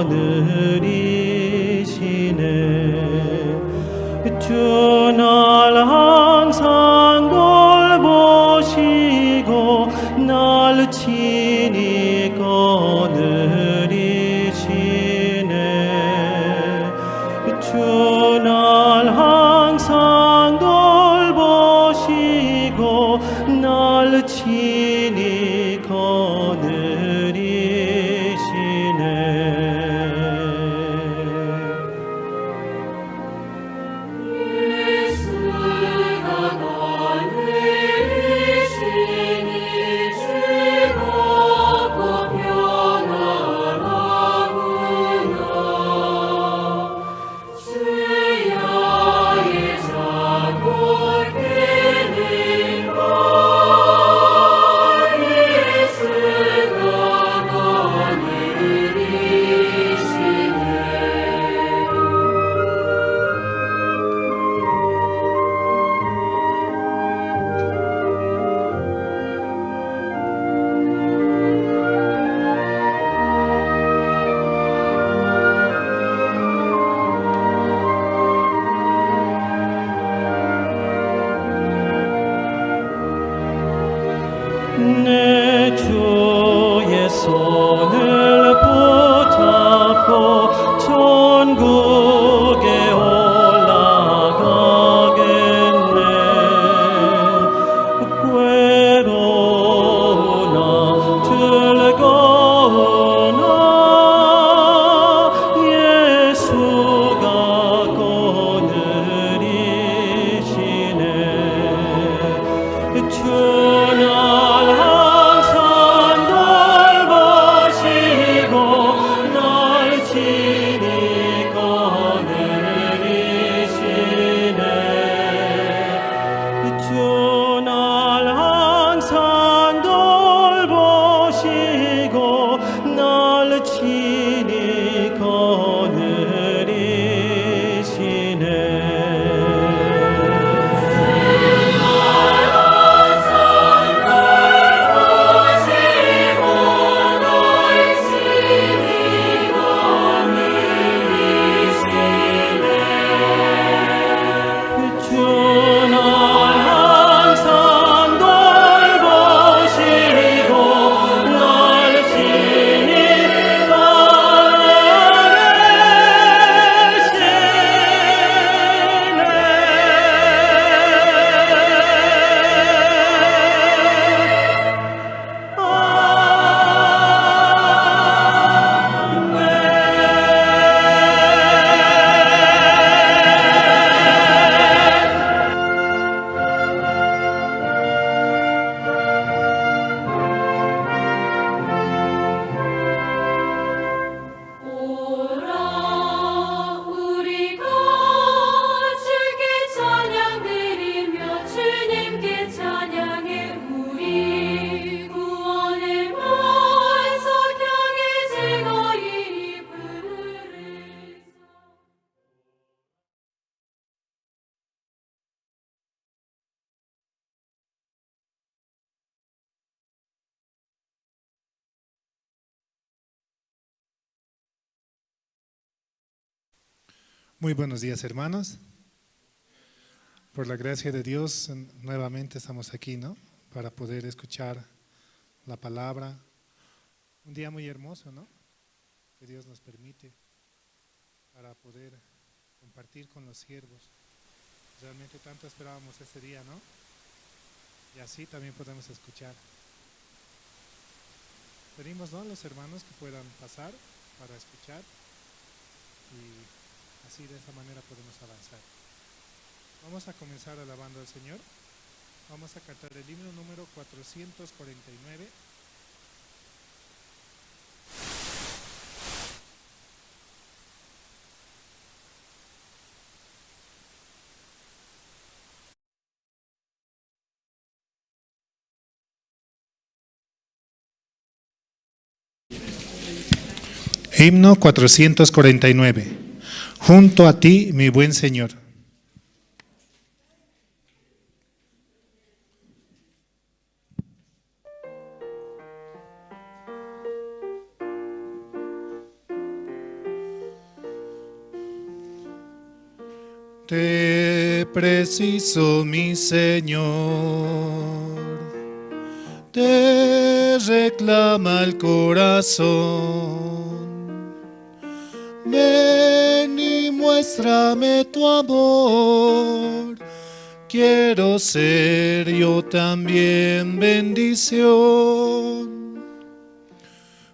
거느리시네. 주 날 항상 돌보시고 날 친히 거느리시네. 주 날 항상 돌보시고 날 친히 거느리시네. 예수가 거느리시니 즐겁고 평안하구나. 주야의 자골 되는 것 예수가 거느리시네. 내 주의 손을 붙잡고 천국에 올라가겠네. 괴로우나 즐거우나 예수가 거느리시네. 주 날 항상 돌보시고 날 친히 거느리시네. 주 날 항상 돌보시고 날 친히 거느리시네. 돌보시고 날 친히 거느리시네. 주 날 항상 돌보시고 날 친히 거느리시네. 오라 우리가 주께 찬양드리며 주님께 찬양해 우리 구원의 만석 향해 즐거이 부르사. Muy buenos días, hermanos. Por la gracia de Dios, nuevamente estamos aquí, ¿no? Para poder escuchar la palabra. Un día muy hermoso, ¿no? Que Dios nos permite para poder compartir con los siervos. Realmente tanto esperábamos este día, ¿no? Y así también podemos escuchar. Pedimos, ¿no?, a los hermanos que puedan pasar para escuchar y así de esa manera podemos avanzar. Vamos a comenzar alabando al Señor. Vamos a cantar el himno número 449. Himno 449. Junto a ti, mi buen Señor. Te preciso, mi Señor, te reclama el corazón. Ven y muéstrame tu amor, quiero ser yo también bendición.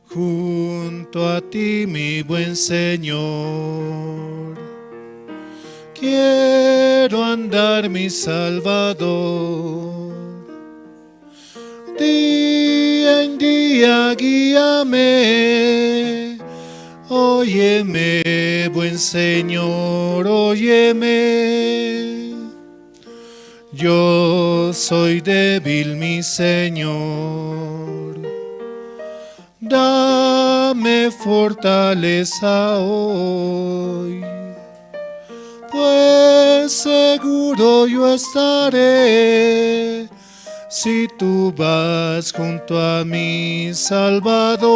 Junto a ti, mi buen Señor, quiero andar, mi Salvador. Día en día guíame, óyeme, buen Señor, óyeme. Yo soy débil, mi Señor, dame fortaleza hoy, pues seguro yo estaré si tú vas junto a mi Salvador.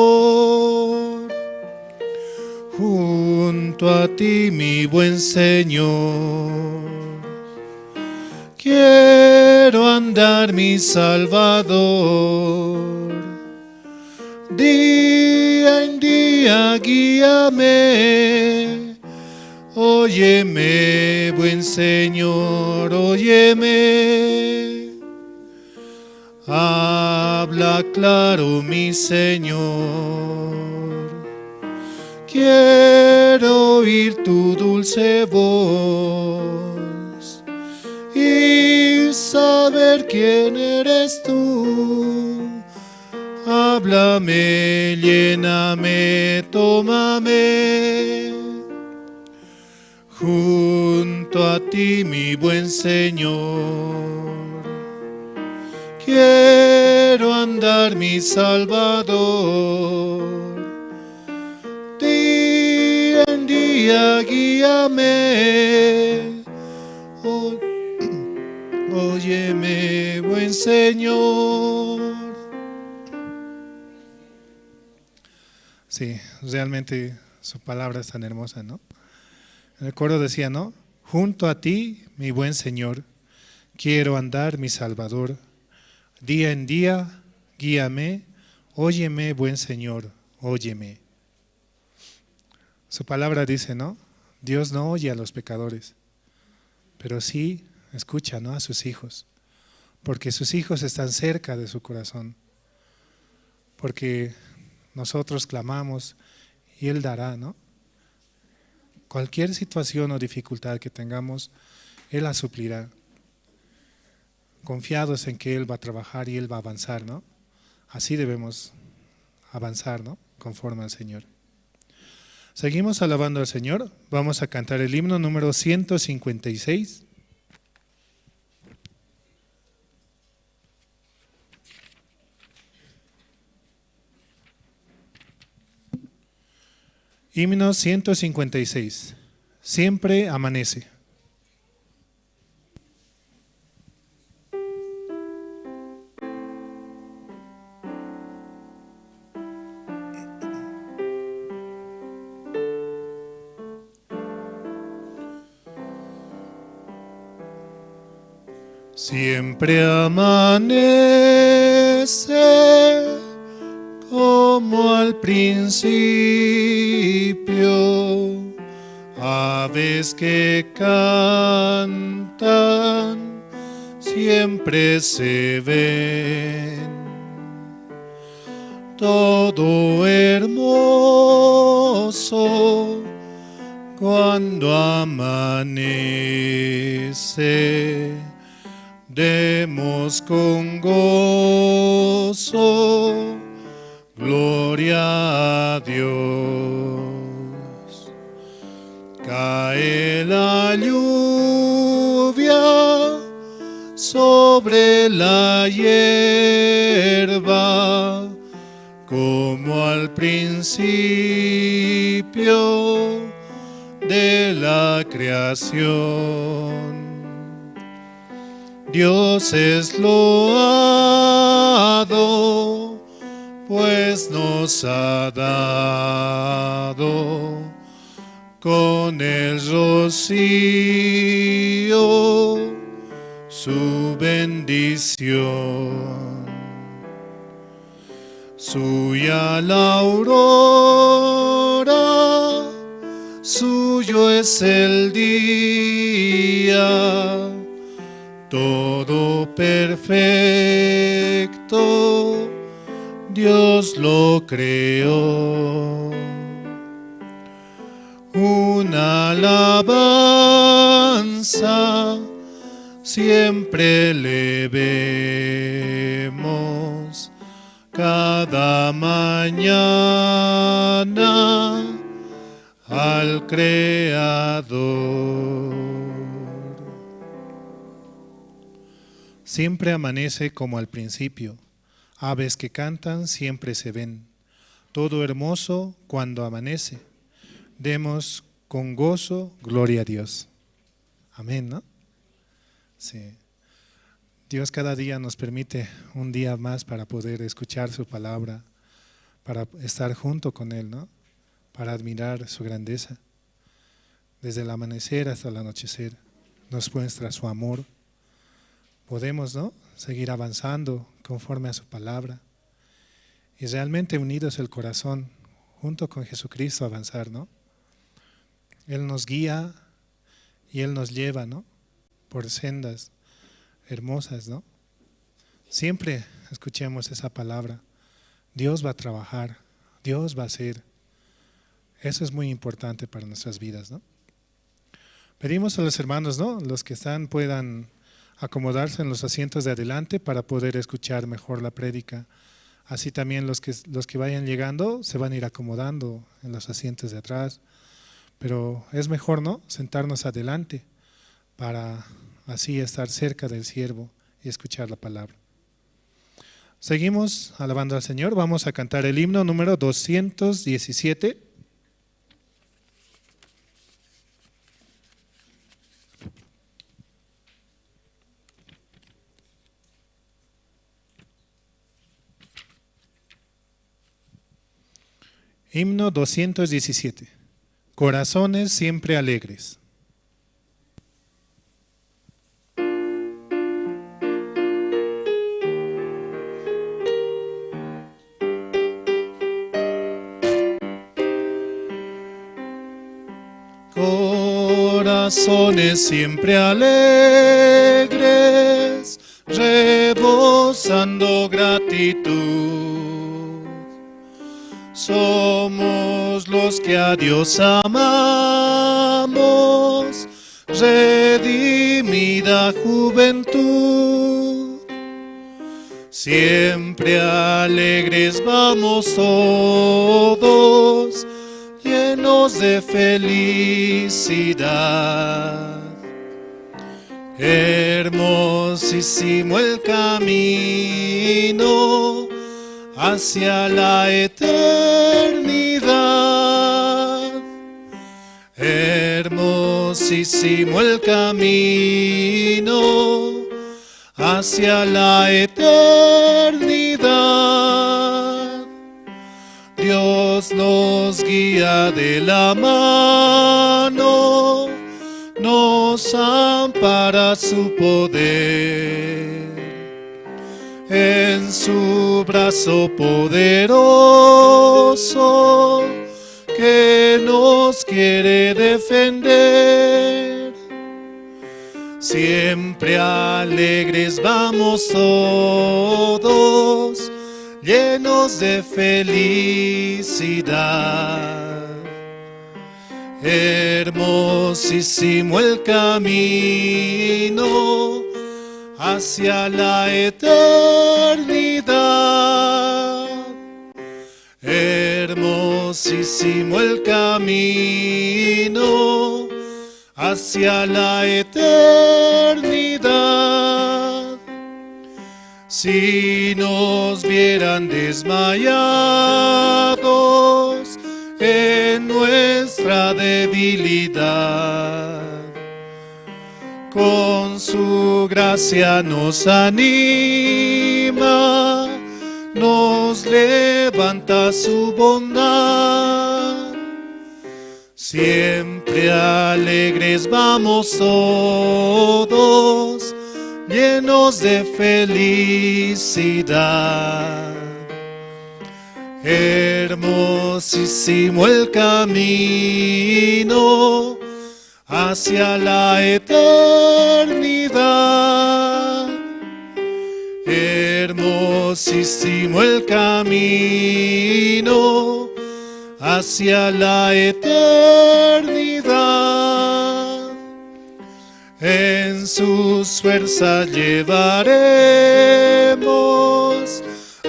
Junto a ti, mi buen Señor, quiero andar, mi Salvador. Día en día guíame, óyeme, buen Señor, óyeme. Habla claro, mi Señor, quiero oír tu dulce voz y saber quién eres tú. Háblame, lléname, tómame. Junto a ti, mi buen Señor, quiero andar, mi Salvador. Día en día guíame, óyeme, buen Señor. Sí, realmente su palabra es tan hermosa, ¿no? En el coro decía, ¿no? Junto a ti, mi buen Señor, quiero andar, mi Salvador. Día en día, guíame, óyeme, buen Señor, óyeme. Su palabra dice, ¿no? Dios no oye a los pecadores, pero sí escucha, ¿no?, a sus hijos, porque sus hijos están cerca de su corazón, porque nosotros clamamos y Él dará, ¿no? Cualquier situación o dificultad que tengamos, Él la suplirá. Confiados en que Él va a trabajar y Él va a avanzar, ¿no? Así debemos avanzar, ¿no?, conforme al Señor. Seguimos alabando al Señor. Vamos a cantar el himno número 156. Himno 156. Siempre amanece. Siempre amanece como al principio, aves que cantan siempre se ven. Todo hermoso cuando amanece, demos con gozo gloria a Dios. Cae la lluvia sobre la hierba, como al principio de la creación. Dios es loado, pues nos ha dado Con el rocío su bendición. Suya la aurora, suyo es el día, todo perfecto, Dios lo creó. Una alabanza siempre le vemos cada mañana al Creador. Siempre amanece como al principio, aves que cantan siempre se ven, todo hermoso cuando amanece. Demos con gozo gloria a Dios. Amén, ¿no? Sí. Dios cada día nos permite un día más para poder escuchar su palabra, para estar junto con Él, ¿no? Para admirar su grandeza. Desde el amanecer hasta el anochecer nos muestra su amor. Podemos, ¿no?, seguir avanzando conforme a su palabra y realmente unidos el corazón, junto con Jesucristo avanzar, ¿no? Él nos guía y Él nos lleva, ¿no?, por sendas hermosas, ¿no? Siempre escuchemos esa palabra. Dios va a trabajar, Dios va a hacer. Eso es muy importante para nuestras vidas, ¿no? Pedimos a los hermanos, ¿no?, los que están, puedan acomodarse en los asientos de adelante para poder escuchar mejor la prédica. Así también los que vayan llegando se van a ir acomodando en los asientos de atrás. Pero es mejor, ¿no?, sentarnos adelante para así estar cerca del siervo y escuchar la palabra. Seguimos alabando al Señor. Vamos a cantar el himno número 217. Himno 217. Corazones siempre alegres. Corazones siempre alegres, rebosando gratitud. Somos los que a Dios amamos, redimida juventud. Siempre alegres vamos todos, llenos de felicidad. Hermosísimo el camino hacia la eternidad. Hermosísimo el camino hacia la eternidad. Dios nos guía de la mano, nos ampara su poder. En su brazo poderoso que nos quiere defender. Siempre alegres vamos todos, llenos de felicidad. Hermosísimo el camino hacia la eternidad. Hermosísimo el camino hacia la eternidad. Si nos vieran desmayados en nuestra debilidad, con su gracia nos anima, nos levanta su bondad. Siempre alegres vamos todos, llenos de felicidad. Hermosísimo el camino hacia la eternidad. Hermosísimo el camino hacia la eternidad. En sus fuerzas llevaremos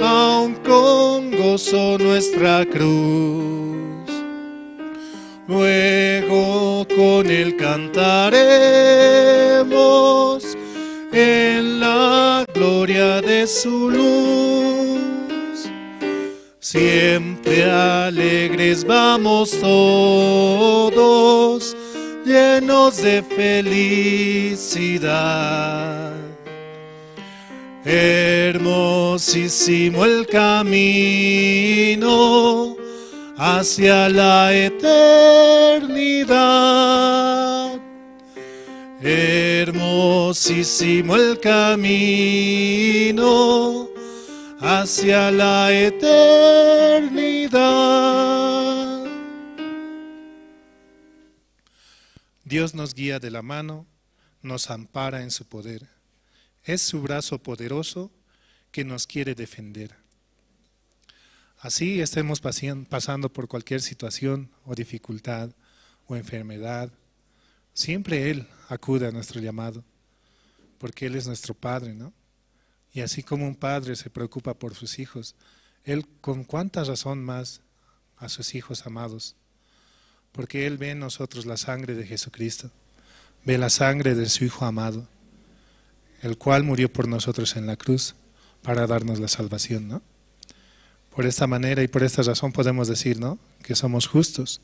aun con gozo nuestra cruz. Luego con él cantaremos en la gloria de su luz. Siempre alegres vamos todos, llenos de felicidad. Hermosísimo el camino hacia la eternidad. Hermosísimo el camino hacia la eternidad. Dios nos guía de la mano, nos ampara en su poder. Es su brazo poderoso que nos quiere defender. Así estemos pasando por cualquier situación o dificultad o enfermedad, siempre Él acude a nuestro llamado, porque Él es nuestro Padre, ¿no? Y así como un padre se preocupa por sus hijos, Él con cuánta razón más a sus hijos amados, porque Él ve en nosotros la sangre de Jesucristo, ve la sangre de su Hijo amado, el cual murió por nosotros en la cruz para darnos la salvación, ¿no? Por esta manera y por esta razón podemos decir, ¿no?, que somos justos,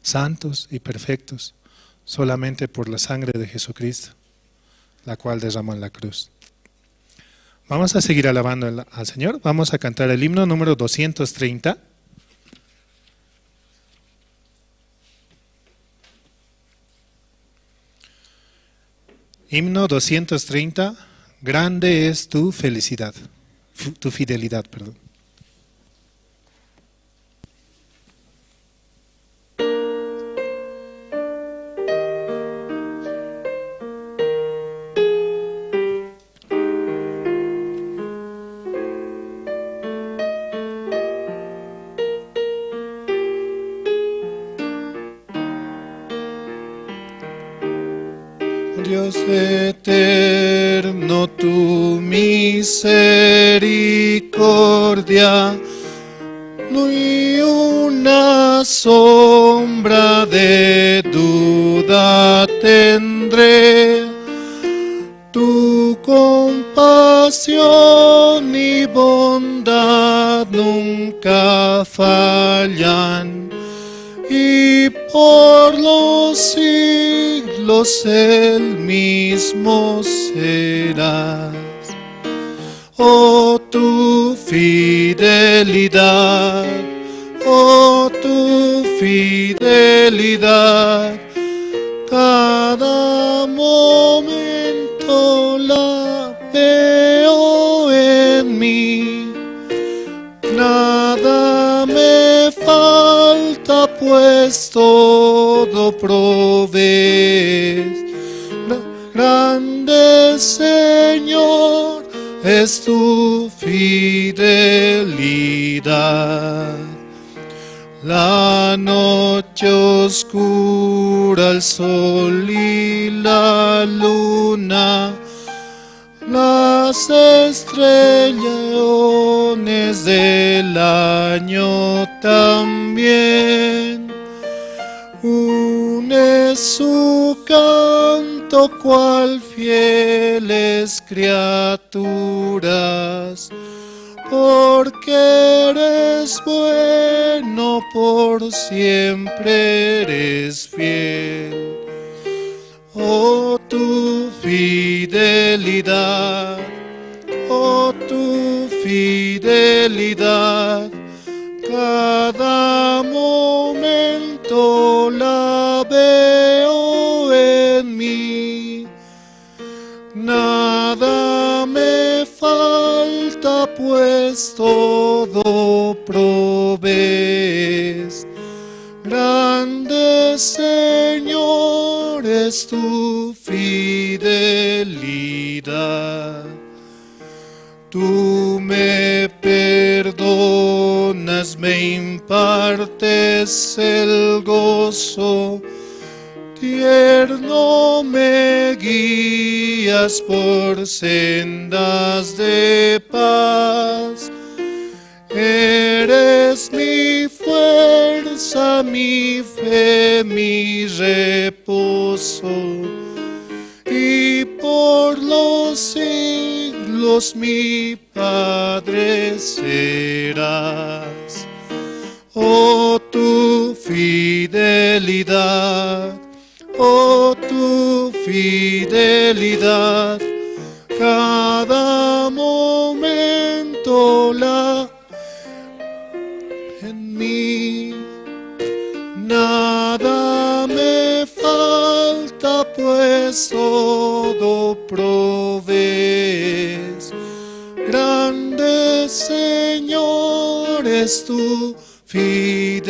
santos y perfectos, solamente por la sangre de Jesucristo, la cual derramó en la cruz. Vamos a seguir alabando al Señor. Vamos a cantar el himno número 230. Himno 230, grande es tu felicidad, tu fidelidad, perdón. Dios eterno, tu misericordia, ni una sombra de duda tendré. Tu compasión y bondad nunca fallan, y por los siglos el mismo serás. Oh, tu fidelidad, oh, tu fidelidad, cada momento la veo en mí. Nada me falta, pues todo provees. Grande Señor es tu fidelidad. La noche oscura, el sol y la luna, las estrellones del año también, une su canto cual fieles criaturas, porque eres bueno, por siempre eres fiel. Oh, tu fidelidad, oh, tu fidelidad, cada momento la veo en mí. Nada me falta, pues todo provees. Grande, Señor, es tu fidelidad. Tú me perdonas, me impartes el gozo. Tierno me guías por sendas de paz. Eres mi fuerza, mi fe, mi reposo. Y por los siglos mi Padre serás. Oh, tu fidelidad, oh, tu fidelidad, cada momento la en mí. Nada me falta, pues todo provees. Grande, Señor, es tu fidelidad.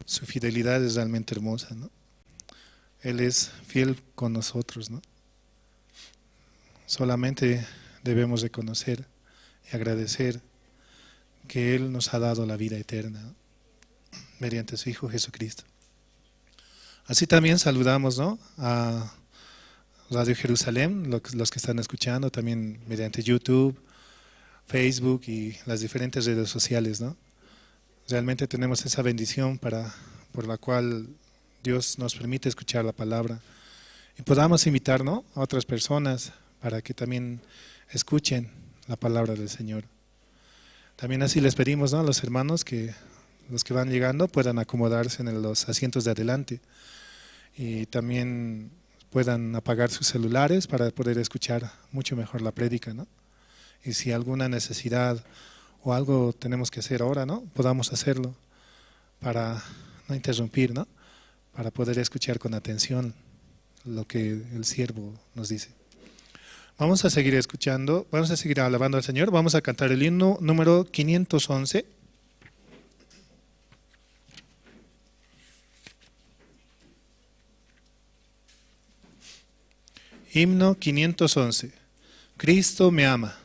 Su fidelidad es realmente hermosa, ¿no? Él es fiel con nosotros, ¿no? Solamente debemos reconocer y agradecer que Él nos ha dado la vida eterna, ¿no? Mediante su Hijo Jesucristo. Así también saludamos, ¿no?, a Radio Jerusalén, los que están escuchando también mediante YouTube, Facebook y las diferentes redes sociales, ¿no? Realmente tenemos esa bendición por la cual Dios nos permite escuchar la palabra y podamos invitar, ¿no?, a otras personas para que también escuchen la palabra del Señor. También así les pedimos, ¿no?, a los hermanos que los que van llegando puedan acomodarse en los asientos de adelante y también puedan apagar sus celulares para poder escuchar mucho mejor la prédica, ¿no? Y si alguna necesidad o algo tenemos que hacer ahora, ¿no?, podamos hacerlo para no interrumpir, ¿no?, para poder escuchar con atención lo que el siervo nos dice. Vamos a seguir escuchando, vamos a seguir alabando al Señor, vamos a cantar el himno número 511. Himno 511. Cristo me ama.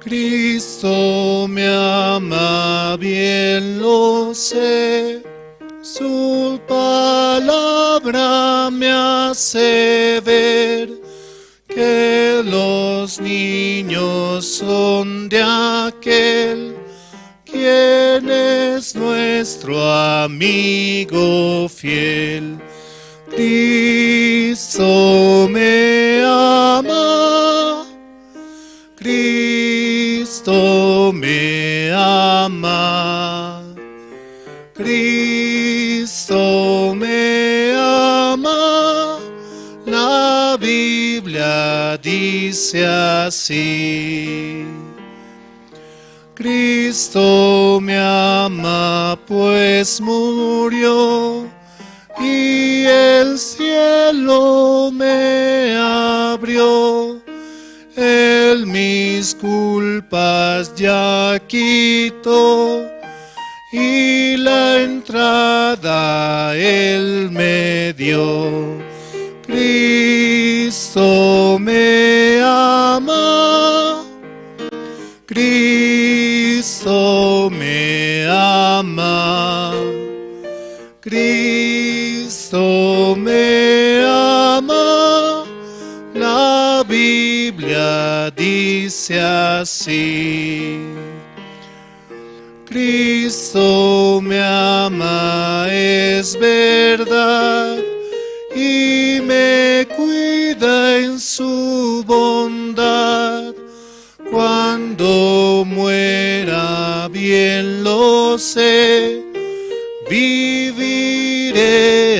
Cristo me ama, bien lo sé, su palabra me hace ver que los niños son de aquel quien es nuestro amigo fiel. Cristo me ama, Cristo me ama, Cristo me ama, la Biblia dice así. Cristo me ama, pues murió y el cielo me abrió. Él mis culpas ya quitó y la entrada Él me dio. Cristo me ama, Cristo me ama, Cristo me ama, la Biblia dice así. Cristo me ama, es verdad, y me cuida en su bondad. Cuando muera bien lo sé, viviré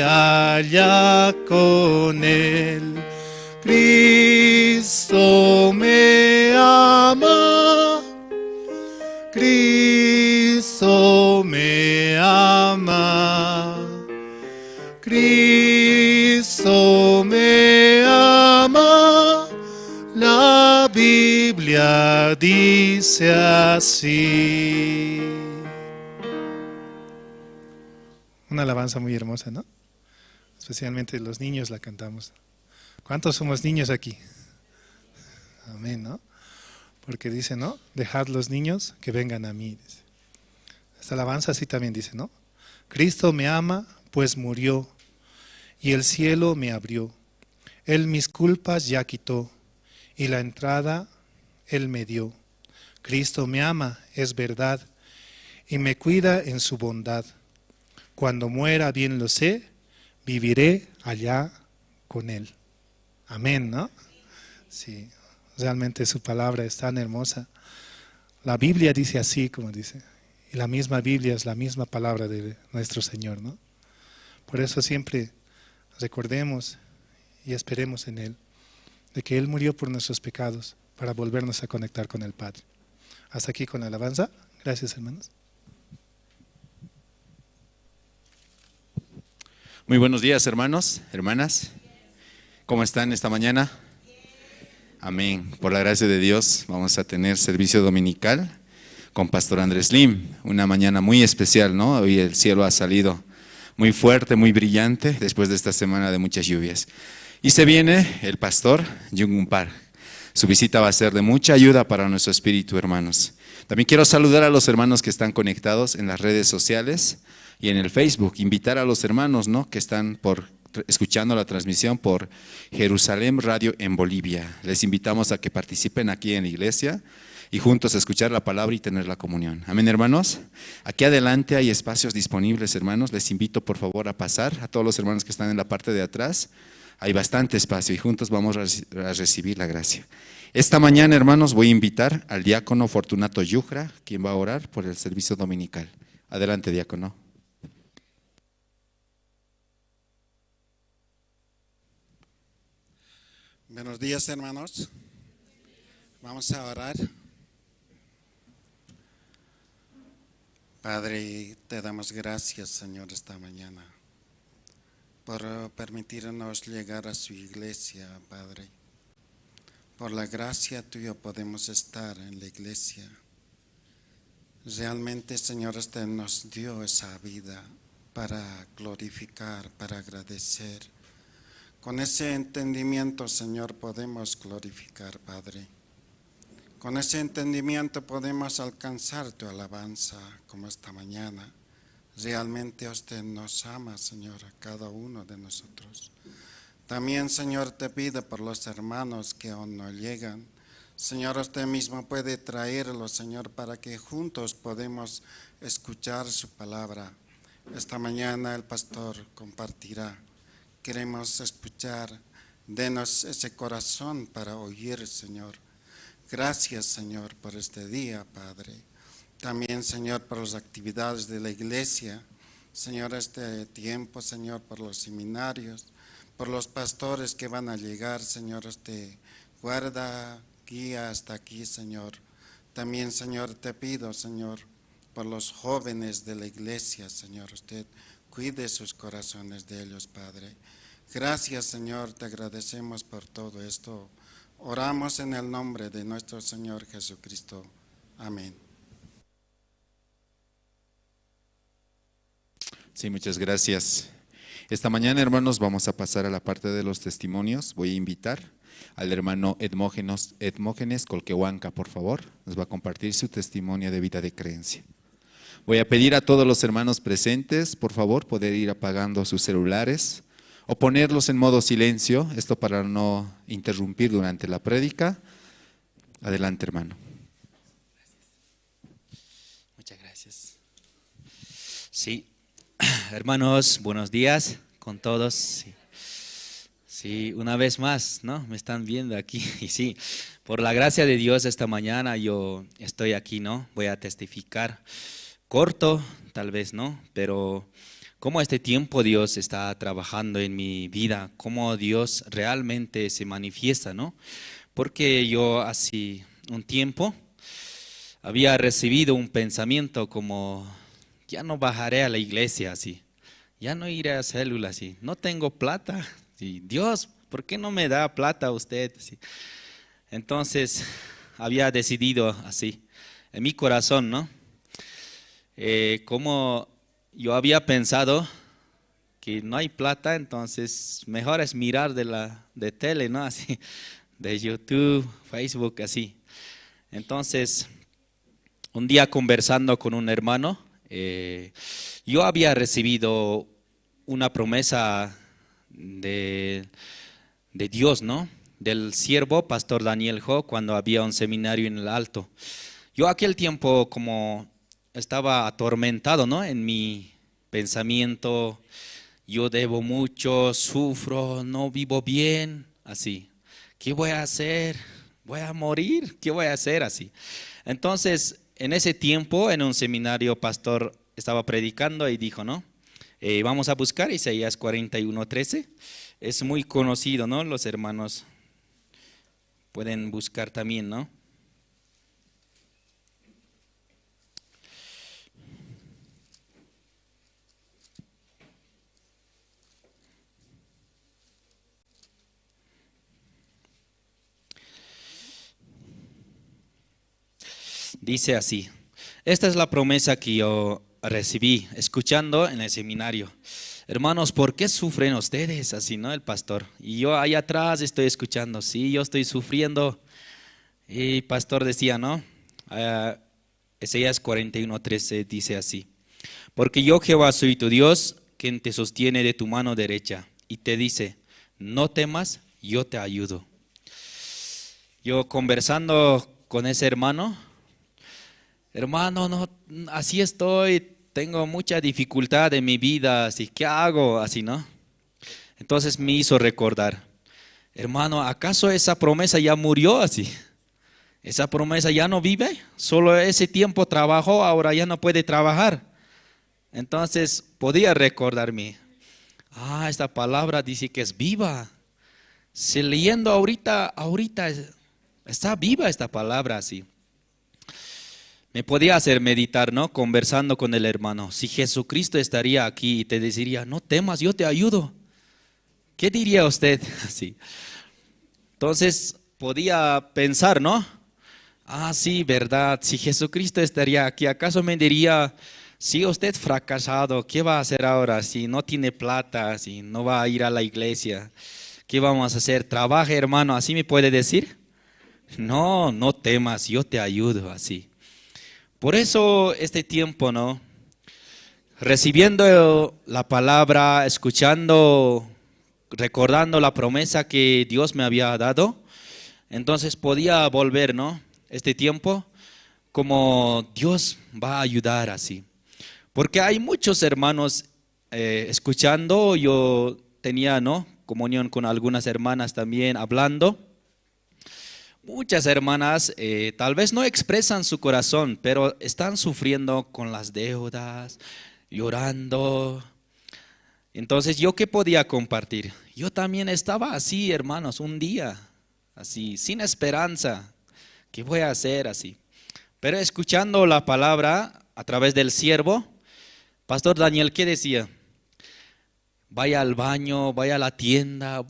allá con él. Cristo me ama, Cristo me ama, Cristo me ama, la Biblia dice así. Una alabanza muy hermosa, ¿no? Especialmente los niños la cantamos. ¿Cuántos somos niños aquí? Amén, ¿no? Porque dice, ¿no? Dejad los niños que vengan a mí. Dice. Esta alabanza así también dice, ¿no? Cristo me ama, pues murió, y el cielo me abrió. Él mis culpas ya quitó, y la entrada Él me dio. Cristo me ama, es verdad, y me cuida en su bondad. Cuando muera, bien lo sé, viviré allá con Él. Amén, ¿no? Sí, realmente su palabra es tan hermosa. La Biblia dice así, como dice. Y la misma Biblia es la misma palabra de nuestro Señor, ¿no? Por eso siempre recordemos y esperemos en Él, de que Él murió por nuestros pecados para volvernos a conectar con el Padre. Hasta aquí con la alabanza. Gracias, hermanos. Muy buenos días, hermanos, hermanas. ¿Cómo están esta mañana? Amén. Por la gracia de Dios vamos a tener servicio dominical con Pastor Andrés Lim. Una mañana muy especial, ¿no? Hoy el cielo ha salido muy fuerte, muy brillante después de esta semana de muchas lluvias. Y se viene el pastor Jung Park. Su visita va a ser de mucha ayuda para nuestro espíritu, hermanos. También quiero saludar a los hermanos que están conectados en las redes sociales y en el Facebook. Invitar a los hermanos, ¿no?, que están escuchando la transmisión por Jerusalén Radio en Bolivia. Les invitamos a que participen aquí en la iglesia y juntos escuchar la palabra y tener la comunión. Amén, hermanos. Aquí adelante hay espacios disponibles, hermanos. Les invito, por favor, a pasar a todos los hermanos que están en la parte de atrás. Hay bastante espacio y juntos vamos a recibir la gracia. Esta mañana, hermanos, voy a invitar al diácono Fortunato Yujra, quien va a orar por el servicio dominical. Adelante, diácono. Buenos días, hermanos. Vamos a orar. Padre, te damos gracias, Señor, esta mañana por permitirnos llegar a su iglesia, Padre. Por la gracia tuya podemos estar en la iglesia. Realmente, Señor, usted nos dio esa vida para glorificar, para agradecer. Con ese entendimiento, Señor, podemos glorificar, Padre. Con ese entendimiento podemos alcanzar tu alabanza como esta mañana. Realmente usted nos ama, Señor, a cada uno de nosotros. También, Señor, te pido por los hermanos que aún no llegan. Señor, usted mismo puede traerlos, Señor, para que juntos podamos escuchar su palabra. Esta mañana el pastor compartirá. Queremos escuchar. Denos ese corazón para oír, Señor. Gracias, Señor, por este día, Padre. También, Señor, por las actividades de la iglesia. Señor, este tiempo, Señor, por los seminarios, por los pastores que van a llegar, Señor, usted guarda, guía hasta aquí, Señor. También, Señor, te pido, Señor, por los jóvenes de la iglesia, Señor, usted cuide sus corazones de ellos, Padre. Gracias, Señor, te agradecemos por todo esto. Oramos en el nombre de nuestro Señor Jesucristo. Amén. Sí, muchas gracias. Esta mañana, hermanos, vamos a pasar a la parte de los testimonios. Voy a invitar al hermano Edmógenes Colquehuanca, por favor. Nos va a compartir su testimonio de vida de creencia. Voy a pedir a todos los hermanos presentes, por favor, poder ir apagando sus celulares o ponerlos en modo silencio, esto para no interrumpir durante la prédica. Adelante, hermano. Muchas gracias. Sí, hermanos, buenos días con todos. Sí. Sí, una vez más, ¿no? Me están viendo aquí y sí, Por la gracia de Dios esta mañana yo estoy aquí, ¿no? Voy a testificar corto, tal vez, ¿no? Pero cómo este tiempo Dios está trabajando en mi vida, cómo Dios realmente se manifiesta, ¿no? Porque yo hace un tiempo había recibido un pensamiento como, ya no bajaré a la iglesia así, ya no iré a célula así, no tengo plata, ¿sí? Dios, ¿por qué no me da plata usted? ¿Sí? Entonces había decidido así, en mi corazón, ¿no? Como yo había pensado que no hay plata, entonces mejor es mirar de tele, ¿no? Así, de YouTube, Facebook, así. Entonces, un día conversando con un hermano, yo había recibido una promesa de Dios, ¿no? Del siervo pastor Daniel Ho, cuando había un seminario en el Alto. Yo aquel tiempo como estaba atormentado, ¿no? En mi pensamiento, yo debo mucho, sufro, no vivo bien, así. ¿Qué voy a hacer? ¿Voy a morir? ¿Qué voy a hacer? Así. Entonces, en ese tiempo, en un seminario, pastor estaba predicando y dijo, ¿no? Vamos a buscar Isaías 41:13. Es muy conocido, ¿no? Los hermanos pueden buscar también, ¿no? Dice así, esta es la promesa que yo recibí escuchando en el seminario. Hermanos, ¿por qué sufren ustedes así, no? El pastor. Y yo ahí atrás estoy escuchando, sí, yo estoy sufriendo. Y el pastor decía, ¿no? Isaías 41:13 dice así, porque yo Jehová soy tu Dios, quien te sostiene de tu mano derecha y te dice, no temas, yo te ayudo. Yo conversando con ese hermano, hermano, no, así estoy, tengo mucha dificultad en mi vida, así, ¿qué hago? Así, ¿no? Entonces me hizo recordar, hermano, ¿acaso esa promesa ya murió así? ¿Esa promesa ya no vive? Solo ese tiempo trabajó, ahora ya no puede trabajar. Entonces podía recordarme, esta palabra dice que es viva. Si leyendo ahorita está viva esta palabra así. Me podía hacer meditar, ¿no? Conversando con el hermano. Si Jesucristo estaría aquí y te diría, no temas, yo te ayudo. ¿Qué diría usted? Así. Entonces podía pensar, ¿no? Ah, sí, verdad. Si Jesucristo estaría aquí, ¿acaso me diría, si usted fracasado, ¿qué va a hacer ahora? Si no tiene plata, si no va a ir a la iglesia, ¿qué vamos a hacer? Trabaje, hermano, ¿así me puede decir? No, no temas, yo te ayudo, así. Por eso este tiempo, ¿no? Recibiendo la palabra, escuchando, recordando la promesa que Dios me había dado, entonces podía volver, ¿no? Este tiempo, como Dios va a ayudar así. Porque hay muchos hermanos escuchando, yo tenía, ¿no? Comunión con algunas hermanas también hablando. Muchas hermanas tal vez no expresan su corazón, pero están sufriendo con las deudas, llorando. Entonces, ¿yo qué podía compartir? Yo también estaba así, hermanos, un día, así, sin esperanza. ¿Qué voy a hacer así? Pero escuchando la palabra a través del siervo, Pastor Daniel, ¿qué decía? Vaya al baño, vaya a la tienda,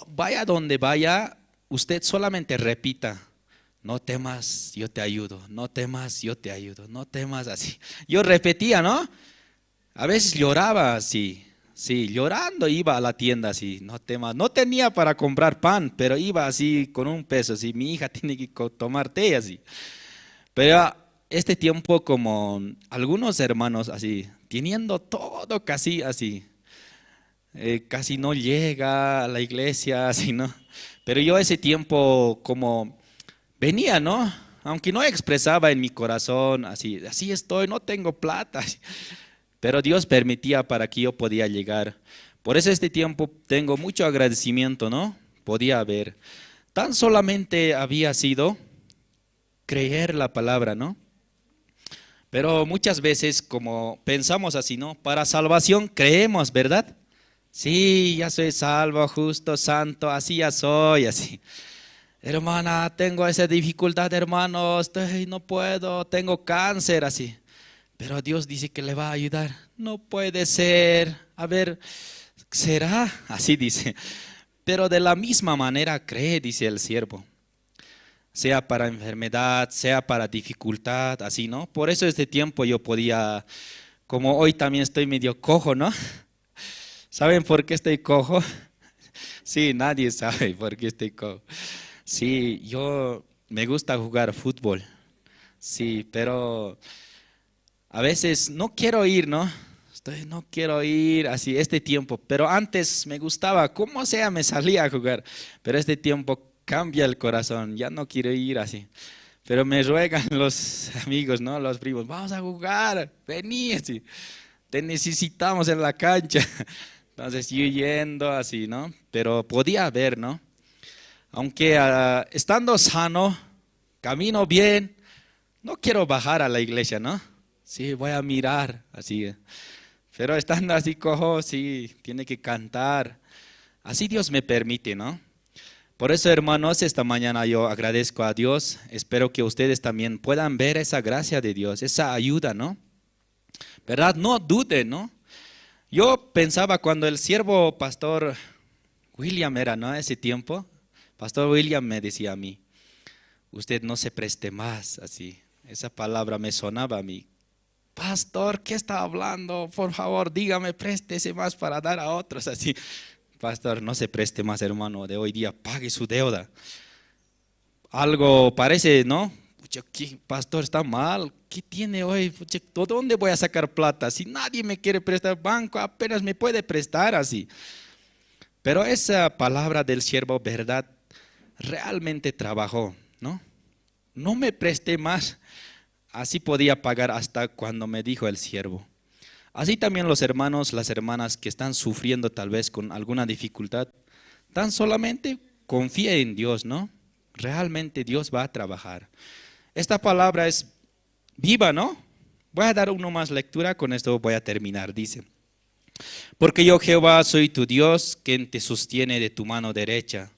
vaya donde vaya, usted solamente repita, no temas, yo te ayudo, no temas, yo te ayudo, no temas, así. Yo repetía, ¿no? A veces lloraba así, sí, llorando iba a la tienda así, no temas. No tenía para comprar pan, pero iba así con un peso, así, mi hija tiene que tomar té, así. Pero este tiempo como algunos hermanos así, teniendo todo casi así, casi no llega a la iglesia, así, ¿no? Pero yo ese tiempo como venía, ¿no? Aunque no expresaba en mi corazón, así, así estoy, no tengo plata. Pero Dios permitía para que yo podía llegar. Por eso este tiempo tengo mucho agradecimiento, ¿no? Podía ver. Tan solamente había sido creer la palabra, ¿no? Pero muchas veces como pensamos así, ¿no? Para salvación creemos, ¿verdad? Sí, ya soy salvo, justo, santo, así ya soy, así. Hermana, tengo esa dificultad, hermano, no puedo, tengo cáncer, así. Pero Dios dice que le va a ayudar. No puede ser. A ver, ¿será? Así dice. Pero de la misma manera cree, dice el siervo. Sea para enfermedad, sea para dificultad, así, ¿no? Por eso este tiempo yo podía, como hoy también estoy medio cojo, ¿no? ¿Saben por qué estoy cojo? Sí, nadie sabe por qué estoy cojo. Sí, yo me gusta jugar fútbol. Sí, pero a veces no quiero ir, ¿no? No quiero ir así este tiempo, pero antes me gustaba, como sea me salía a jugar, pero este tiempo cambia el corazón, ya no quiero ir así. Pero me ruegan los amigos, ¿no? Los primos, vamos a jugar, vení, así. Te necesitamos en la cancha. Entonces yo yendo así, ¿no? Pero podía ver, ¿no? Aunque estando sano, camino bien, no quiero bajar a la iglesia, ¿no? Sí, voy a mirar, así. Pero estando así cojo, sí, tiene que cantar. Así Dios me permite, ¿no? Por eso, hermanos, esta mañana yo agradezco a Dios. Espero que ustedes también puedan ver esa gracia de Dios, esa ayuda, ¿no? ¿Verdad? No duden, ¿no? Yo pensaba cuando el siervo pastor William era, ¿no? Ese tiempo, pastor William me decía a mí, usted no se preste más, así. Esa palabra me sonaba a mí. Pastor, ¿qué está hablando? Por favor, dígame, préstese más para dar a otros, así. Pastor, no se preste más, hermano, de hoy día, pague su deuda. Algo parece, ¿no? Pucha, ¿qué? Pastor, está mal. ¿Qué tiene hoy? Pucha, ¿dónde voy a sacar plata? Si nadie me quiere prestar, banco apenas me puede prestar así. Pero esa palabra del siervo, verdad, realmente trabajó, ¿no? No me presté más. Así podía pagar hasta cuando me dijo el siervo. Así también los hermanos, las hermanas que están sufriendo tal vez con alguna dificultad, tan solamente confía en Dios, ¿no? Realmente Dios va a trabajar. Esta palabra es viva, ¿no? Voy a dar uno más lectura, con esto voy a terminar, dice. Porque yo, Jehová, soy tu Dios, quien te sostiene de tu mano derecha.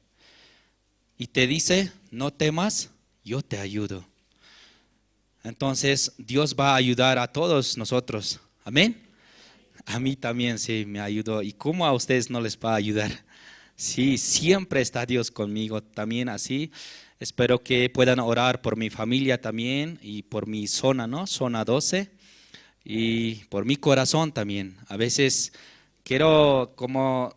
Y te dice, no temas, yo te ayudo. Entonces, Dios va a ayudar a todos nosotros. Amén. A mí también sí me ayudó. ¿Y cómo a ustedes no les va a ayudar? Sí, siempre está Dios conmigo también así. Espero que puedan orar por mi familia también y por mi zona, ¿no? Zona 12. Y por mi corazón también. A veces quiero como,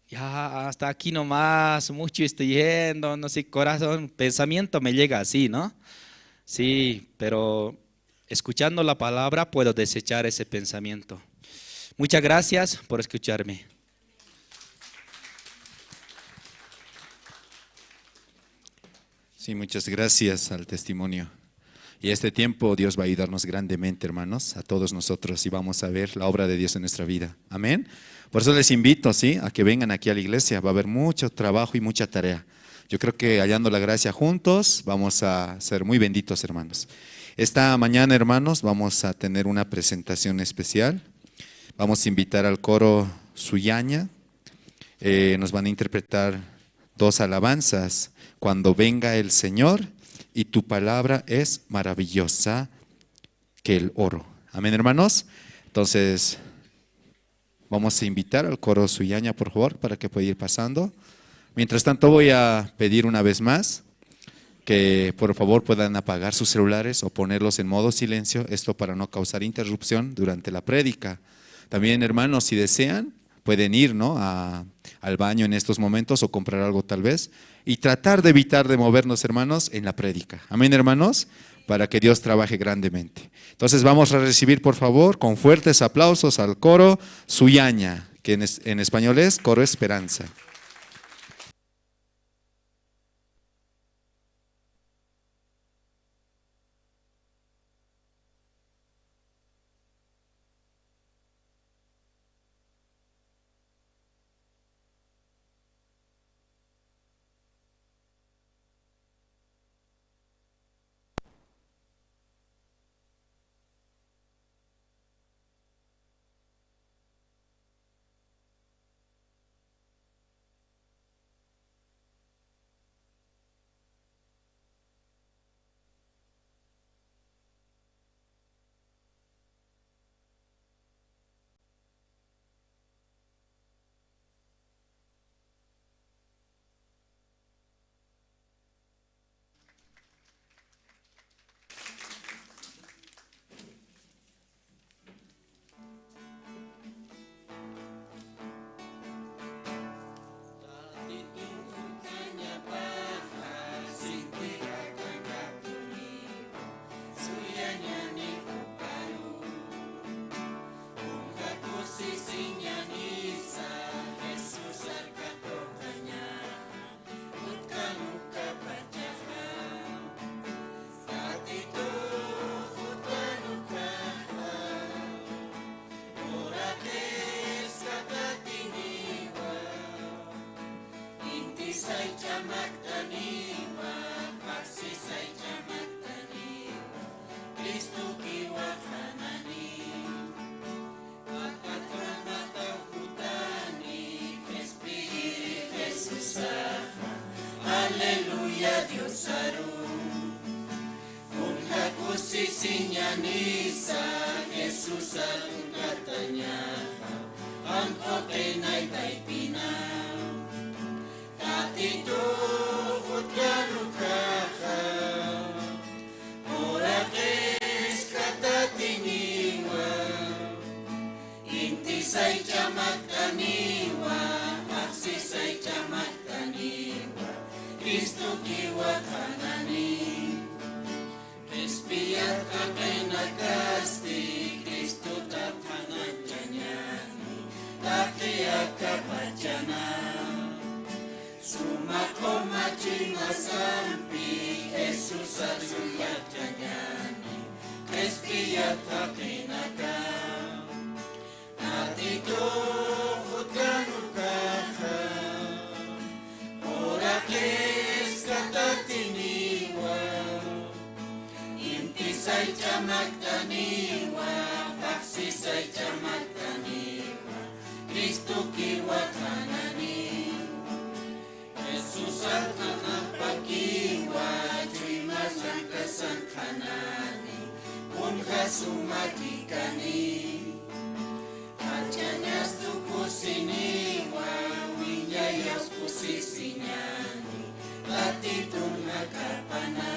ya hasta aquí nomás, mucho estoy yendo, no sé, corazón, pensamiento me llega así, ¿no? Sí, pero escuchando la palabra puedo desechar ese pensamiento. Muchas gracias por escucharme. Sí, muchas gracias al testimonio. Y este tiempo Dios va a ayudarnos grandemente, hermanos, a todos nosotros, y vamos a ver la obra de Dios en nuestra vida. Amén. Por eso les invito, ¿sí?, a que vengan aquí a la iglesia. Va a haber mucho trabajo y mucha tarea. Yo creo que hallando la gracia juntos vamos a ser muy benditos, hermanos. Esta mañana, hermanos, vamos a tener una presentación especial. Vamos a invitar al coro Suyaña. Nos van a interpretar dos alabanzas. Cuando venga el Señor y tu palabra es maravillosa que el oro. Amén, hermanos. Entonces, vamos a invitar al coro Suyaña, por favor, para que pueda ir pasando. Mientras tanto, voy a pedir una vez más que por favor puedan apagar sus celulares o ponerlos en modo silencio, esto para no causar interrupción durante la prédica. También, hermanos, si desean, pueden ir, ¿no?, al baño en estos momentos o comprar algo tal vez y tratar de evitar de movernos, hermanos, en la prédica. Amén, hermanos, para que Dios trabaje grandemente. Entonces vamos a recibir, por favor, con fuertes aplausos al coro Suyaña, que en español es Coro Esperanza. Intisaychamaktaniwa, Aksisaychamaktaniwa, Cristo kiwakanani. Qhispiyatqa qinakasti, Cristo tatqananchañani, Taqiyakapachana. Sumakomachimasampi, Jesus azuyachañani, Qhispiyatqa qinaka. Atito jutkanukaja, ora qhiskatatiniwa, Intisaychamaktaniwa, Paksisaychamaktaniwa, Cristo kiwakanani. Jesus atqanapakiwa, Chuymasankasanqanani, Kunja sumakikani. Achañas tukusiniwa, wiñayas kusisiñani, Tatitun akapana.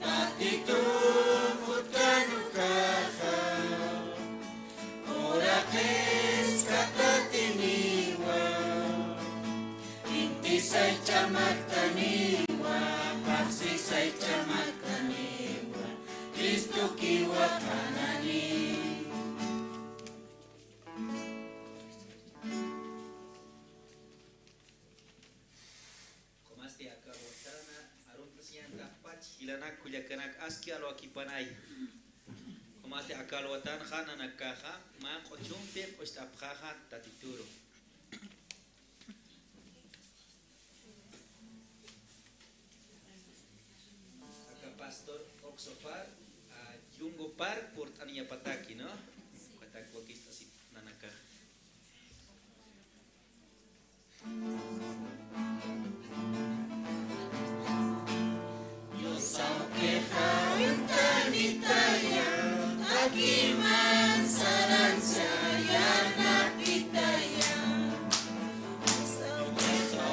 Tatitun jutkanukaja, ora qhiskatatiniwa, Intisaychamaktaniwa, Paksisaychamaktaniwa, Cristo kiwakanani. Comaste acabotana, arumpasianta pach, hilanak kuyakanak aski alo akipanay. Comaste acalwatan hananakaja, man qochumpe ostapjaja tatituro. Acá pastor Oxofar, a Yungo Park por Taniapataki, ¿no? Patacuaquista así, nanakaja. Yo saukeja untanitaya, takiman saransa yanapitaya. Saukeja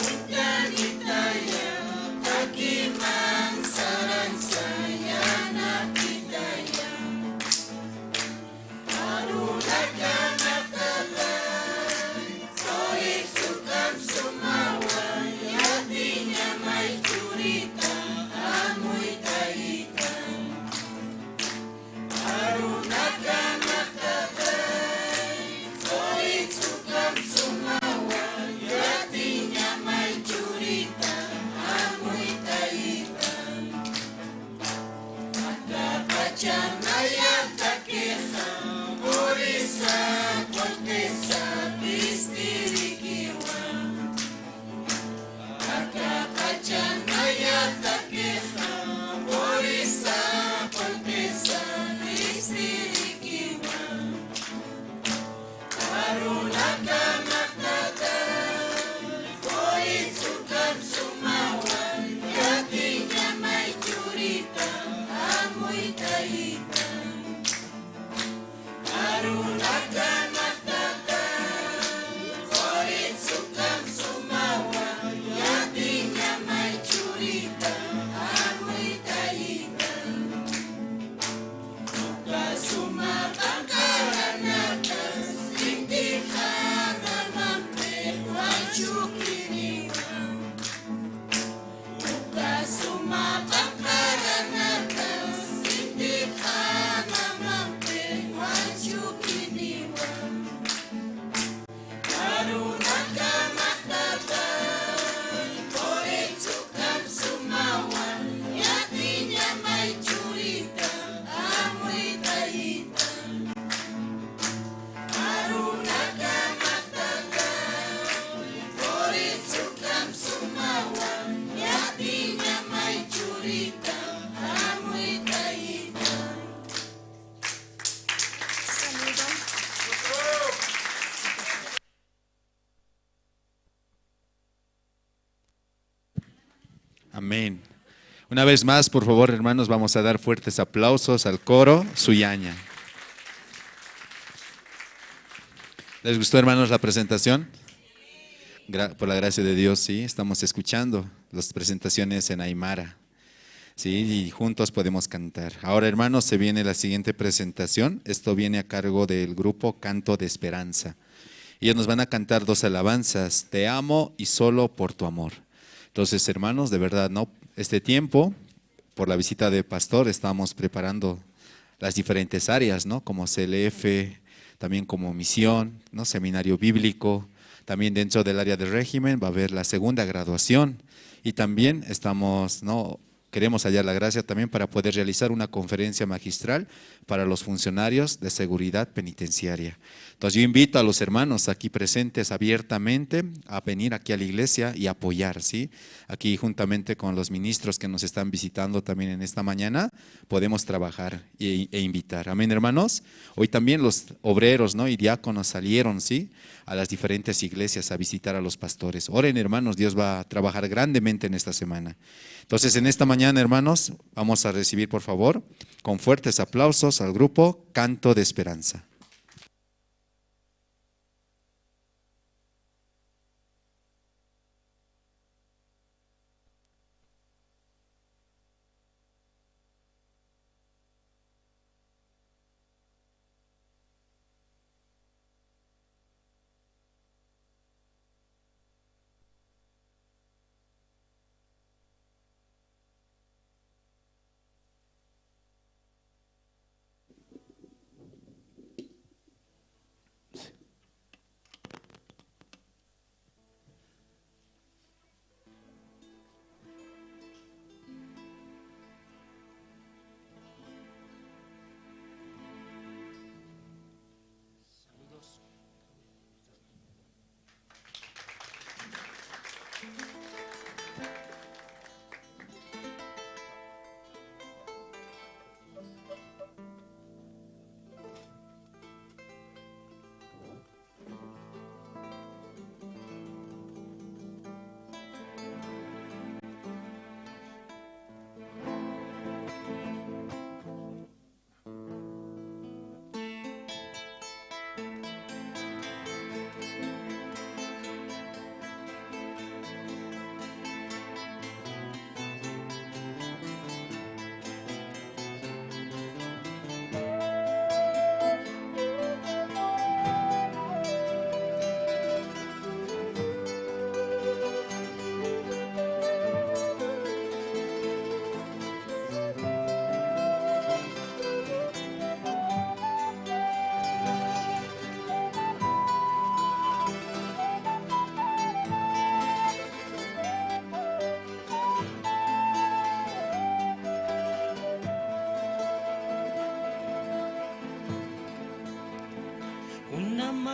untanitaya, takiman saransa yanapitaya. Arunaka matata, soy sumawa, yatiña maychurita, amuytayita. Arunaka matata, soy sumawa, yatiña maychurita, amuytayita. Akapachanayatakeja, purisa, kolkesa, pistirikiwa. Akapachanayatakeja, purisa, kolkesa, pistirikiwa. Arunaka matata, koitsukam sumawa, yatiña maychurita, amuytayita. Arunaka matata, koitsukam sumawa, yatiña maychurita, amuytayita. Suma pankaranakas, intijana mampe, wanchukiniwa. Suma pankaranakas, intijana mampe, wanchukiniwa. Arunaka matata, koritsukam sumawa, yatiña maychurita, amuytayita. Arunaka matata, koritsukam sumawa, yatiña maychurita, amuytayita. Saludo. Amén. Una vez más, por favor, hermanos, vamos a dar fuertes aplausos al coro Suyaña. ¿Les gustó, hermanos, la presentación? Por la gracia de Dios, sí, estamos escuchando las presentaciones en Aymara. Sí, y juntos podemos cantar. Ahora, hermanos, se viene la siguiente presentación. Esto viene a cargo del grupo Canto de Esperanza. Ellos nos van a cantar dos alabanzas, Te amo y Solo por tu amor. Entonces, hermanos, de verdad, ¿no? Este tiempo, por la visita de pastor, estamos preparando las diferentes áreas, ¿no? Como CLF, también como misión, ¿no? Seminario bíblico, también dentro del área de régimen va a haber la segunda graduación y también estamos, ¿no? Queremos hallar la gracia también para poder realizar una conferencia magistral para los funcionarios de seguridad penitenciaria. Entonces yo invito a los hermanos aquí presentes abiertamente a venir aquí a la iglesia y apoyar, ¿sí? Aquí juntamente con los ministros que nos están visitando también en esta mañana, podemos trabajar e invitar. Amén, hermanos. Hoy también los obreros, ¿no? y diáconos salieron, ¿sí? a las diferentes iglesias a visitar a los pastores. Oren, hermanos, Dios va a trabajar grandemente en esta semana. Entonces, en esta mañana, hermanos, vamos a recibir, por favor, con fuertes aplausos al grupo Canto de Esperanza.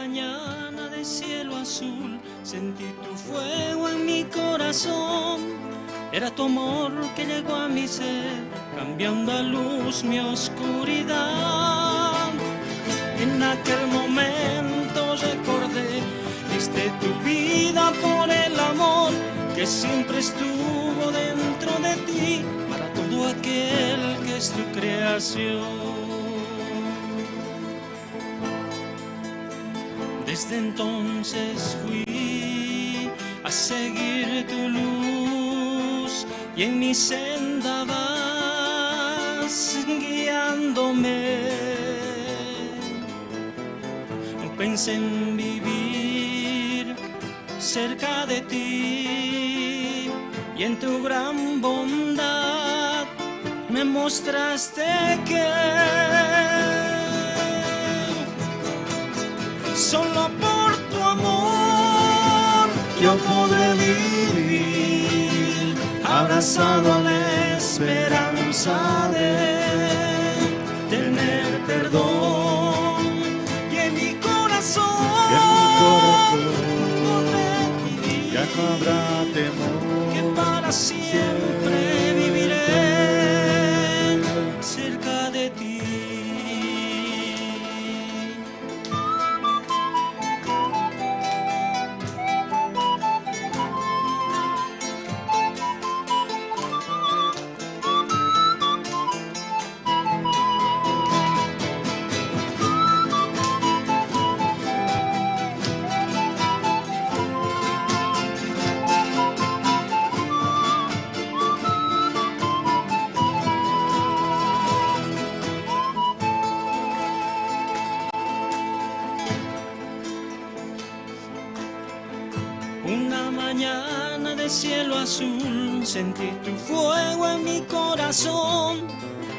Mañana de cielo azul, sentí tu fuego en mi corazón. Era tu amor que llegó a mi ser, cambiando a luz mi oscuridad. En aquel momento recordé, diste tu vida por el amor que siempre estuvo dentro de ti, para todo aquel que es tu creación. Desde entonces fui a seguir tu luz y en mi senda vas guiándome. No pensé en vivir cerca de ti y en tu gran bondad me mostraste que solo por tu amor yo podré vivir, abrazado a la esperanza de tener perdón. Y en mi corazón, podré vivir, ya no habrá temor, que para siempre viviré cerca de ti. ese cielo azul, sentí tu fuego en mi corazón.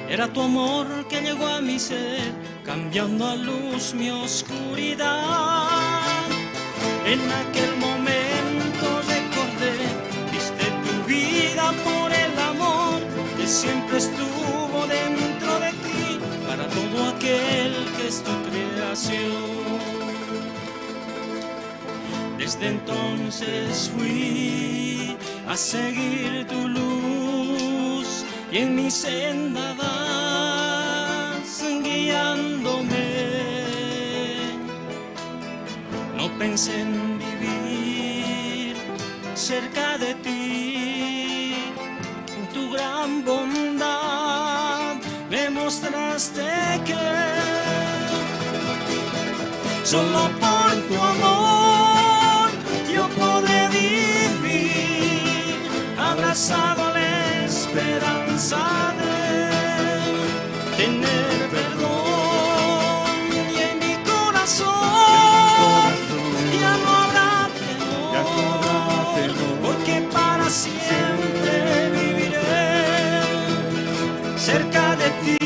Era tu amor que llegó a mi ser, cambiando a luz mi oscuridad. En aquel momento recordé, diste tu vida por el amor que siempre estuvo dentro de ti, para todo aquel que es tu creación. Desde entonces fui a seguir tu luz y en mi senda vas guiándome. No pensé en vivir cerca de ti, en tu gran bondad me mostraste que solo por tu amor yo podré vivir, abrazado a la esperanza de tener perdón, y en mi corazón ya no habrá temor, porque para siempre viviré cerca de ti,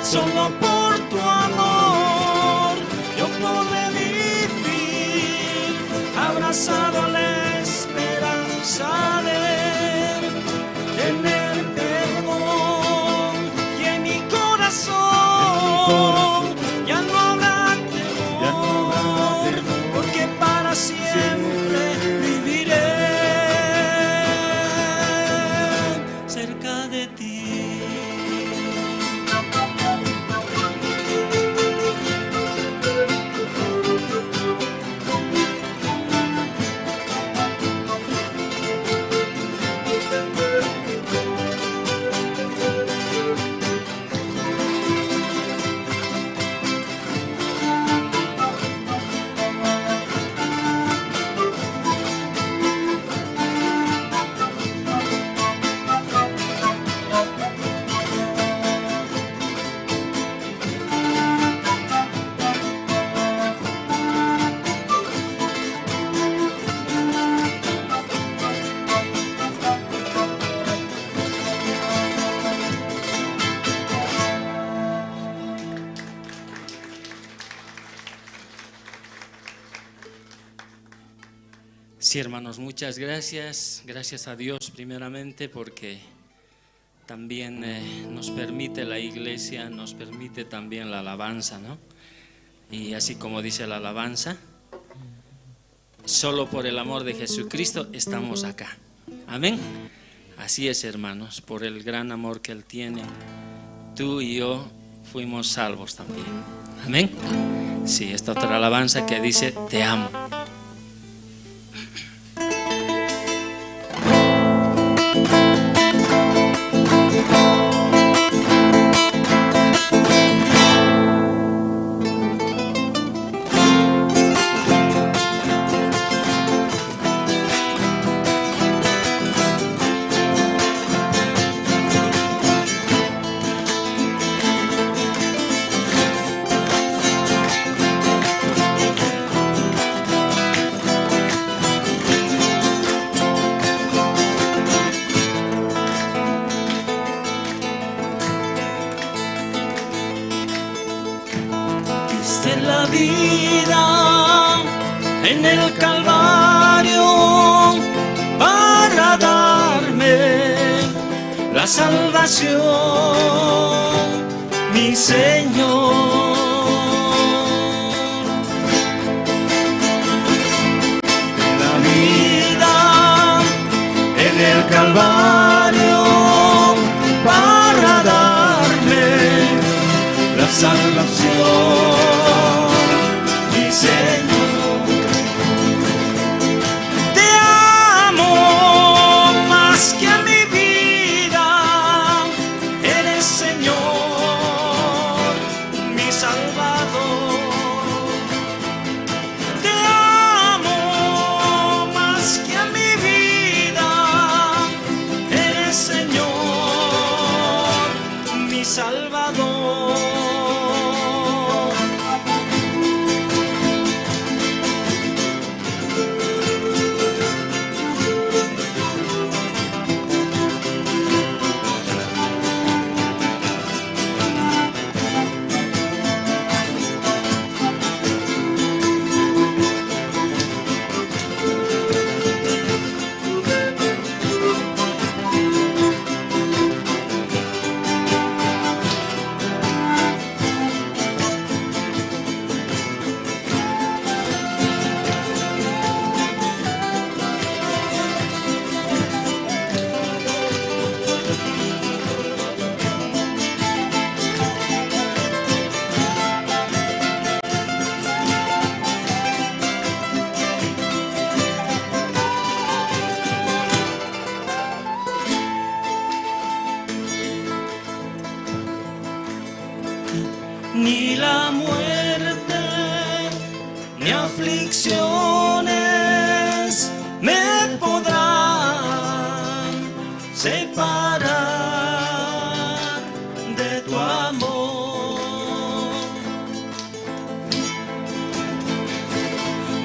solo por tu amor yo podré vivir, abrazado a la esperanza de tener perdón, y en mi corazón ya no habrá temor, porque para siempre viviré cerca de ti. Sí, hermanos, muchas gracias. Gracias a Dios primeramente porque también nos permite la iglesia, nos permite también la alabanza, ¿no? Y así como dice la alabanza, solo por el amor de Jesucristo estamos acá. Amén. Así es, hermanos, por el gran amor que Él tiene, tú y yo fuimos salvos también. Amén. Sí, esta otra alabanza que dice, te amo. La vida en el Calvario para darme la salvación, mi Señor. La vida en el Calvario para darme la salvación, mi Señor. Te amo más que a mi vida, eres Señor, mi Salvador. Te amo más que a mi vida, eres Señor, mi Salvador. Ni la muerte, ni aflicciones me podrán separar de tu amor.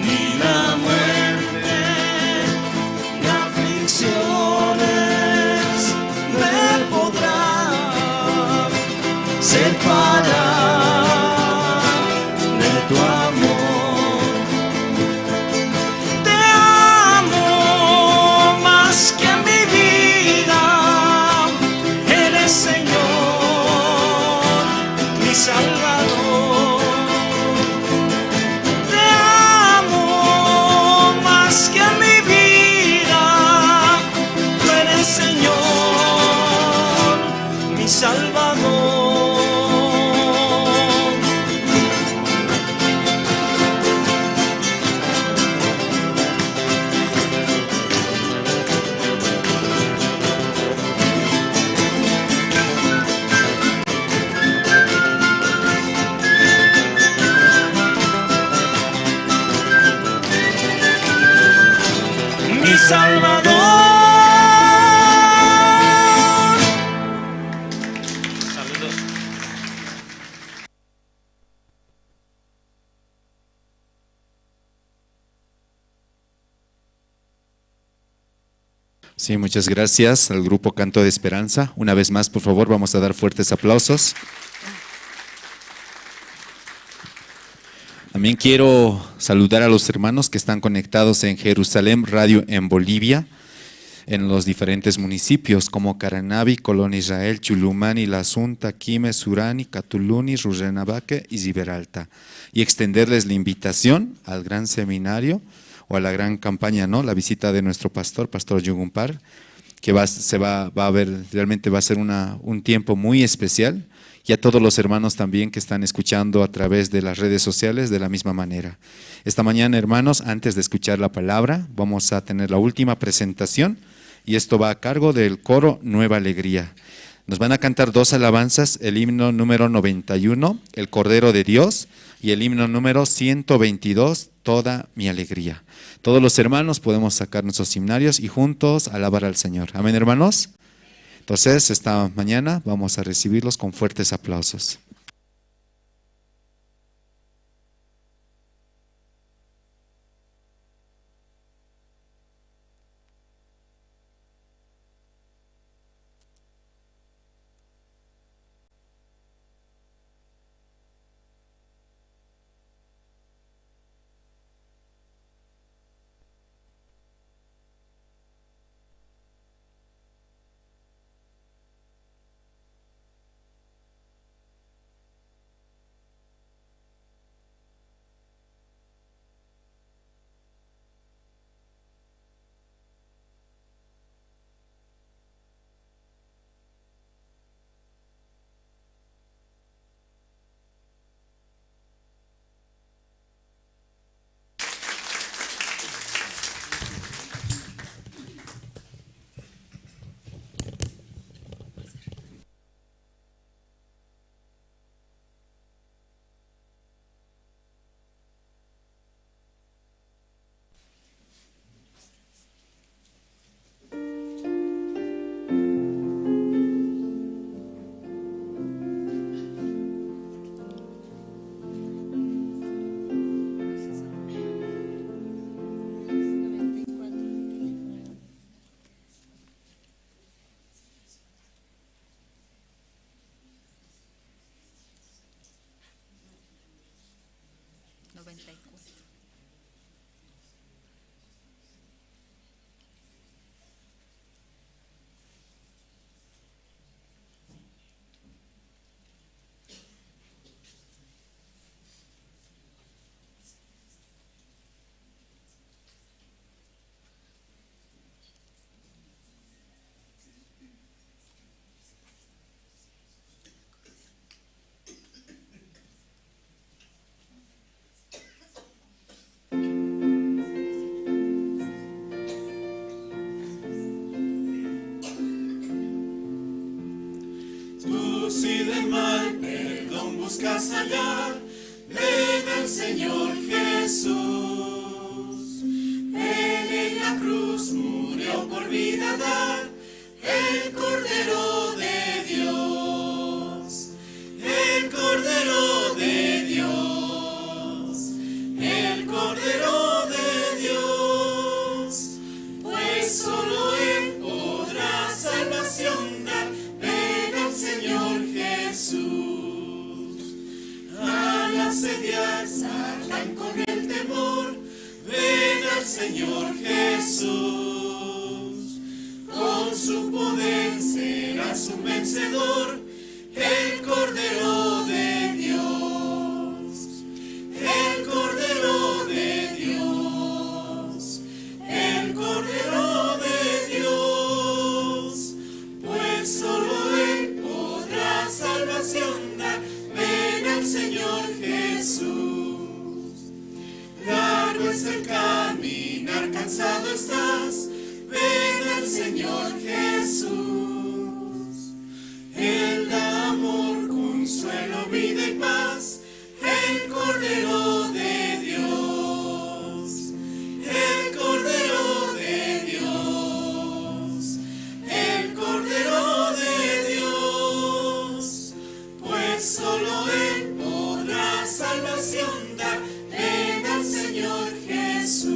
Ni la muerte, ni aflicciones me podrán separar de tu amor. Te amo más que mi vida, eres Señor, mi Salvador. Te amo más que mi vida, tú eres Señor, mi Salvador. Mi Salvador. Saludos. Sí, muchas gracias al grupo Canto de Esperanza. Una vez más, por favor, vamos a dar fuertes aplausos. También quiero saludar a los hermanos que están conectados en Jerusalén Radio en Bolivia, en los diferentes municipios como Caranavi, Colón Israel, Chulumani, La Asunta, Quime, Surani, Catuluni, Rurrenabaque y Riberalta. Y extenderles la invitación al gran seminario o a la gran campaña, ¿no? La visita de nuestro pastor, Pastor Yugumpar, que va, se va, va a ver, realmente va a ser un tiempo muy especial. Y a todos los hermanos también que están escuchando a través de las redes sociales de la misma manera. Esta mañana, hermanos, antes de escuchar la palabra, vamos a tener la última presentación y esto va a cargo del coro Nueva Alegría. Nos van a cantar dos alabanzas, el himno número 91, El Cordero de Dios, y el himno número 122, Toda mi Alegría. Todos los hermanos podemos sacar nuestros himnarios y juntos alabar al Señor. Amén, hermanos. Entonces, esta mañana vamos a recibirlos con fuertes aplausos. buscas hallar, ven al Señor Jesús. Él en la cruz murió por vida dar, el Cordero de Dios, el Cordero de Dios, el Cordero de Dios, pues solo Él podrá salvación dar, ven al Señor Jesús. Al asediar Satán con el temor, ven al Señor Jesús. Con su poder serás un vencedor, el Cordero de Dios, el Cordero de Dios, el Cordero de Dios, pues solo Él podrá salvación dar, ven al Señor Jesús. Largo es el caminar, cansado estás, ven al Señor Jesús. Él da amor, consuelo, vida y paz, el Cordero de Dios, el Cordero de Dios, el Cordero de Dios, pues solo Él podrá salvación dar, ven al Señor Jesús.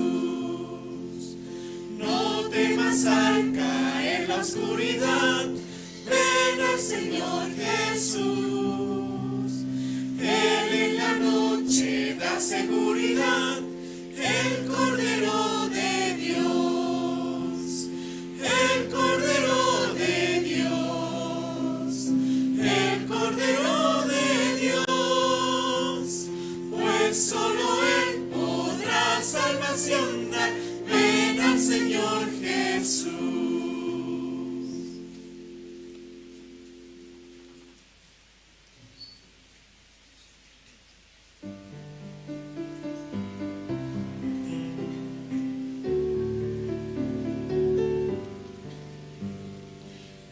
No temas al caer la oscuridad, ven al Señor Jesús. Él en la noche da seguridad, el Cordero de Dios, el Cordero de Dios, el Cordero de Dios, pues solo Él podrá salvación dar, ven al Señor Jesús.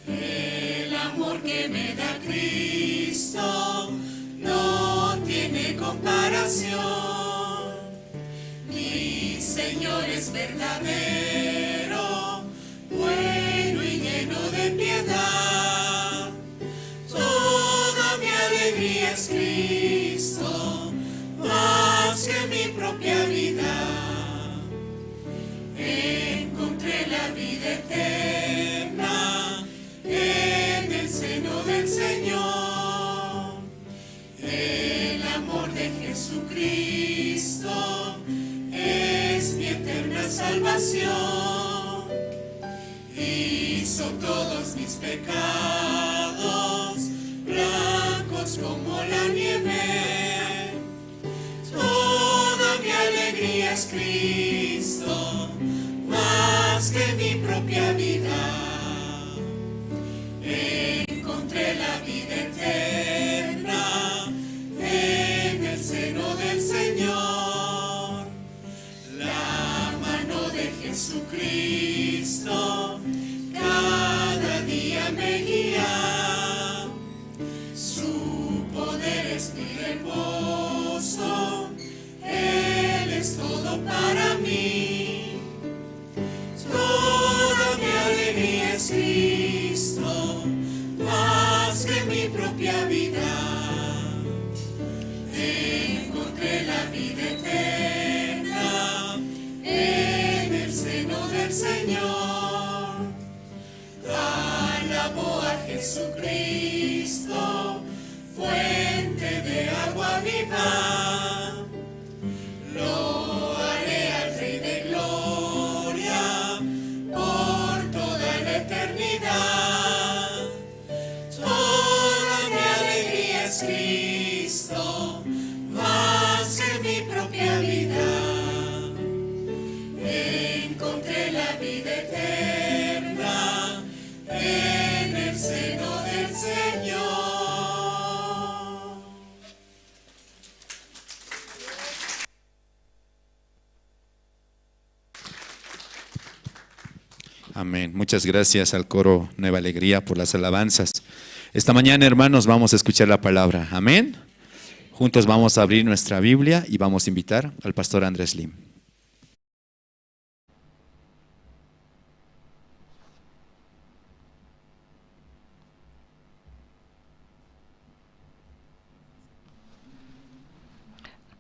El amor que me da Cristo no tiene comparación. Mi Señor es verdadero, bueno y lleno de piedad. Toda mi alegría es Cristo, más que mi propia vida. Encontré la vida eterna en el seno del Señor. El amor de Jesucristo es mi eterna salvación. Hizo todos mis pecados blancos como la nieve. Toda mi alegría es Cristo, más que mi propia vida. Encontré la vida eterna en el seno del Señor. La mano de Jesucristo cada día me guía. Su poder es mi reposo, Él es todo para mí. Toda mi alegría es Cristo, más que mi propia vida. Encontré la vida eterna en el seno del Señor. Alabo a Jesucristo, fuente de agua viva. Lo haré al Rey de Gloria por toda la eternidad. Toda mi alegría es Cristo, más que mi propia vida. Encontré la vida eterna en el seno del Señor. Amén. Muchas gracias al coro Nueva Alegría por las alabanzas. Esta mañana, hermanos, vamos a escuchar la palabra. Amén. Juntos vamos a abrir nuestra Biblia y vamos a invitar al pastor Andrés Lim.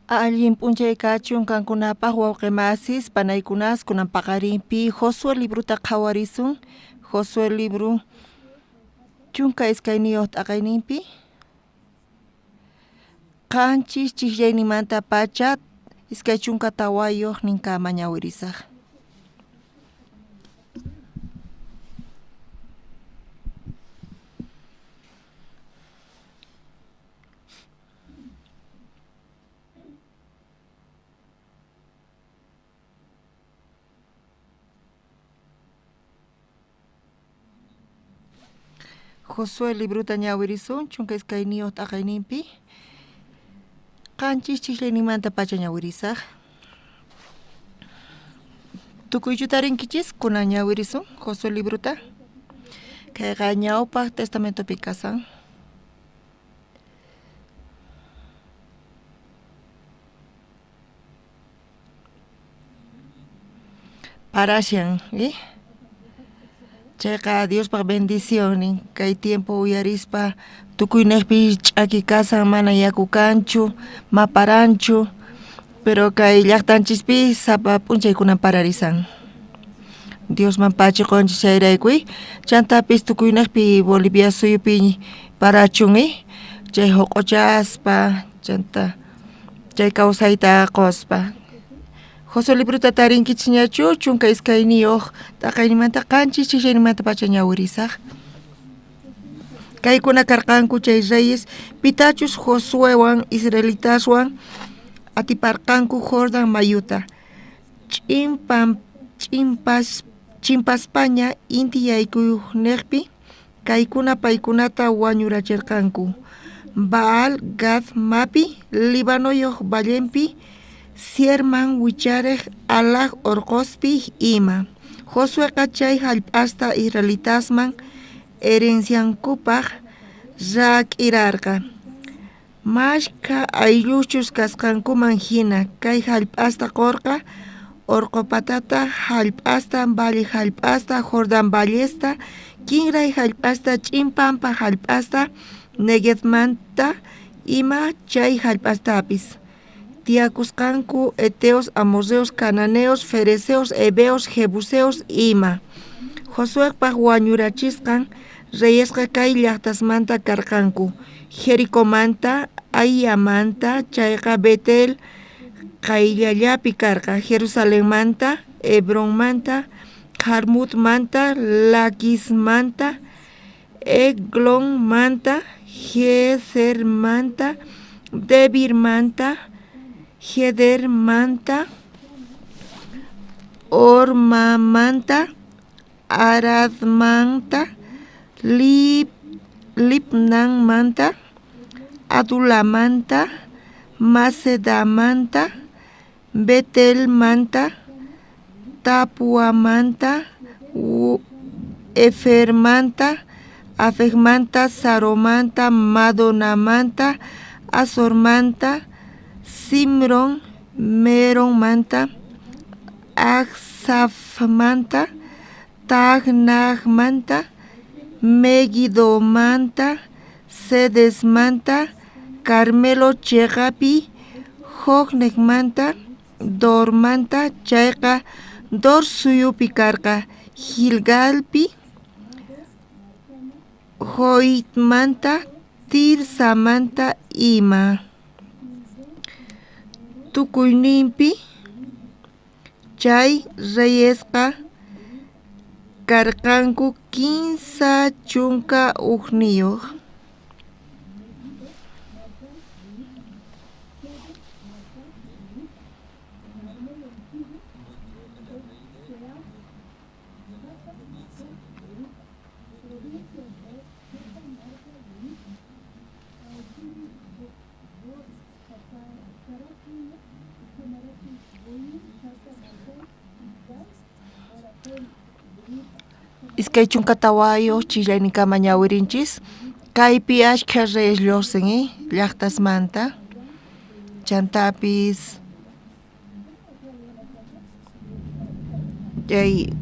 Allin p'unchay kachun kankunapaj wawqimasis panaykunas kunan paqarinpi Josué libruta qhawarisun. Josué libru 12 t'aqayninpi 7 chijllaynimanta pacha 24 ninkama ñawirisaj. Josué libruta ñawirisun 12 t'aqayninpi 7 chijllaynimanta pacha ñawirisaj. Tukuychu tarinkichis kunan ñawirisun Josué libruta. Kayqa ñawpaq testamentopi kasan. Parashan, Chayqa Diospaq bendicionnin kay tiempo uyarispa tukuynejpi ch'aki kasan mana yaku kanchu maparanchu, pero kay llaqtanchispi sapa p'unchaykunan pararisan. Diosman pachiqunchis chayraykuy chantapis tukuynejpi Bolivia suyupi parachun, chay huq'uchaspa chanta chay kawsayta quspa. Josué libruta tarinkichis ñachu 12 t'aqaynimanta 7 chijllaynimanta pacha ñawirisaj. Kaykuna karqanku chay reyes pitachus Josuewan israelitaswan atiparqanku Jordan mayuta chimpaspaña inti yaykuyniqpi kaykuna paykunata wañurachirqanku Baal Gad mapi Libanoyoj vallenpi Sierman wicharej Alaj orqospi ima. Josueqa chay hallp'asta israelitasman herenciankupaj rak'irarqa. Mashkha aylluchus kasqankuman hina kay hallp'asta qurqa orqopatata hallp'asta, valle hallp'asta, Jordan vallesta, kinray hallp'asta, ch'in pampa hallp'asta, Neguevmanta ima chay hallp'astapis. Tiyakusqanku heteos, amorreos, cananeos, fereceos, heveos, jebuseos ima. Josuepaj wañurachisqan reyesqa kay llaqtasmanta karqanku: Jericomanta, Ahiamanta, chayqa Betel qayllallapi karqa, Jerusalenmanta, Hebronmanta, Jarmutmanta, Laquismanta, Eglonmanta, Gezermanta, Debirmanta, Gedermanta, Hormamanta, Aradmanta, Libnanmanta, Adulamanta, Macedamanta, Betelmanta, Tapuamanta, Hefermanta, Afecmanta, Saromanta, Madonamanta, Azormanta, Simron, Meronmanta, Aksafmanta, Tagnagmanta, Megidomanta, Cedesmanta, Carmelo cheqapi, Jojnejmanta, Dormanta, chayqa Dor suyupi karqa, Gilgalpi, Joitmanta, Tirsamanta ima. Tukuyninpi chay reyesqa karqanku 31. 24 chillayninkama ñawirinchis kaypi ashkha reyes lluqsin llaqtasmanta. Chantapis chay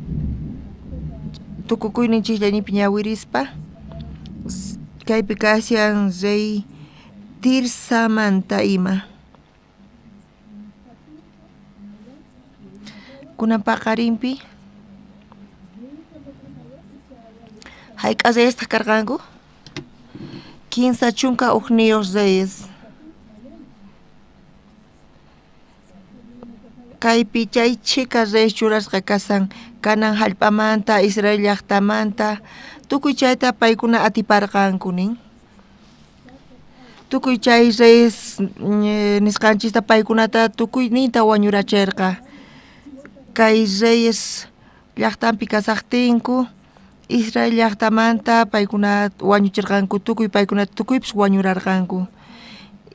tukukuynin chijllayninpi ñawirispa kaypi kashan rey Tirsamanta ima. Kunan paqarinpi hayk'a reyestaq karqanku? 31 reyes. Kaypi chay chhika reyes churasqa kasan Canaán jallp'amanta, Israel llaqtamanta, tukuy chayta paykuna atiparqanku nin. Tukuy chay reyes nisqanchista paykunata tukuyninta wañuracherqa. Kay reyes llaqtanpi kasaqtinku Israel llaqtamanta paykuna wañucherqanku, tukuy paykuna tukuypis wañurarqanku.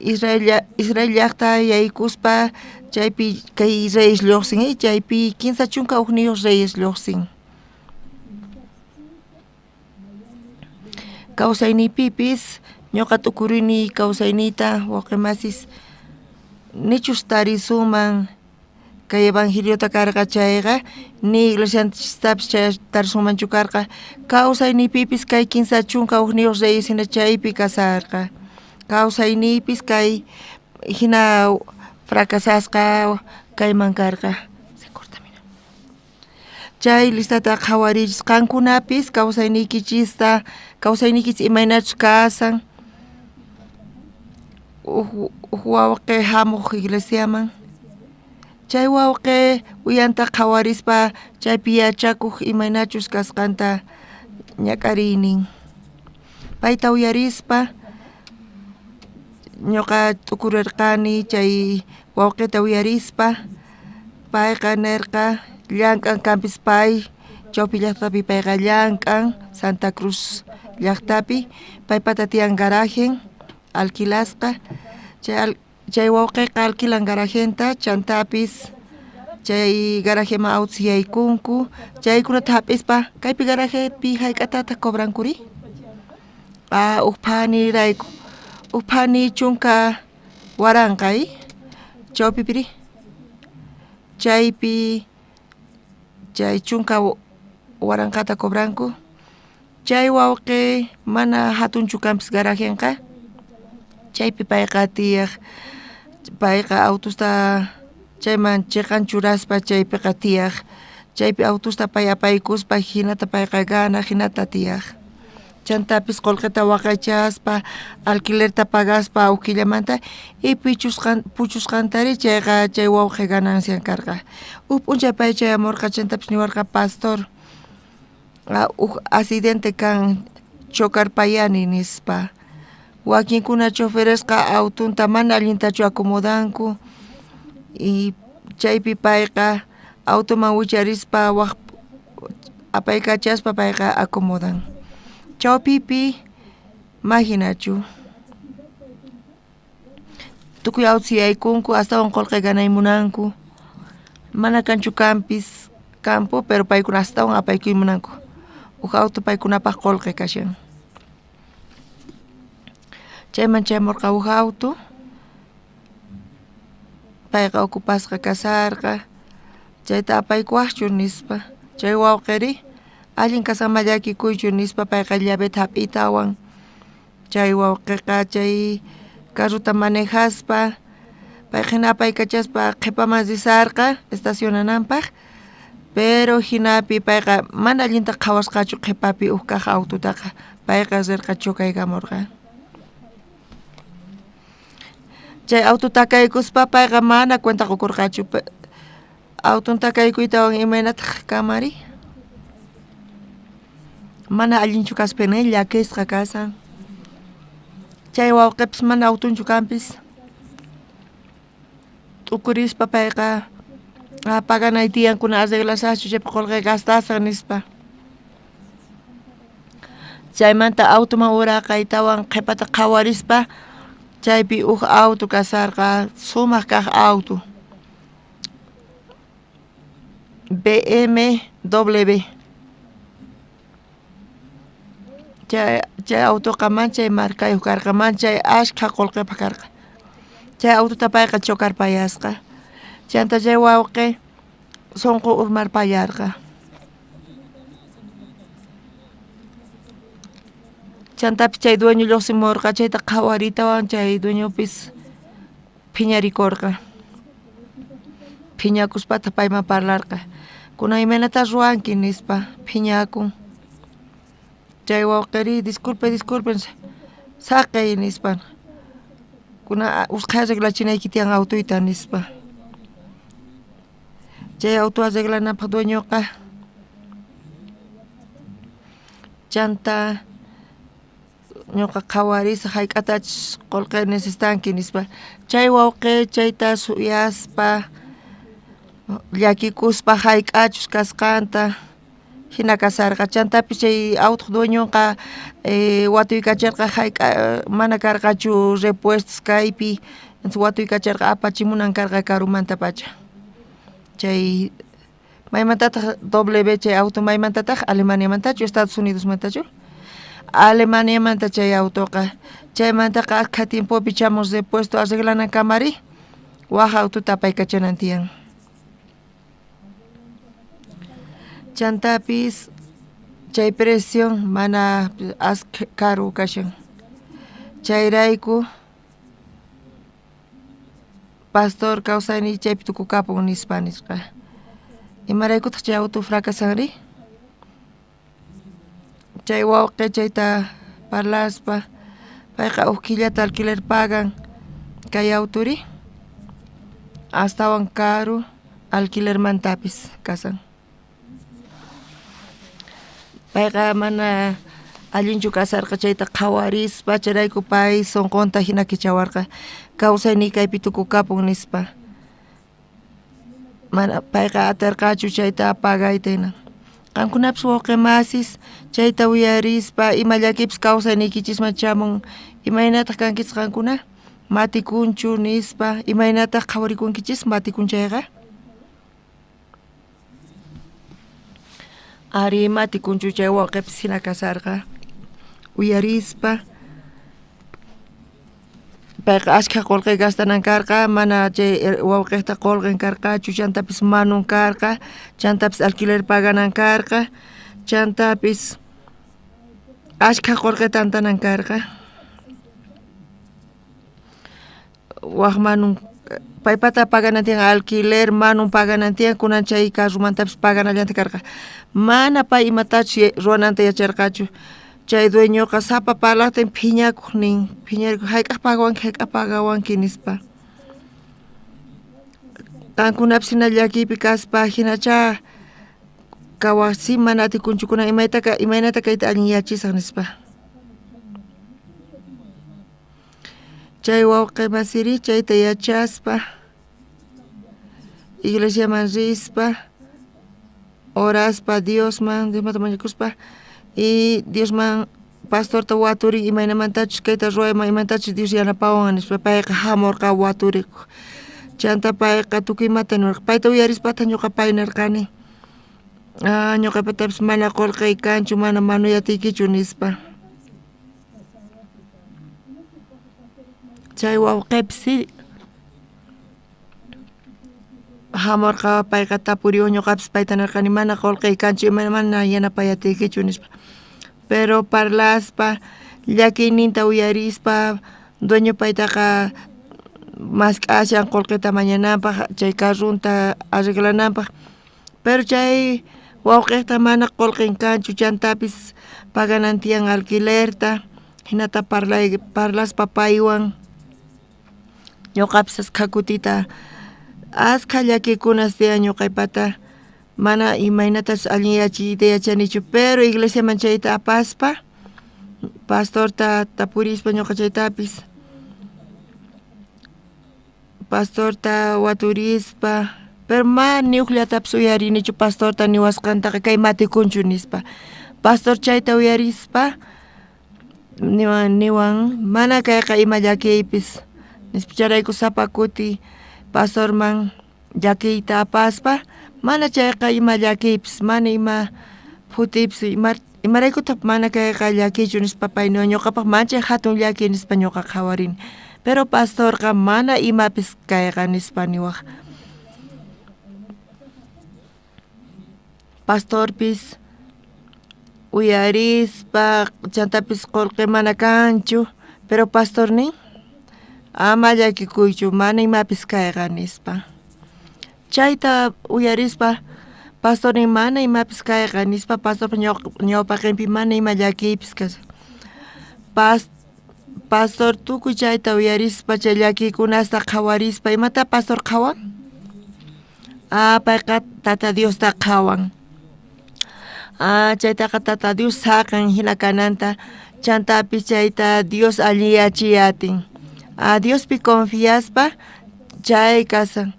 Israel llaqta yaykuspa chaypi kay reyes lluqsin, chaypi 31 reyes lluqsin. Kawsayniypipis ñuqa t'ukurini kawsayniyta wawqimasis nichus tarisuman kay evangeliota karqa chayqa ni iglesianchistapis chay tarisunmanchu karqa. Kawsayniypipis kay 31 reyes hina chaypi kasarqa. Kawsayniypis kay hina fracasasqa kayman karqa. Chay listata qhawarichis qankunapis kawsayniykichista, kawsayniykichis imaynachus kasan. Uj wawqi hamuq iglesiaman, chay wawqi uyanta qhawarispa chaypi yachakuq imaynachus kasqanta ñak'ariynin. Payta uyarispa ñuqa t'ukurirqani chay wawqita uyarispa, payqa nerqa llank'an kanpis pay chawpi llaqtapi payqa llank'an Santa Cruz llaqtapi, paypata tiyan garajen alquilasqa, chay wawqiqa alquilan garajenta, chantapis chay garajeman autos yaykunku, chaykunata hap'ispa kaypi garajepi hayk'atataq cobrankuri? Uj phanirayku, uj phani 10,000 chawpipiri, chaypi chay 10,000 cobranku. Chay wawqi mana hatunchu kanpis garajenqa, chaypi payqa tiyaq, payqa autosta chayman chiqan churaspa chaypiqa tiyaq, chaypi autosta pay apaykuspa hinata payqa ganaq hinata tiyaq. Chantapis qullqita waqaychaspa alquilerta pagaspa uj killamanta y puchusqantari chayqa chay wawqi ganancian karqa. Uj p'unchay pay chayamurqa chantapis niwarqa pastor uj accidente kan chocarpayani nispa. Wakinkuna choferesqa autunta mana allintachu acomodanku y chaypi payqa automan wicharispa waj apaykachaspa payqa acomodan. Chawpipi mahinachu tukuy autos yaykunku astawan qullqi ganay munanku, mana kanchu kanpis campo pero paykuna astawan apaykuy munanku, uj auto paykunapaq qullqi kashan. Chayman chayamurqa uj auto, payqa ocupasqa kasarqa, chayta apaykuwaqchu nispa, chay wawqiri allin kasqanma llakikuychu nispa payqa llaveta hap'itawan, chay wawqiqa chay carrota manejaspa payqa hina apaykachaspa qhipaman risarqa estacionananpaq, pero hinapi payqa mana allinta qhawasqachu qhipapi uj kaq autotaqa, payqa rirqa chocaykamurqa. Chay auto takaykuspa payqa mana cuenta qukurqachu, auton takaykuytawan imaynataq kamari? Mana allinchu kaspa llakisqa kasan. Chay wawqipis mana autonchu kanpis. T'ukurispa payqa paganay tiyankuna arreglasaqchu chaypi qullqi gastasaq nispa. Chaymanta automan uraqaytawan qhipata qhawarispa chaypi uj auto kasarqa, sumaq kaq auto. BMW. Chay autoqa manchay markayuq karqa, manchay ashkha qullqipaq karqa. Chay autota payqa chocarpayasqa. Chanta chay wawqi sunqu urmarpayarqa. Chantapis chay dueño lluqsimurqa, chayta qhawaritawan chay dueñopis phiñarikurqa. Phiñakuspataq payman parlarqa. Kunan imaynata ruwanki nispa phiñakun. Chay wawqiri disculpe, disculpe saqey nispa. Kunan usqhay arreglachinayki tiyan autoyta nispa. Chay auto arreglanapaq dueñoqa chanta ñuqa qhawarisaq hayk'atachus qullqi necesitanki nispa. Chay wawqi chayta suyaspa llakikuspa hayk'achus kasqanta hina kasarqa. Chantapis chay autuq dueñonqa watuykacharqa hayk'a mana karqachu repuestos kaypi, watuykacharqa apachimunan karqa karumantapacha. Chay maymantataq W chay auto maymantataq Alemaniamantachu Estados Unidosmantachu? Alemaniamanta chay autoqa. Chaymantaqa askha tiempopi chamun repuesto arreglanakamari waj autota apaykachanan tiyan. Chantapis chay precio mana askha karu kashan. Chayrayku pastor kawsayniy chaypi tukukapun nispa nisqa. Imaraykutaq chay auto fracasanri? Chay wawqi chayta parlaspa payqa huk killata alquiler pagan kay autori astawan karu alquilermantapis kasan. Payqa mana allinchu kasarqa chayta qhawarispa chayrayku pay sunqunta hina kichawarqa kawsayniy kaypi tukukapun nispa. Mana payqa atirqachu chayta pagayta hina. Qankunapis wawqi masis chayta uyarispa ima llakipis kawsayniykichisman chamun imaynataq kankichis qankuna? Matikunchu nispa imaynataq qhawarikunkichis matikun chayqa? Ari matikunchu chay wawqipis hina kasarqa. Uyarispa payqa askha qullqi gastanan karqa, mana chay wawqiqta qullqin karqachu, chantapis manun karqa, chantapis alquiler paganan karqa, chantapis askha qullqi tantanan karqa. Waj manun paypata paganan tiyan alquiler, manun paganan tiyan, kunan chay carromantapis paganallanta karqa. Mana pay imatachus ruwananta yacharqachu. Chay dueñoqa sapa parlaqtin phiñakuq nin, phiñarikuq hayk'aq pagawanki, hayk'aq pagawanki nispa. Qankunapis hina llakiypi kaspa hinachá kawaqsi mana atikunchu kunan imaynata kayta allinyachisaq nispa. Chay wawqi masiri chayta yachaspa iglesiaman rispa oraspa Diosman, Diosmanta mañakuspa y Diosman pastorta waturin imaynamantachus kayta ruwayman imaynatachus Dios yanapawan nispa payqa hamurqa waturikuq. Chanta payqa tukuy imata nirqa. Payta uyarispataq ñuqa pay nirqani. Ñuqapatapis mana qullqiy kanchu, mana manuyatiykichu nispa. Chay wawqipis hamurqa payqa tapuriwan ñuqapis payta nirqani mana qullqiy kanchu mana yanapayatiykichu nispa. Pero parlaspa llakiyninta uyarispa dueño paytaqa mask'ashan qullqita mañananpaq chay carrunta arreglananpaq. Pero chay wawqiqta mana qullqin kanchu chantapis paganan tiyan alquilerta hinata parlaspa paywan ñuqapis askha kutita askha llakikunas tiyan ñuqaypata mana imaynatachus allinyachiyta yachanichu pero iglesiaman chayta apaspa pastorta tapurispa ñuqa chaytapis pastorta waturispa pero mana ni uqllatapis uyarinichu pastorta niwasqantaqa kay matikunchu nispa. Pastor chayta uyarispa niwan mana kayqa ima llakiypis nispa chayrayku sapa kuti pastorman llakiyta apaspa mana chayqa ima llakiypis mana ima phutiypis imaraykutaq mana kayqa llakichu nispa pay niwan ñuqapaq manchay hatun llaki nispa ñuqa qhawarini. Pero pastorqa mana imapis kayqa nispa niwaj. Pastorpis uyarispa chantapis qolqe mana kanchu, pero pastor nin ama llakikuychu mana imapis kayqa nispa. Chayta uyarispa pastor nin mana imapis kayqa nispa pastorpa ñawpaqenpi mana ima llakiypis kashan. Pastor tukuy chayta uyarispa chay llakiykunasta qhawarispa imata pastor qhawan? Ah, payqa Tata Diosta qhawan. Ah, chaytaqa Tata Dios saqen jina kananta, chantapis chayta Dios alliyachiy atin. Ah, Diospi confiaspa chay kasan.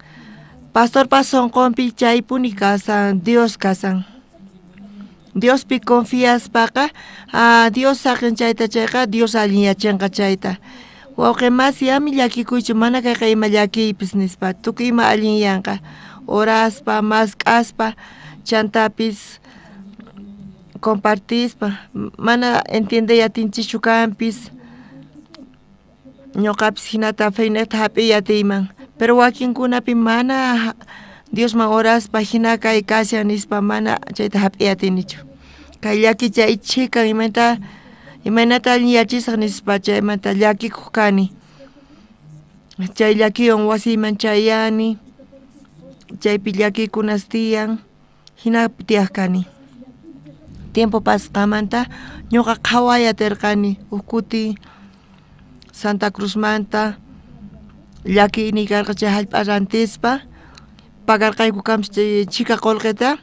Pastorpa sonqonpi chaypuni kasan, Dios kasan. Diospi confiaspaqa, ah, Dios saqen chayta chayqa, Dios allinyachenqa chayta. Wawqi masi ami llakikuychu, mana kayqa ima llakiypis nispa, tukuy ima allinyanqa. Oraspa, mask'aspa, chantapis compartispa, mana entiendey atinchischu kanpis, ñuqapis jinata feynejta jap'iy atiyman, pero wakinkunapi mana Diosman oraspa jina kay kashan nispa mana chayta jap'iy atinichu. Kay llaki chay chhikan imaynata allinyachisaj nispa chaymanta llakikuq kani. Chay llakiywan wasiyman chayani, chaypi llakiykunas tiyan, jinapi tiyaq kani. Tiempo pasqamanta ñuqa qhaway atirqani uj kuti Santa Cruzmanta llakiyniy karqa chay jallp'a rantispa, pagarqayku kanpis chay chhika qolqeta,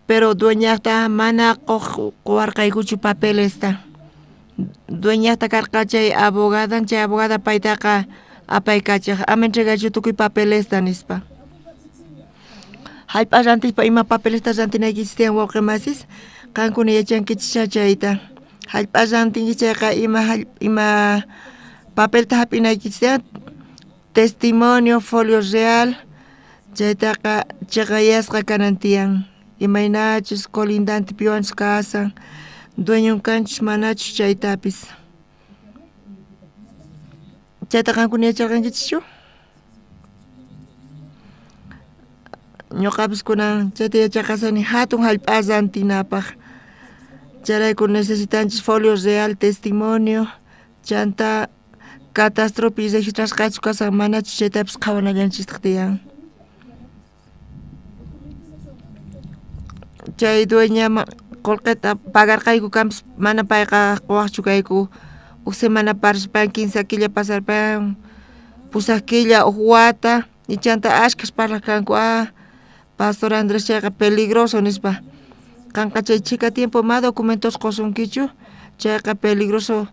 pero dueñajta mana qowarqaykuchu papelesta. Dueñajta karqa chay abogadan, chay abogada paytaqa apaykachaj, ama entregaychu tukuy papelesta nispa. Jallp'a rantispa ima papelesta rantinaykichis tiyan wawqi masis, qankuna yachankichis chayta. Jallp'a rantinki chayqa ima papelta jap'inaykichis tiyan, testimonio, folio real, chaytaqa chiqayasqa kanan tiyan. Imaynachus colindante piwanchus kasan, dueñon kanchus manachus chaytapis. Chayta qankuna yacharqankichischu? Ñuqapis kunan chayta yachaqasani hatun jallp'a rantinapaq. Chayrayku necesitanchis folio real, testimonio, chanta catastropi registrasqachu kasan manachus chaytapis qhawanallanchistaq tiyan. Chay dueñaman qolqeta pagarqayku kanpis mana payqa quwaqchu kayku uj semana pasarpan, kinsa killa pasarpan, pusaq killa, uj wata, y chanta ashkhas parlaq kanku, ah, Pastor Andrés chayqa peligroso nispa. Qanqa chay chhika tiempo ma documentos qusunkichu, chayqa peligroso,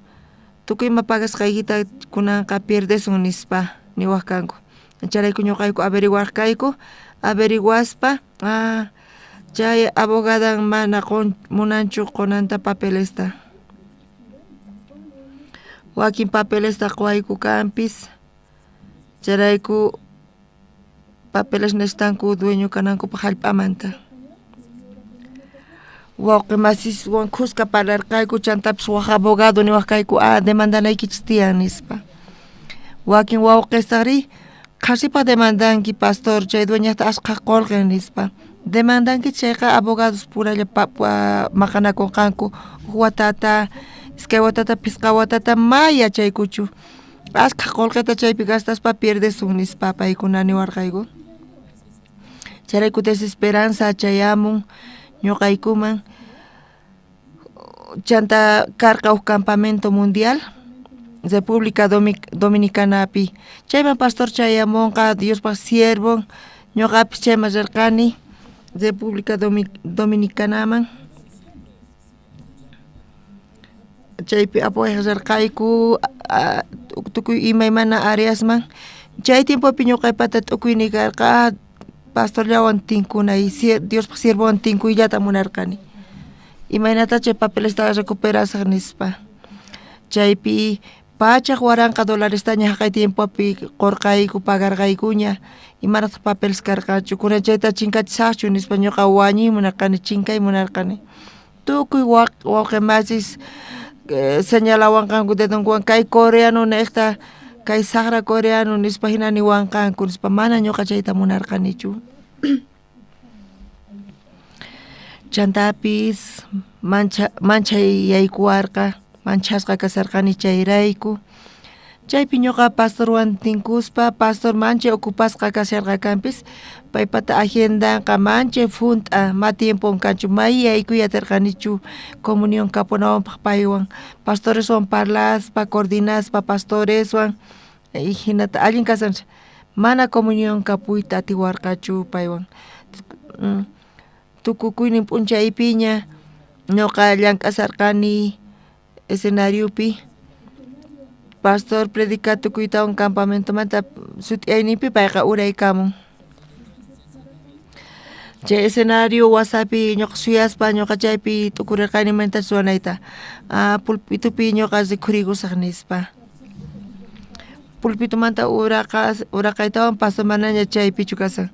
tukuy ima pagasqaykita kunanqa pierdesun nispa niwaq kanku. Chayrayku ñuqayku averiguaq kayku, averiguaspa, ah, chay abogadan mana munanchu qunanta papelesta. Wakin papelesta quwayku kanpis, chayrayku papeles necesitanku dueño kanankupaq jallp'amanta. Wawqi masiswan khuska parlarqayku, chantapis waj abogado niwaj kayku, ah, demandanaykichis tiyan nispa. Wakin wawqistajrí qhasipaj demandanki pastor, chay dueñajta ashkha qolqen nispa. Demandanki chayqa abogados puralla maqanakunqanku, uj watata, iskay watata, phisqa watata ma yachaykuchu. Ashkha qolqeta chaypi gastaspa pierdesun nispa paykuna niwarqayku. Chayrayku desesperanza chayamun ñuqaykuman. Chanta karqa uj campamento mundial República Dominicanapi. Chayman pastor chayamunqa, Diospaq siervon, ñuqapis chayman rirqani República Dominicanaman. Chaypi apoyaq rirqayku tukuy imaymana áreasman. Chay tiempopi ñuqaypata t'ukuyniy karqa, pastorllawan tinkunay, Diospaq siervowan tinkuyllata munarqani. Imaynata chay papelesta recuperasaq nispa. Chaypi pachaj waranqa dolarestaña jaqay tiempopi qurqayku, pagarqaykuña, imanataq papeles karqachu, kunan chayta chinkachisaqchu nispa ñuqa wañuy munarqani, chinkay munarqani. Tukuy wawqi masis señalawanqanku dedonkuwan, kay coreano nejta Kay saqra coreano nispa hina niwanqanku nispa mana ñuqa chayta munarqanichu. Chantapis manchay yaykuwarqa, manchasqa kasarqani chayrayku. Chaypi ñuqa pastorwan tinkuspa, pastor manchay ocupasqa kasharqa kanpis, paypata agendanqa manchay junt'a, ma tiempon kanchu, may yaykuy aterqanichu comunión kapunawanpaq paywan, pastoreswan parlaspa, coordinaspa pastoreswan, hinata allin kasanchik, mana comunión kapuyta atiwarqachu paywan. Tukukuynin p'unchaypiña ñuqa llank'asarqani escenariopi, pastor predica tukuytawan campamentomanta sut'iyayninpi payqa uraykamun. Chay escenario wasapi ñuqa suyaspa ñuqa chaypi t'ukurirqani imaynatachus ruwanayta, pulpitupi ñuqa rikhurikusaq nispa. Pulpitumanta uraqaytawan pastor manaña chaypichu kasan,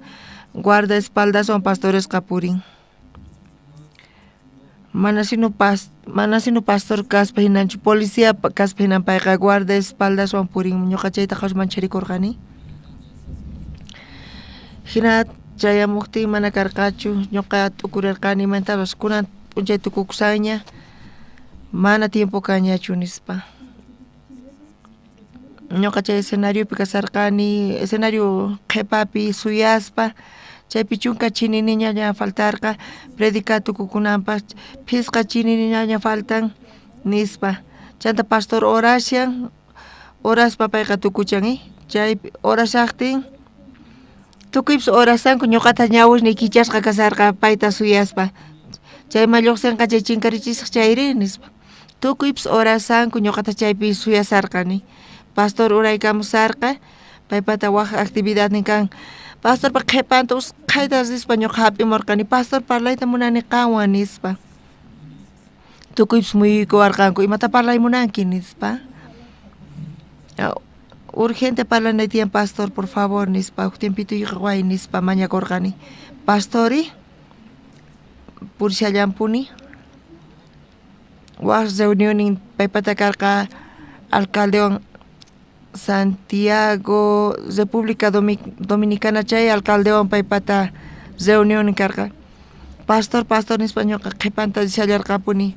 guarda espaldaswan pastoresqa purin. Mana sino pastor kaspa hinanchu, policía kaspa hinan payqa guarda espaldaswan purin, ñuqa chayta qhawaspa mancharikurqani. Hina chayamuqtin mana karqachu, ñuqa t'ukurirqani imaynatapas kunan p'unchay tukukusanña, mana tiempo kanñachu nispa. Ñuqa chay escenariopi kasarqani, escenario qhipapi suyaspa, chaypi chunka chininiñaña faltarqa predica tukukunanpaq, phisqa chininiñaña faltan nispa. Chanta pastor orashan, oraspa payqa tukuchan, chaypi orashaqtin tukuypis orasanku, ñuqata ñawisniy kichasqa kasarqa payta suyaspa, chayman lluqsinqa chay chinkarichisaq chayri nispa. Tukuypis orasanku, ñuqata chaypi suyasarqani. Pastor uraykamusarqa, paypata waj actividadnin kan. Pastorpa qhipanta usqhayta rispa ñuqa hap'imurqani, pastor parlayta munani qanwan nispa. Tukuypis muyuykuwarqanku, imata parlay munanki nispa. Urgente parlanay tiyan pastor, por favor nispa, huk tiempituyqa quway nispa mañakurqani. Pastori purishallampuni. Waj reunionin paypata karqa alcaldewan Santiago, República Dominicana chay alcaldewan paypata reunionin karqa. Pastor, pastor nispa ñuqa qhipanta rishallarqapuni.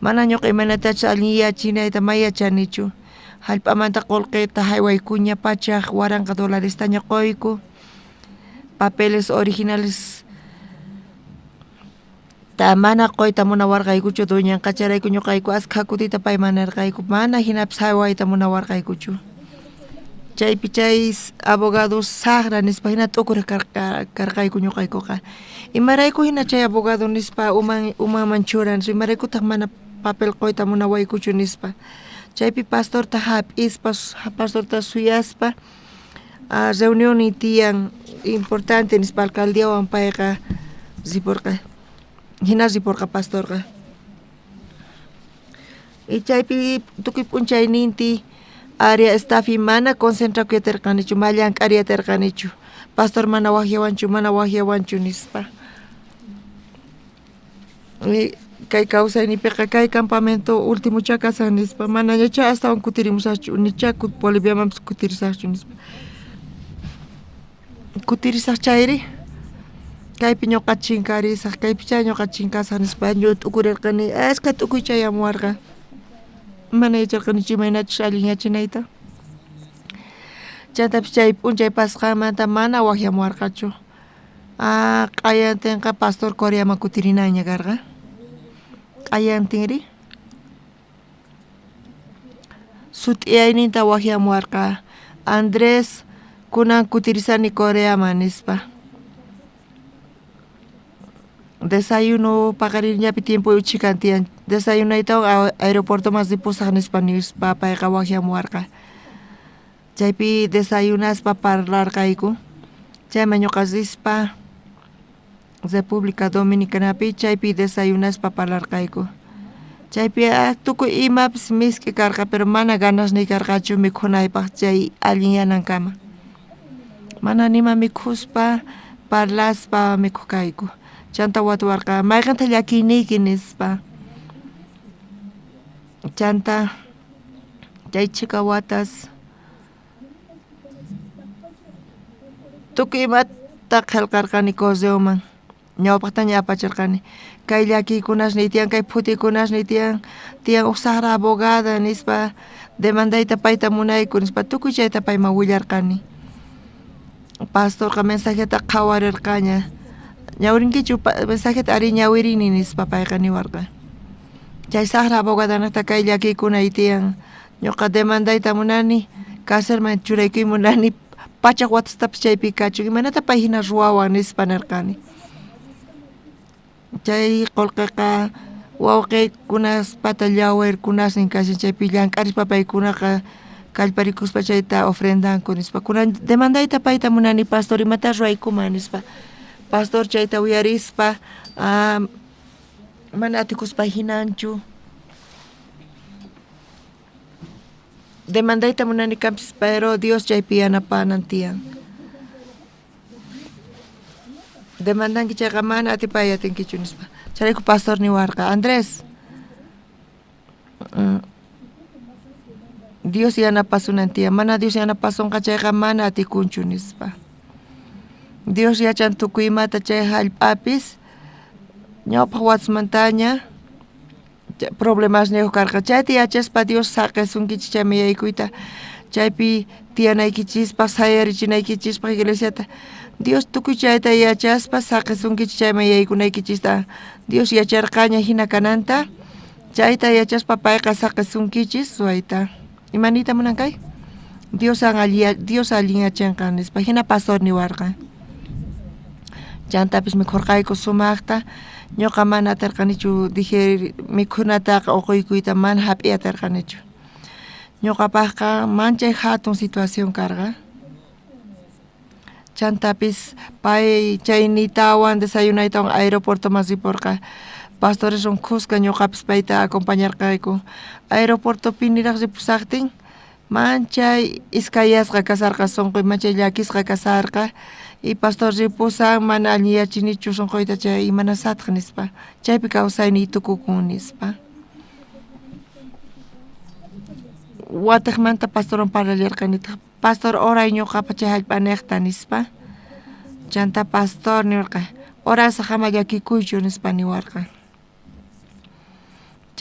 Mana ñuqa imaynatachus allinyachinayta may yachanichu. Hallp'amanta qullqita haywaykuña pachaq waranqa dolarestaña quyku. Papeles originales ta mana quyta munawarqaykuchu dueñanqacharayku ñuqayku askha kutita payman nirqayku, mana hinapis haywayta munawarqaykuchu. Chaypi chay abogado saqra nispa hina t'ukuriq karqayku ñuqaykuqa. Imarayku hina chay abogado nispa umanman churan, imaraykutaq mana papel quyta munawaykuchu nispa. Chaypi pastorta hap'ispa, pastorta suyaspa, reunionin tiyan importante nispa alcaldiawan payqa ripurqa. Hina ripurqa pastorqa. Y chaypi tukuy p'unchayninti área staffi mana concentrakuy atirqanichu, ma llank'ariy atirqanichu. Pastor mana waqyawanchu, mana waqyawanchu nispa. Kay kawsaynipiqa kay campamento último kasan nispa, manañacha astawan kutirimusaqchu, nicha Boliviamanpis kutirisaqchu nispa. Kutirisaq chayri, kaypi ñuqa chinkarisaq, kaypicha ñuqa chinkasaq nispa t'ukurirqani, askha t'ukuy chayamuwarqa. Mana yacharqanichu imaynachus allinyachinayta. Chantapis chay p'unchay pasqanmanta mana waqyamuwarqachu. Q'ayantinqa pastor Coreaman kutirinanña karqa. Q'ayantinri sut'iyayninta waqyamuwarqa, Andrés kunan kutirisani Coreaman nispa. Desayuno paqarinllapi tiempo chikan tiyan, desayunaytawan aeropuertoman ripusaq nispa nispa payqa waqyamuwarqa. Chaypi desayunaspa parlarqayku. Chayman ñuqa rispa República Dominicanapi chaypi desayunaspa parlarqayku. Chaypi tukuy imapis misk'i karqa, pero mana ganasniy karqachu mikhunaypaq chay allinyanankama. Mana nima mikhuspa parlaspa mikhuq kayku. Chanta watuwarqa mayqinta llakiyniyki nispa. Chanta chay chhika watas Tukuy imata qhelqarqani correoman. Ñawpaqtaña apachirqani. Kay llakiykunasniy tiyan, kay phutikunasniy tiyan, tiyan uj sajra abogada nispa demandayta payta munayku nispa tukuy chayta payman willarqani. Pastorqa mensajeta qhawarirqaña. Ñawirinkichu mensajeta arí ñawirini nispa payqa niwarqa. Chay sajra abogadanaqta kay llakiykunay tiyan. Ñuqa demandayta munani, carcelman churaykuy munani, pachak watastapis chaypi kachun, imaynata pay hina ruwawan nispa nirqani. Chay qullqiqa wawqiykunaspata llawirkunasnin kashan chaypi llank'arispa paykunaqa kallparikuspa chayta ofrendanku nispa. Kunan demandayta payta munani pastor imata ruwaykuman nispa. Pastor chayta uyarispa mana atikuspa hinanchu. Demandayta munani kanpis pero Dios chaypi yanapanan tiyan. Demandanki chayqa mana atipay atinkichu nispa. Chayrayku pastor niwarqa, Andrés, Dios yanapasunan tiyan, mana Dios yanapasonqa chayqa mana atikunchu nispa. Dios yachan tukuy imata chay hallp'apis ñawpaq watasmantaña problemasniyuq karqa. Chayta yachaspa Dios saqesunkichis chayman yaykuyta, chaypi tiyanaykichispaq, sayarichinaykichispaq iglesiata. Dios tukuy chayta yachaspa saqesunkichis chayman yaykunaykichista. Dios yacharqaña hina kananta, chayta yachaspa payqa saqesunkichis ruwayta. Imaniyta munan kay? Dios allin yachanqa nispa. Hina pastor niwarqa. Chantapis mikhurqayku sumaqta. Ñuqa mana atirqanichu digerir mikhunataqa uquykuyta mana hap'iy atirqanichu. Ñuqapaqqa manchay hatun situación karqa. Chantapis pay chaynitawan desayunaytawan aeropuertoman ripurqa. Pastoreswan khuska ñuqapis payta acompañarqayku. Aeropuertopi niraq ripusaqtin manchay iskayasqa kasarqa sunquy, manchay llakisqa kasarqa. Y pastor ripusan mana alliyachinichu sunquyta chay imanasataq nispa. Chaypi kawsayniy tukukun nispa. Watiqmanta pastorwan parlallarqanitaq. Pastor oray ñuqapa chay hallp'aniqta nispa. Chanta pastor niwarqa, orasaq ama llakikuychu nispa niwarqa.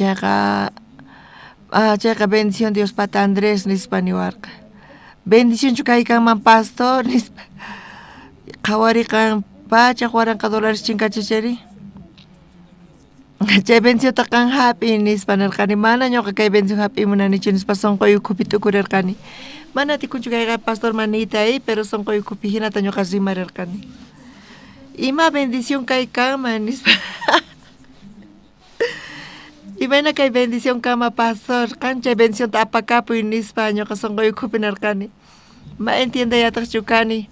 Chayqa chayqa bendición Diospata Andrés nispa niwarqa. Bendicionchu kaykanman pastor nispa. Qhawariqan pachak waranqa dólares chinkachichari. Chay bendicionta qan hap'iy nispa nirqani. Mana ñuqa kay bendición hap'iy munanichu nispa sunquy ukhupi t'ukurirqani. Mana atikunchu kayqa pastor maniyta pero sunquy ukhupi hinata ñuqa rimarirqani. Ima bendición kay kanman nispa. Imayna kay bendición kanman pastor, qan chay bendicionta apakapuy nispa ñuqa sunquy ukhupi nirqani. Ma entiendayataqchu kani.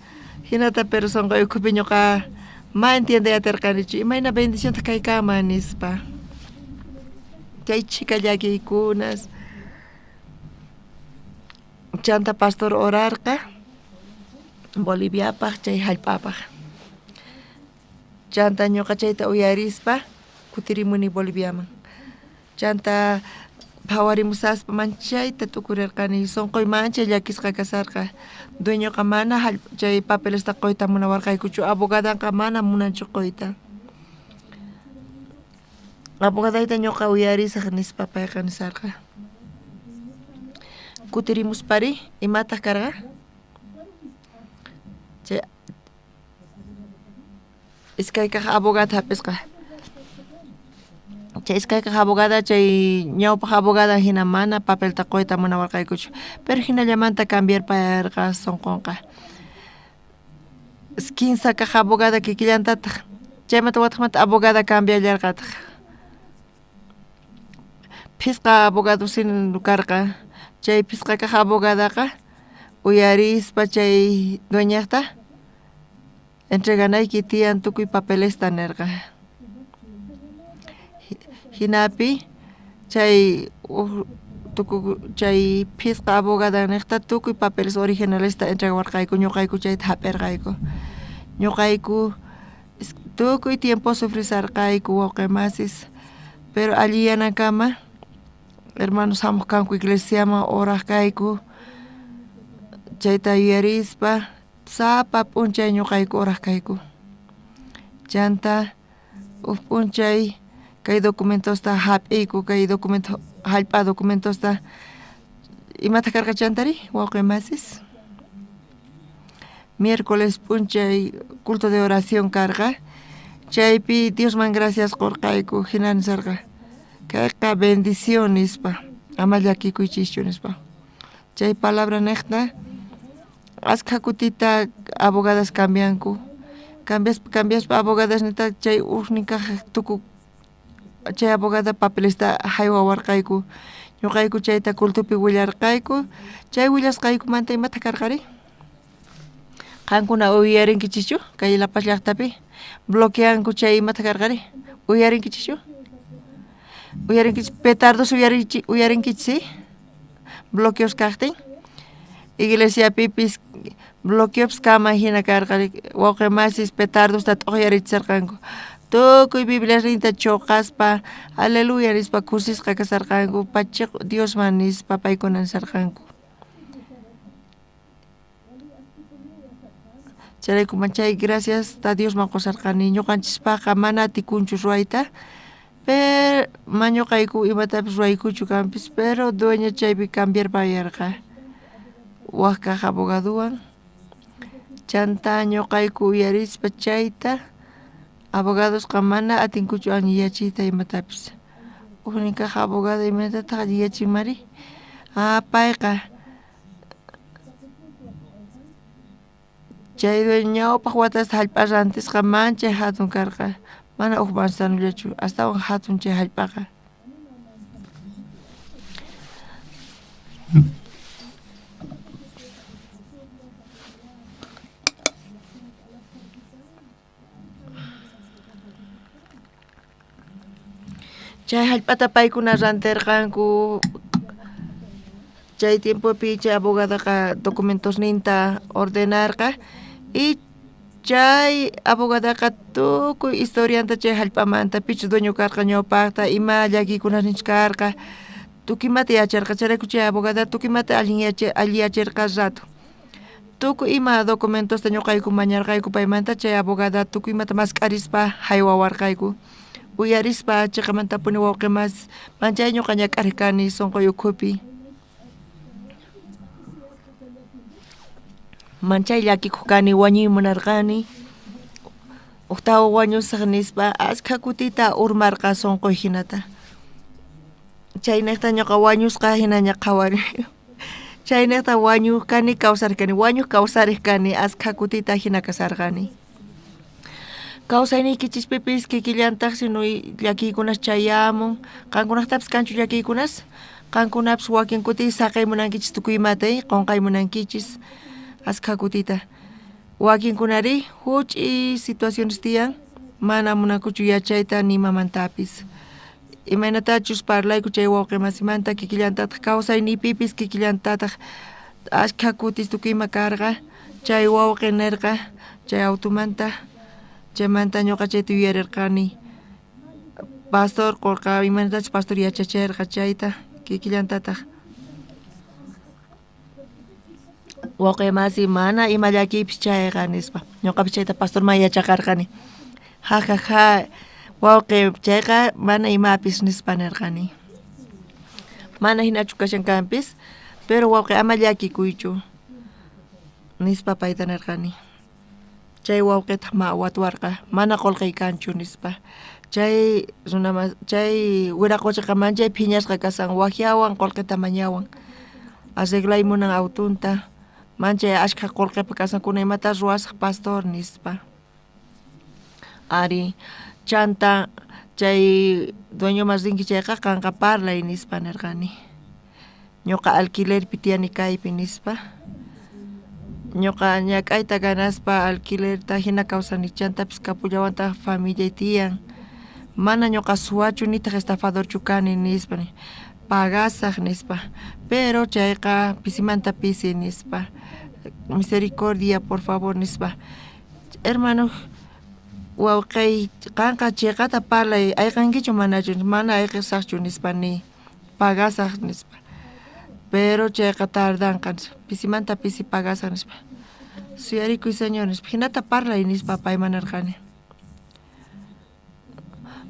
Hinata pero sunquy ukhupi ñuqa ma entiendayatarqanichu. Imayna bendicionta kay kanman nispa. Chay chhika llakiykunas. Chanta pastor orarqa Boliviapaq chay hallp'apaq. Chanta ñuqa chayta uyarispa kutirimuni Boliviaman. Chanta phawarimusaspa manchayta t'ukurirqani, sunquy manchay llakisqa kasarqa. Dueñoqa mana chay papelesta quyta munawarqaykuchu, abogadanqa mana munanchu quyta. Abogadayta ñuqa uyarisaq nispa payqa nisarqa. Kutirimuspari imataq karqa? Chay iskaykaq abogada hap'isqa. Chay iskaykaq abogada chay ñawpaq abogada hina mana papelta quyta munawarqaykuchu, pero hinallamanta cambiarpayarqa sunqunqa. Kinsakaq abogada kikillantataq, chaymanta watiqmanta abogada cambiallarqataq. Phisqa abogado sin karqa, chay phisqakaq abogadaqa uyarispa chay dueñaqta entreganayki tiyan tukuy papelesta nirqa. Hinapi chay chay phisqa abogada niqta tukuy papeles originalesta entregawarqayku, ñuqayku chayta hap'irqayku. Ñuqayku tukuy tiempo sufrisarqayku wawqimasis, pero alliyanankama hermanos hamuq kanku iglesiaman oraq kayku chayta yuyarispa Sapa p'unchay ñuqayku oraj kayku. Chanta uj p'unchay kay documentosta hap'iyku, kay documento jallp'a documentosta imataq karqa chantari wawqi masis? Miércoles p'unchay culto de oración karqa, chaypi Diosman gracias qurqayku, jina nisarqa kayqa bendición nispa, ama llakikuychischu nispa. Chay palabra niqta askha kutita abogadas cambianku, cambiaspa cambiaspa abogadas nita chay ujnin kaq tuku chay abogada papelesta haywawarqayku, ñuqayku chayta cultopi willarqayku, chay willasqaykumanta imataq karqari? Qankuna uyarinkichikchu kay La Paz llaqtapi? Bloqueanku chay imataq karqari? Uyarinkichikchu? Uyarinkichik petardos uyarinkichik sí? Bloqueos kaqtin iglesiapipis bloqueopis kama hina karqa wawqi masis petardosta t'uqyarichisarqanku tukuy bibliasninta chuqaspa aleluya nispa kusisqa kasarqanku pachiq Diosman nispa paykuna nisarqanku. Chayrayku manchay graciasta Diosman qusarqani ñuqanchispaqqa mana atikunchu ruwayta, pero ma ñuqayku imatapis ruwaykuchu kanpis, pero dueño chaypi cambiarpayarqa wak kaq abogadowan. Chanta ñuqayku uyarispa chayta abogadosqa mana atinkuchu alliyachiyta imatapis. Ujnin kaq abogado imatataq alliyachinmari? Ah, payqa chay dueño ñawpaq watasta jallp'a rantisqa manchay hatun karqa, mana uj manzanullachu, astawan hatun chay jallp'aqa. Chay jallp'ata paykuna rantirqanku, chay tiempopi chay abogadaqa documentosninta ordenarqa y chay abogadaqa tukuy historianta chay jallp'amanta pichus dueño karqa ñawpaqta ima llakiykunasninchus karqa tukuymata yacharqa, chayrayku chay abogada tukuymata alliyachirqa rato. Tukuy ima documentosta ñuqayku mañarqayku paymanta chay abogada tukuymata mask'arispa haywawarqayku. Uyarispa chiqamantapuni wawqi mas manchay ñuqa ñak'ariq kani sunquy ukhupi. Manchay llakikuq kani wañuy munarqani, uqtawan wañusaq nispa askha kutita urmarqa sunquy hinata. Chayniqta ñuqa wañusqa hinaña qhawari. Chayniqta wañuq kani kawsariq kani, wañuq kawsariq kani askha kutita hina kasarqani. Kawsayniykichispipis kikillantaqsi llakiykunas chayamun, qankunaqtapis kanchu llakiykunas? Qankunapis wakin kuti saqay munankichis tukuy imata, qunqay munankichis askha kutita. Wakinkunari huch'i situaciones tiyan, mana munankuchu yachayta ni mamantapis. Imaynatachus parlayku chay wawqi masimanta kikillantataq kawsayniypipis kikillantataq askha kutis tukuy ima karqa, chay wawqi nirqa chay automanta chaymanta ñuqa chayta yuyarirqani. Pastor qurqa imaynatachus pastor yachachirqa chayta kikillantataq. Wawqi masi mana ima llakiypis chayqa nispa ñuqapis chayta pastorman yachaqarqani. Ja ja ja wawqi chayqa mana imapis nispa nirqani. Mana hinachu kashan kanpis, pero wawqi ama llakikuychu nispa payta nirqani. Chay wawqitaq ma watuwarqa mana qullqiy kanchu nispa. Chay runa chay wiraquchaqa manchay phiñasqa kasan waqyawan qullqita mañawan. Arreglay munan autunta, manchay ashkha qullqipa kasankuna imata ruwasaq pastor nispa. Ari chanta chay dueñoman rinki chayqa qanqa parlay nispa nirqani. Ñuqa alquilerpi tiyani kaypi nispa. Ñuqa ñak'ayta ganaspa alquilerta hina kawsani chantapis kapullawantaq familiay tiyan. Mana ñuqa suwachu nitaq estafadorchu kani nispa pagasaq nispa, pero chayqa pisimanta pisi nispa. Misericordia por favor nispa. Hermano wawqay qanqa chiqata parlay ayqankichu manachu mana ayqisaqchu nispa ni pagasaq nispa. Pero chayqa tardanqa pisimanta pisi pagasaq nispa. Suyarikuy Señor nispa, jinata parlay nispa payman nerqani.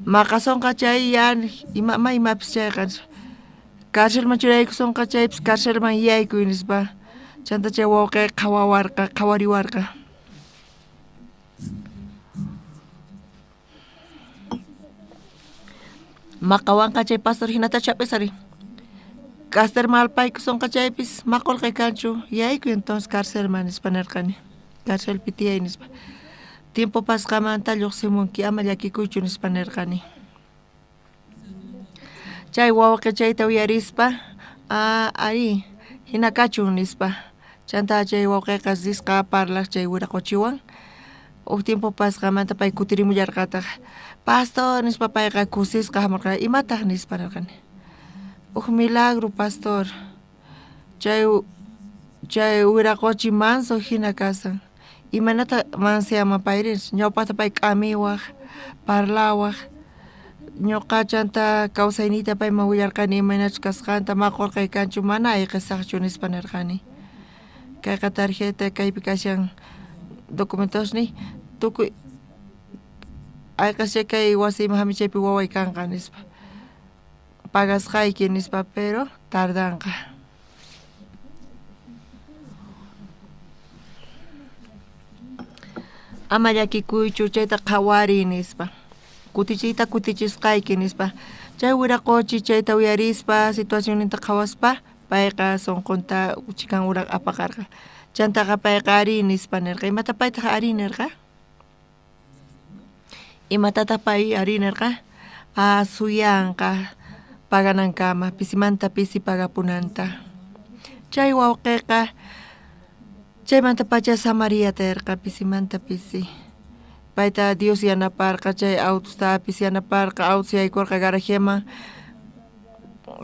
Maqasonqa chay ya ima imapis chayqa nispa. Carcelman churaykusonqa chaypis carcelman yaykuy nispa. Chanta chay wawqey qhawawarqa, qhawariwarqa. Maqawanqa chay pastor jinata chap'isari. Carcelman alpaykusonqa chaypis maqolqay kanchu, yaykuy entonces carcelman nispa nerqani. Carcelpi tiyay nispa. Tiempo pasqamanta lluqsimunki, ama llakikuychu nispa nerqani. Chay wawqi chayta uyarispa, arí, hina kachun nispa. Chanta chay wawqiqa risqa parlaq chay wiraqochiwan. Uj tiempo pasqamanta pay kutirimullarqataq. Pastor nispa payqa kusisqa hamurqa, imataq nispa nerqani. Uj milagro pastor. Chay wiraqochi manso hina kasan. Imaynata mansiaman payri, ñawpaqta pay k'amiwaq, parlawaq. Ñuqa chanta kawsayniyta payman willarqani imaynachus kasqanta, maqorqay kanchu, mana ayqisaqchu nispa nerqani. Kayqa tarjeta kaypi kashan documentosniy, tukuy ayqischa kay wasiyman hamichaypi waway kanqa nispa. Pagasqayki nispa, pero tardanqa. Ama llakikuychu, chayta qhawariy nispa. Kutichiyta kutichisqayki nispa. Chay wiraqochi chayta uyarispa, situacionninta qhawaspa, payqa sunqunta chikan ura apaqarqa. Chantaqa payqa arí nispa nerqa. Imata paytaq arí nerqa? Imatataq pay arí nerqa? Suyanqa paganankama, pisimanta pisi pagapunanta. Chay wawqiqa chaymantapacha Samariata erqa pisimanta pisi. Payta Dios yanaparqa, chay autostapis yanaparqa, autos yaykurqa garajeman,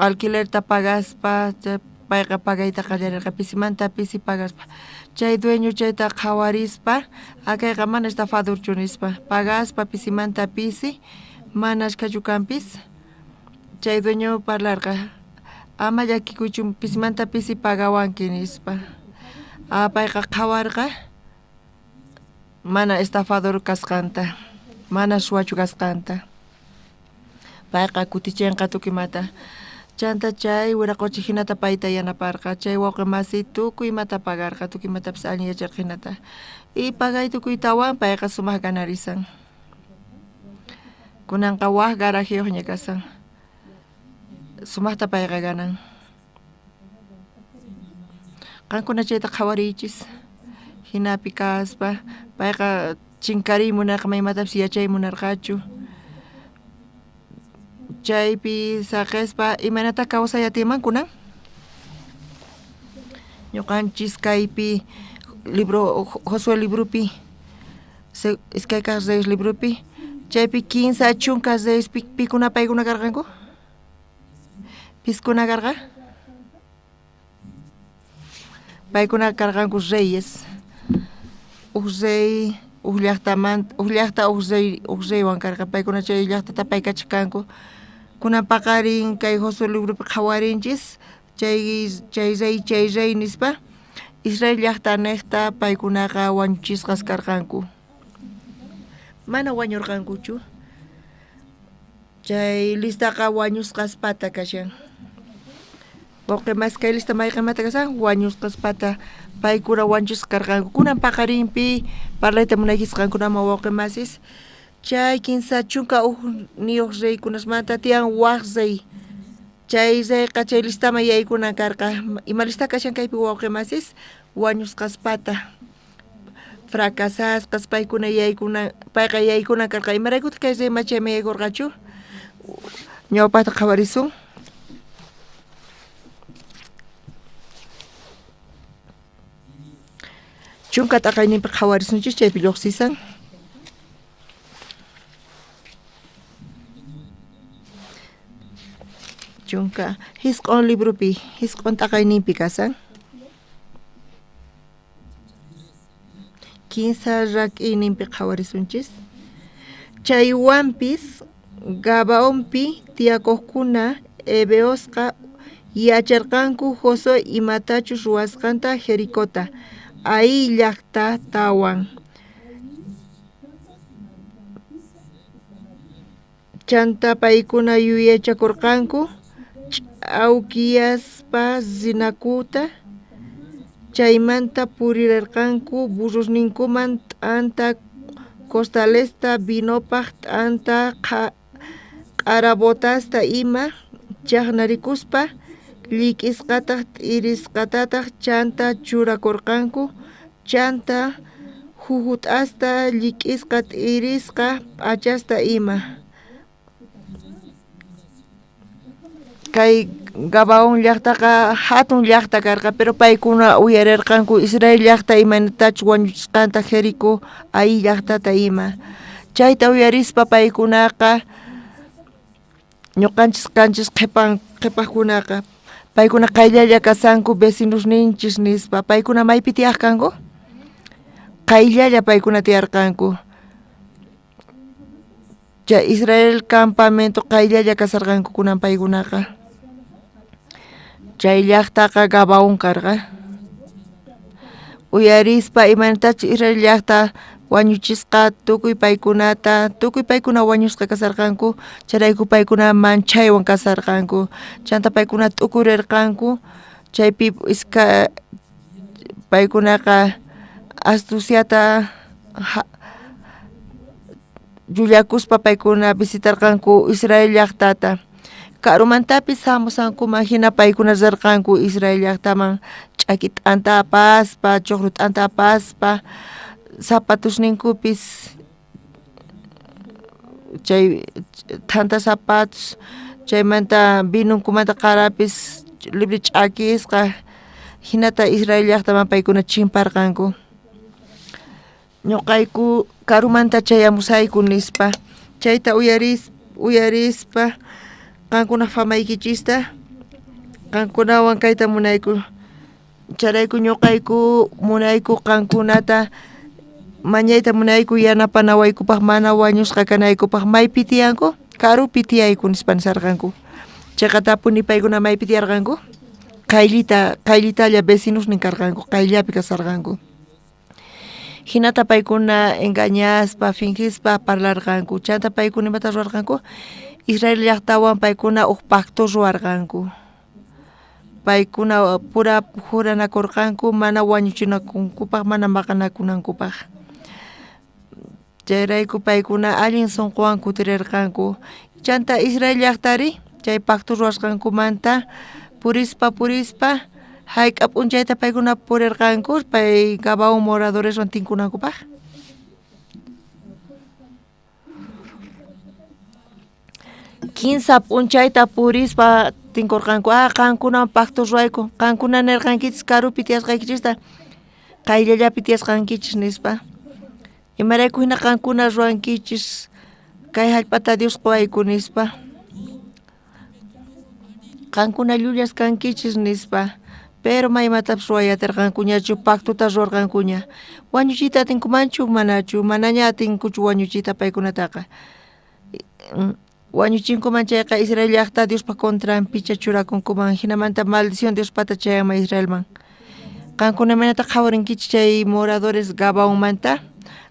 alquilerta pagaspa, payqa pagayta qallarirqa pisimanta pisi pagaspa. Chay dueño chayta qhawarispa, akayqa mana estafadorchu nispa, pagaspa pisimanta pisi, mana ashkhachu kanpis. Chay dueño parlarqa, ama llakikuychu pisimanta pisi pagawanki nispa. Payqa qhawarqa mana estafador kasqanta, mana suwachu kasqanta. Payqa kutichinqa tukuy imata. Chanta chay wiraqochi hinata payta yanaparqa, chay wawqi masi tukuy imata pagarqa, tukuy imatapis allin yacharqa hinata. Y pagay tukuytawan payqa sumaq ganarisan. Kunanqa waj garajeyuqña kasan. Sumaqta payqa ganan. Qankuna chayta qhawariychis. Hinapi kaspa payqa chinkariy munarqa, ma imatapis yachay munarqachu. Chaypi saqispa imaynata kawsay atiman kunan? Ñuqanchis kaypi libro Josué libropi, iskay kaq Reyes libropi, chaypi 30 reyes pikuna paykuna karqanku? Piskuna karqa? Paykuna karqanku reyes. Uj rey, uj llaqtamanta, uj llaqta uj rey, uj reywan karqa. Paykuna chay llaqtata paykachaq kanku. Kunan paqarin kay Josué libropi qhawarinchis, chay chay rey nispa, Israel llaqta niqta paykunaqa wañuchisqas karqanku. Mana wañurqankuchu. Chay listaqa wañusqaspata kashan. Wawqi mas kay lista mayqinmanta kashan, wañusqaspata paykuna wañuchisqa karqanku. Kunan paqarinpi parlayta munaykis qankunaman wawqi masis, chay 31 reykunasmanta tiyan waj rey. Chay reyqa chay listaman yaykunan karqa. Ima lista kashan kaypi wawqi masis? Wañusqaspata. Fracasasqas paykuna yaykuna, payqa yaykuna karqa. Imaraykutaq kay rey chayman yaykurqachu? Ñawpaqta qhawarisun. Chunka t'aqayninpi qhawarisunchis chaypi lluqsisan. Chunka 9 libropi, 9 t'aqayninpi kasan. 15 rak'iyninpi qhawarisunchis. Chaywanpis Gabaonpi tiyakuqkuna heveosqa yacharqanku Josué imatachus ruwasqanta Jericota, Ai llajtatawan. Chanta paykuna yuyaychakorqanku ch'awkiyaspa rinakuta, chaymanta purirerqanku burrosninkuman t'anta costalesta vinopaj t'anta q'arabotasta ima chajnarikuspa llik'isqataj t'irisqatataj chanta churakorqanku chanta jujut'asta llik'isqa t'irisqa p'achasta ima. Kay Gabaón llajtaqa hatun llajta karqa, pero paykuna uyarerqanku Israel llajta imaynatachus wañuchisqanta Jericó Ai llajtata ima. Chayta uyarispa paykunaqa ñuqanchis kanchis qhipajkunaqa paykuna qayllalla kasanku vecinosninchis nispa. Paykuna maypi tiyaq kanku? Qayllalla paykuna tiyarqanku. Chay Israel campamento qayllalla kasarqanku kunan paykunaqa. Chay llajtaqa Gabaón karqa. Uyarispa imaynatachus Israel llajta wañuchisqa tukuy paykunata, tukuy paykuna wañusqa kasarqanku, chayrayku paykuna manchaywan kasarqanku. Chanta paykuna t'ukurirqanku, chaypi iska paykunaqa astuciata llullakuspa paykuna visitarqanku Israel llajtata. Karumantapis hamusankuman hina paykuna rirqanku Israel llajtaman ch'aki t'anta apaspa, chuqru t'anta apaspa, zapatusninkupis chay thanta zapatos, chaymanta vinunkumanta qarapis libre ch'akisqa, hinata Israel llajtaman paykuna chimparqanku. Ñuqayku karumanta chayamusayku nispa. Chayta uyarispa qankuna famaykichista qankunawan kayta munayku. Chayrayku ñuqayku munayku qankunata mañayta munayku yanapanawaykupaj mana wañusqa kanaykupaj. Maypi tiyanku? Karupi tiyayku nispa nisarqanku. Chayqatapuni paykuna maypi tiyarqanku? Qayllitalla vecinosnin karqanku, qayllapi kasarqanku. Hinata paykuna engañaspa, fingispa parlarqanku. Chanta paykuna imata ruwarqanku? Israel llajtawan paykuna uj pacto ruwarqanku. Paykuna pura juranakurqanku mana wañuchinakunkupaj, mana maqanakunankupaj. Chayrayku paykuna allin sunquwan kutirirqanku. Chanta Israel llajtari chay pacto ruwasqankumanta purispa purispa hayk'a p'unchayta paykuna purirqanku pay Gabaón moradoreswan tinkunankupaj. Kinsa p'unchayta purispa tinkurqanku. Ah, qankunawan pacto ruwayku. Qankuna nirqankichis karupi tiyasqaykichista qayllallapi tiyasqankichis nispa. Imarayku hina qankuna ruwankichis kay hallp'ata Dios quwayku nispa. Qankuna llullas kankichis nispa. Pero maymatapis ruway atirqankuñachu pactota ruwarqankuña. Wañuchiyta atinkumanchu manachu, manaña atinkuchu wañuchiyta paykunataqa. Wañuchinkuman chayqa Israel llajta Diospa contranpicha churakunkuman, hinamanta maldición Diospata chayanman Israelman. Qankuna imaynata qhawarinkichis chay moradores Gabaonmanta?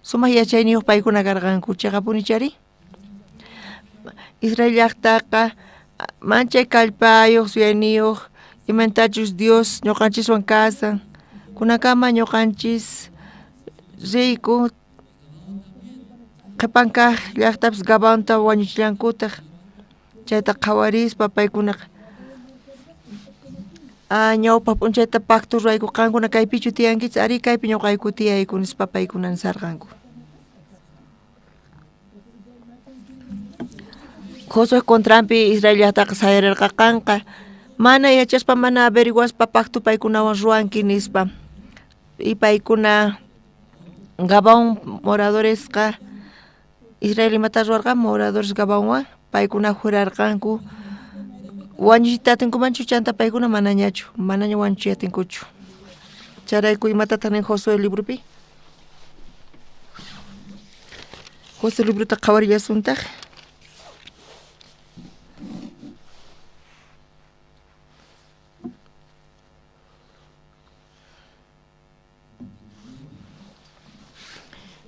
Sumaq yachayniyuq paykuna karqanku, chayqapuni chari? Israel llajtaqa manchay kallpayuq, suyayniyuq, imantachus Dios ñuqanchiswan kasan. Kunankama ñuqanchis riyku qhipan kaq llajtapis Gabaonta wañuchillankutaq. Chayta qhawarispa paykunaqa ñawpaq p'unchayta pacto ruwayku qankuna kaypichu tiyankichis arí kaypi ñuqayku tiyayku nispa paykuna nisarqanku. Josué contranpi Israel llajtaqa sayarirqaqanqa mana yachaspa mana averiguaspa pacto paykunawan ruwanki nispa. Y paykuna Gabaón moradoresqa Israel imata ruwarqa moradores Gabaonwan paykuna jurarqanku wañuchiyta atinkumanchu chanta paykuna manañachu, manaña wañuchiy atinkuchu. Chayrayku imatataq nin Josué libropi? Josué librota qhawarillasuntaq.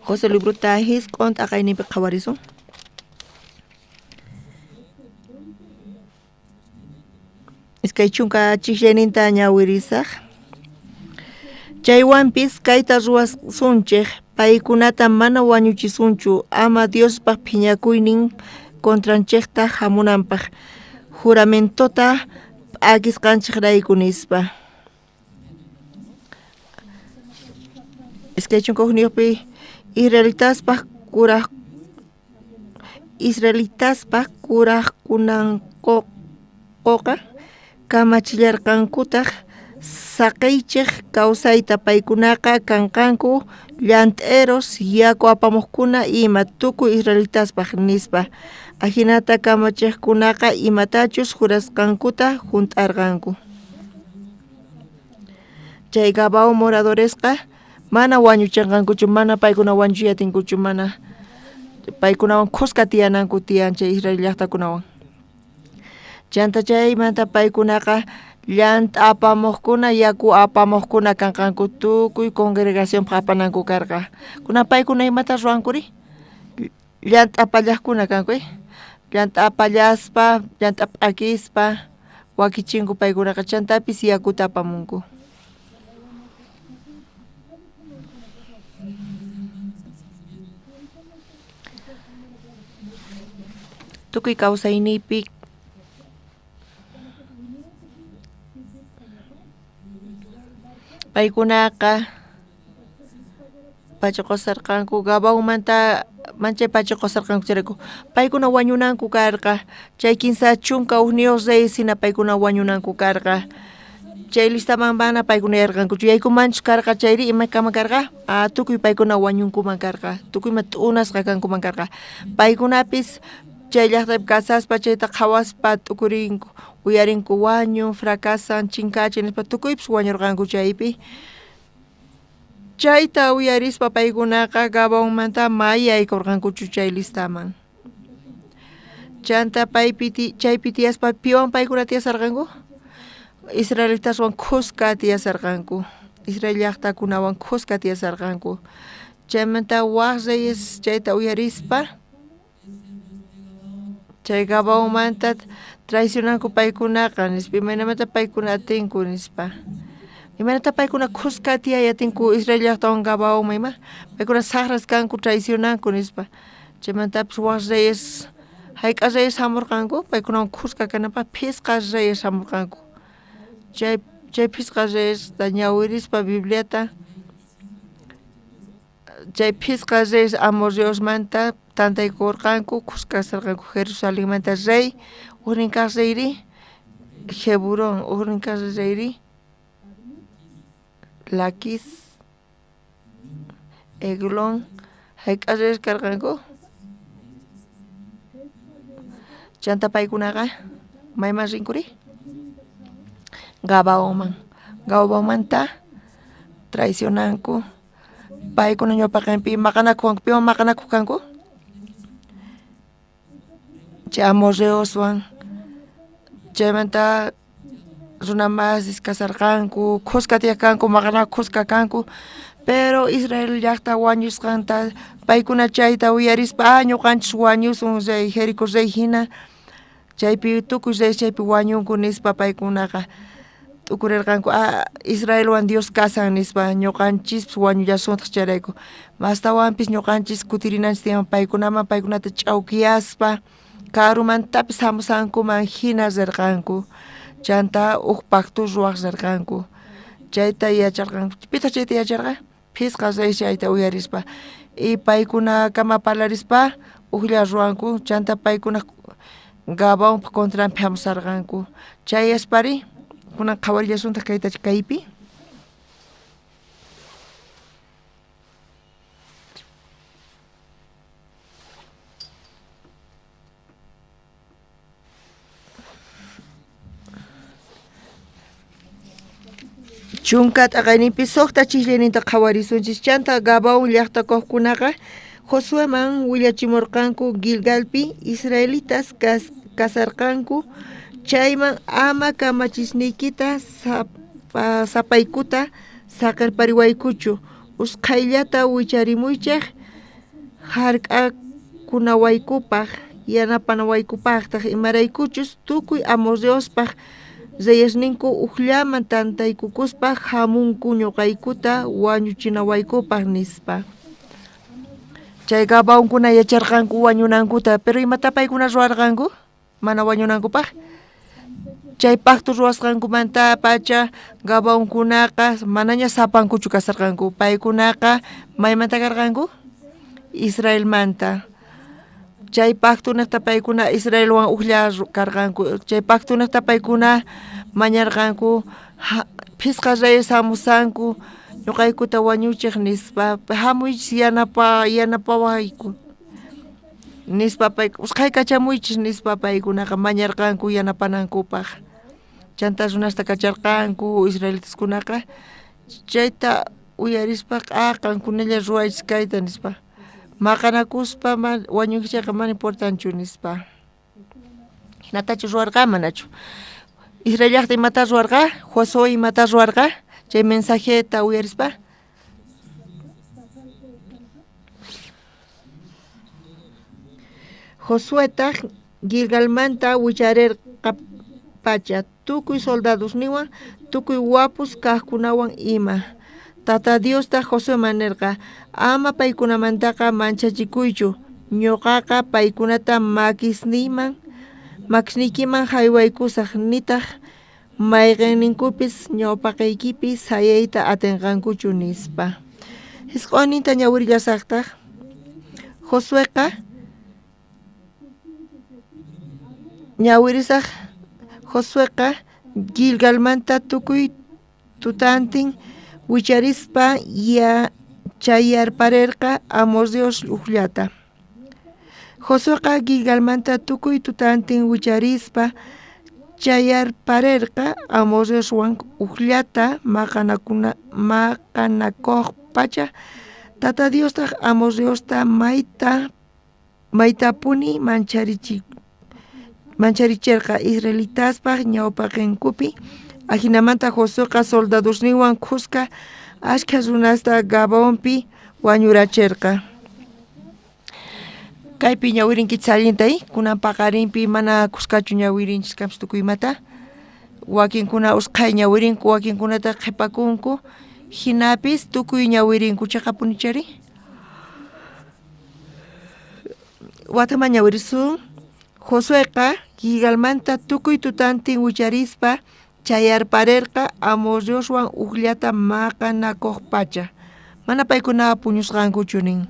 José librota jisq'on t'aqayninpi qhawarisun. Iskay chunka chijllayninta ñawirisaj. Chaywanpis kayta ruwasunchej, paykunata mana wañuchisunchu, ama Diospaj phiñakuynin contranchejta hamunanpaj, juramentota p'akisqanchejrayku nispa. Iskay chunka hukniyuqpi israelitaspaj kurajkunankoqa kamachillarqankutaj saqeychej kawsayta, paykunaqa kanqanku llant'eros, yaku apamuqkuna ima tukuy israelitaspaj nispa. Ajinata kamachejkunaqa imatachus jurasqankuta junt'arqanku. Chay Gabaón moradoresqa mana wañuchinqankuchu, mana paykuna wañuchiyatinkuchu, mana paykunawan khuska tiyananku tiyan chay Israel llaqtakunawan. Chanta chaymanta paykunaqa llant'a apamuqkuna, yaku apamuqkuna kanqanku, tukuy congregacionpaj apananku karqa. Kuna paykuna imata ruwankuri? Llant'a apallaqkuna kanku, llant'a apallaspa, llant'a p'akispa wakichinku paykunaqa, chantapis yakuta apamunku. Tukuy kawsayniypi paykunaqa pachiqosarqanku Gabaonmanta manchay pachiqosarqanku chayrayku paykuna wañunanku karqa, chay 31 reyes hina paykuna wañunanku karqa. Chay listaman mana paykuna yarqankuchu, yaykumanchus karqa chayri imakama karqa, tukuy paykuna wañunkuman karqa, tukuyman t'unasqa kankuman karqa. Paykunapis chay llaqtapi kasaspa chayta qhawaspa t'ukurinku, uyarinku wañun, fracasan, chinkachin nispa, tukuypis wañurqanku chaypi. Chayta uyarispa paykunaqa Gabaonmanta mayaykurqankuchu chay listaman. Chanta chaypi tiyaspa piwan paykuna tiyasarqanku? Israelitaswan khuska tiyasarqanku, Israel llaqtakunawan khuska tiyasarqanku. Chaymanta waj reyes chayta uyarispa chay Gabaonmanta traicionanku paykunaqa nispa, imaynamanta paykuna atinku nispa. Imaynata paykuna khuska tiyay atinku Israel llaqtawan Gabaonman ima, paykuna saqras kanku traicionanku nispa. Chaymantapis waj reyes, hayk'a reyes hamurqanku paykunawan khuska kananpaq, phisqa reyes hamurqanku. Chay phisqa reyesta ñawirispa Bibliata, chay phisqa reyes amorreosmanta tantaykurqanku, khuska kasarqanku Jerusalenmanta rey, ujnin kaq reyri Hebrón, ujnin kaq reyri Laquis, Eglón. Hayk'a reyes karqanku? Chanta paykunaqa mayman rinkuri? Gabaonman. Gabaonmanta traicionanku. Paykuna ñawpaqinpi maqanakuwanku, piwan maqanakuq kanku? Chay amorreoswan. Chaymanta runa masis kasarqanku, khuska tiyaq kanku, maqanakuq khuska kanku, pero Israel llaqta wañusqanta paykuna chayta uyarispa, ñuqanchis wañusun rey Jerico rey hina, chaypi tukuy reyes chaypi wañunku nispa paykunaqa t'ukurirqanku, Israelwan Dios kasan nispa, ñuqanchispis wañullasuntaq chayrayku. Mastawanpis ñuqanchis kutirinanchis tiyan paykunaman, paykunata ch'awkiyaspa karumantapis hamusankuman hina rirqanku. Chanta uj pacto ruwaq rirqanku. Chayta yacharqanku. Pitaq chayta yacharqa? Phisqa reyes chayta uyarispa. Y paykunakama parlarispa ujlla ruwanku, chanta paykuna Gabaonpaj contranpi hamusarqanku. Chayaspari kunan qhawarillasuntaq kayta kaypi. Chunka t'aqayninpi suqta chijllayninta qhawarisunchis. Chanta Gabaón llaqtakuqkunaqa Josueman willachimurqanku Gilgalpi israelitas kasarqanku, chayman ama kamachisniykita sapaykuta saqerpariwaykuchu, usqhayllata wicharimuychej Jark'akunawaykupaj yanapanawaykupajtaj imaraykuchus tukuy amorreospaj reyesninku ujllaman tantaykukuspa jamunku ñuqaykuta wañuchinawaykupaj nispa. Chay Gabaonkuna yacharqanku wañunankuta, pero imata paykuna ruwarqanku mana wañunankupaj? Chay pacto ruwasqankumanta pacha Gabaonkunaqa manaña sapankuchu kasarqanku, paykunaqa maymanta karqanku? Israelmanta. Chay pacto niqta paykuna Israelwan ujlla karqanku, chay pacto niqta paykuna mañarqanku phisqa reyes hamusanku ñuqaykuta wañuchiq nispa, hamuychis yanapawayku nispa usqhay kachamuychis nispa paykunaqa mañarqanku yanapanankupaj. Chanta runasta kacharqanku israelitaskunaqa chayta uyarispa qankunalla ruwaychis kayta nispa, maqanakuspa wañunki chayqa mana importanchu nispa. Hinatachu ruwarqa manachu? Israel llaqta imata ruwarqa? Josué imata ruwarqa? Chay mensajeta uyarispa. Josuetaq Gilgalmanta wicharerqapacha tukuy soldadosniwan tukuy wapus kajkunawan ima. Tata Diostaq Josueman nerqa, ama paykunamantaqa manchachikuychu, ñuqaqa paykunata makisniykiman jaywaykusaj, nitaq mayqinninkupis ñawpaqeykipi sayayta atinqankuchu nispa. Jisq'oninta ñawirillasaqtaq Josueqa ñawirisaq Josueqa Gilgalmanta tukuy tutantin wicharispa chayarparerqa amorreos ujllata. Josueqa Gilgalmanta tukuy tutantin wicharispa chayarparerqa amorreoswan ujllata maqanakojpacha. Tata Diostaq amorreosta maytapuni mancharicherqa israelitaspaj ñawpaqenkupi. Ajinamanta Josueqa soldadosninwan khuska ashkha runasta Gabaonpi wañuracherqa. Kaypi ñawirinkichis allinta, kunan paqarinpi mana khuskachu ñawirinchis kanpis tukuy imata. Wakinkuna usqhay ñawirinku, wakinkunataq qhipakunku, hinapis tukuy ñawirinku chaqapunichari. Wataman ñawirisun. Josueqa Gilgalmanta tukuy tutantin wicharispa chayarparerqa amorreoswan ujllata maqanakojpacha. Mana paykuna puñusqankuchu nin.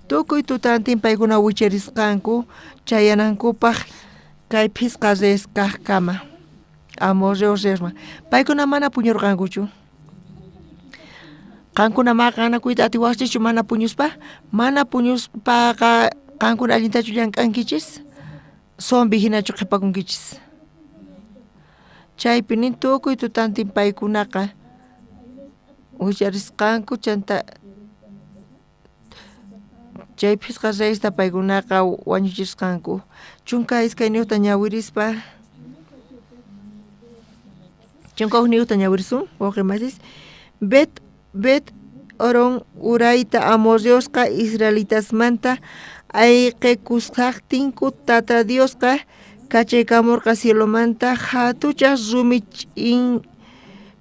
Tukuy tutantin paykuna wicharisqanku chayanankupaj kay phisqa reyes kajkama amorreos reyesman. Paykuna mana puñurqankuchu. Qankuna maqanakuyta atiwaqchischu mana puñuspa? Mana puñuspaqa qankuna allintachu llank'ankichis? Zombi hinachu qhipakunkichis? Chaypi nin tukuy tutantin paykunaqa wicharisqanku chanta chay phisqa reyesta paykunaqa wañuchisqanku. 12 ñawirispa 11 ñawirisun wawqi masis. Bet Horon urayta amorreosqa israelitasmanta ayqekusqajtinku Tata Diosqa kachaykamorqa cielomanta jatuchaj rumi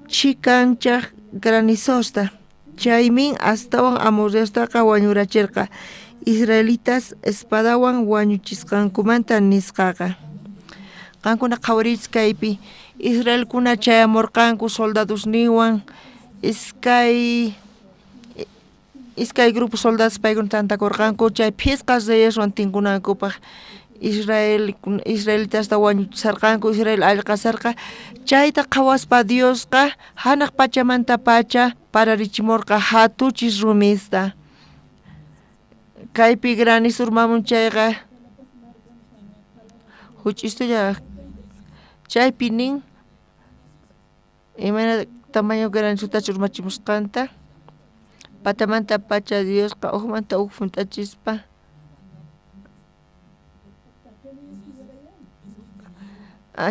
chhikanchaj granizosta. Chaymin astawan amorreostaqa wañuracherqa israelitas espadawan wañuchisqankumanta nisqaqa. Qankuna qhawariychis kaypi Israelkuna chayamurqanku soldadosninwan iskay grupo soldados paykuna tantakurqanku chay phisqa reyeswan tinkunankupaj. Israelitasta wañuchisarqanku, Israel allqasarqa. Chayta qhawaspa Diosqa hanaq pachamanta pacha pararichimurqa hatuchis rumista. Kaypi granizo urmamun chayqa huch'istulla chaypi nin imayna tamaño granizotachus urmachimusqanta. Patamanta pacha Diosqa ujmanta uj hunt'achispa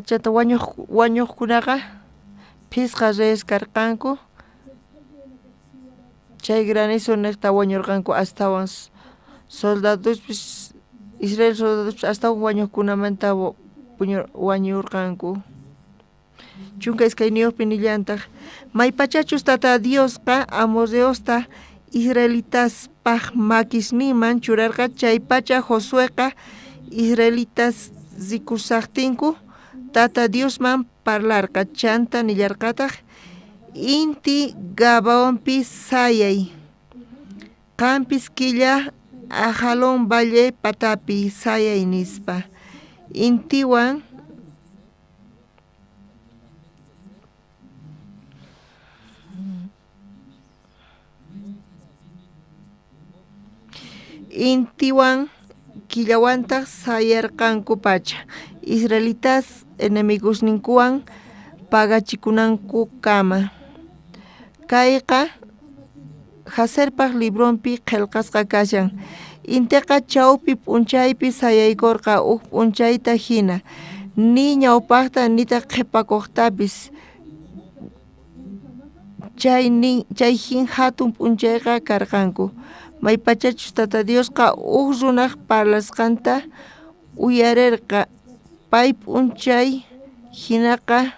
chanta wañuqkunaqa phisqa reyes karqanku. Chay granizo niqta wañurqanku astawan Soldadospis Israel soldadospis astawan wañojkunamanta wañorqanku. 12 nillantaq maypachachus Tata Diosqa amorreosta israelitaspaj makisninman churarqa chaypacha Josueqa israelitas rikushajtinku Tata Diosman parlarqa chanta nillarqataj inti Gabaonpi sayay qampis killa Ajalón valle patapi sayay nispa intiwan intiwan killawantaj sayarqankupacha israelitas enemigosninkuwan pagachikunankukama. Kayqa Jaserpaj libronpi qhelqasqa kashan. Inteqa chawpi p'unchaypi sayaykorqa uj p'unchayta hina ni ñawpajta nitaq qhipakojtapis chay jin jatun p'unchayqa karqanku. Maypachachus Tata Diosqa uj runaj parlasqanta uyarerqa pay p'unchay jinaqa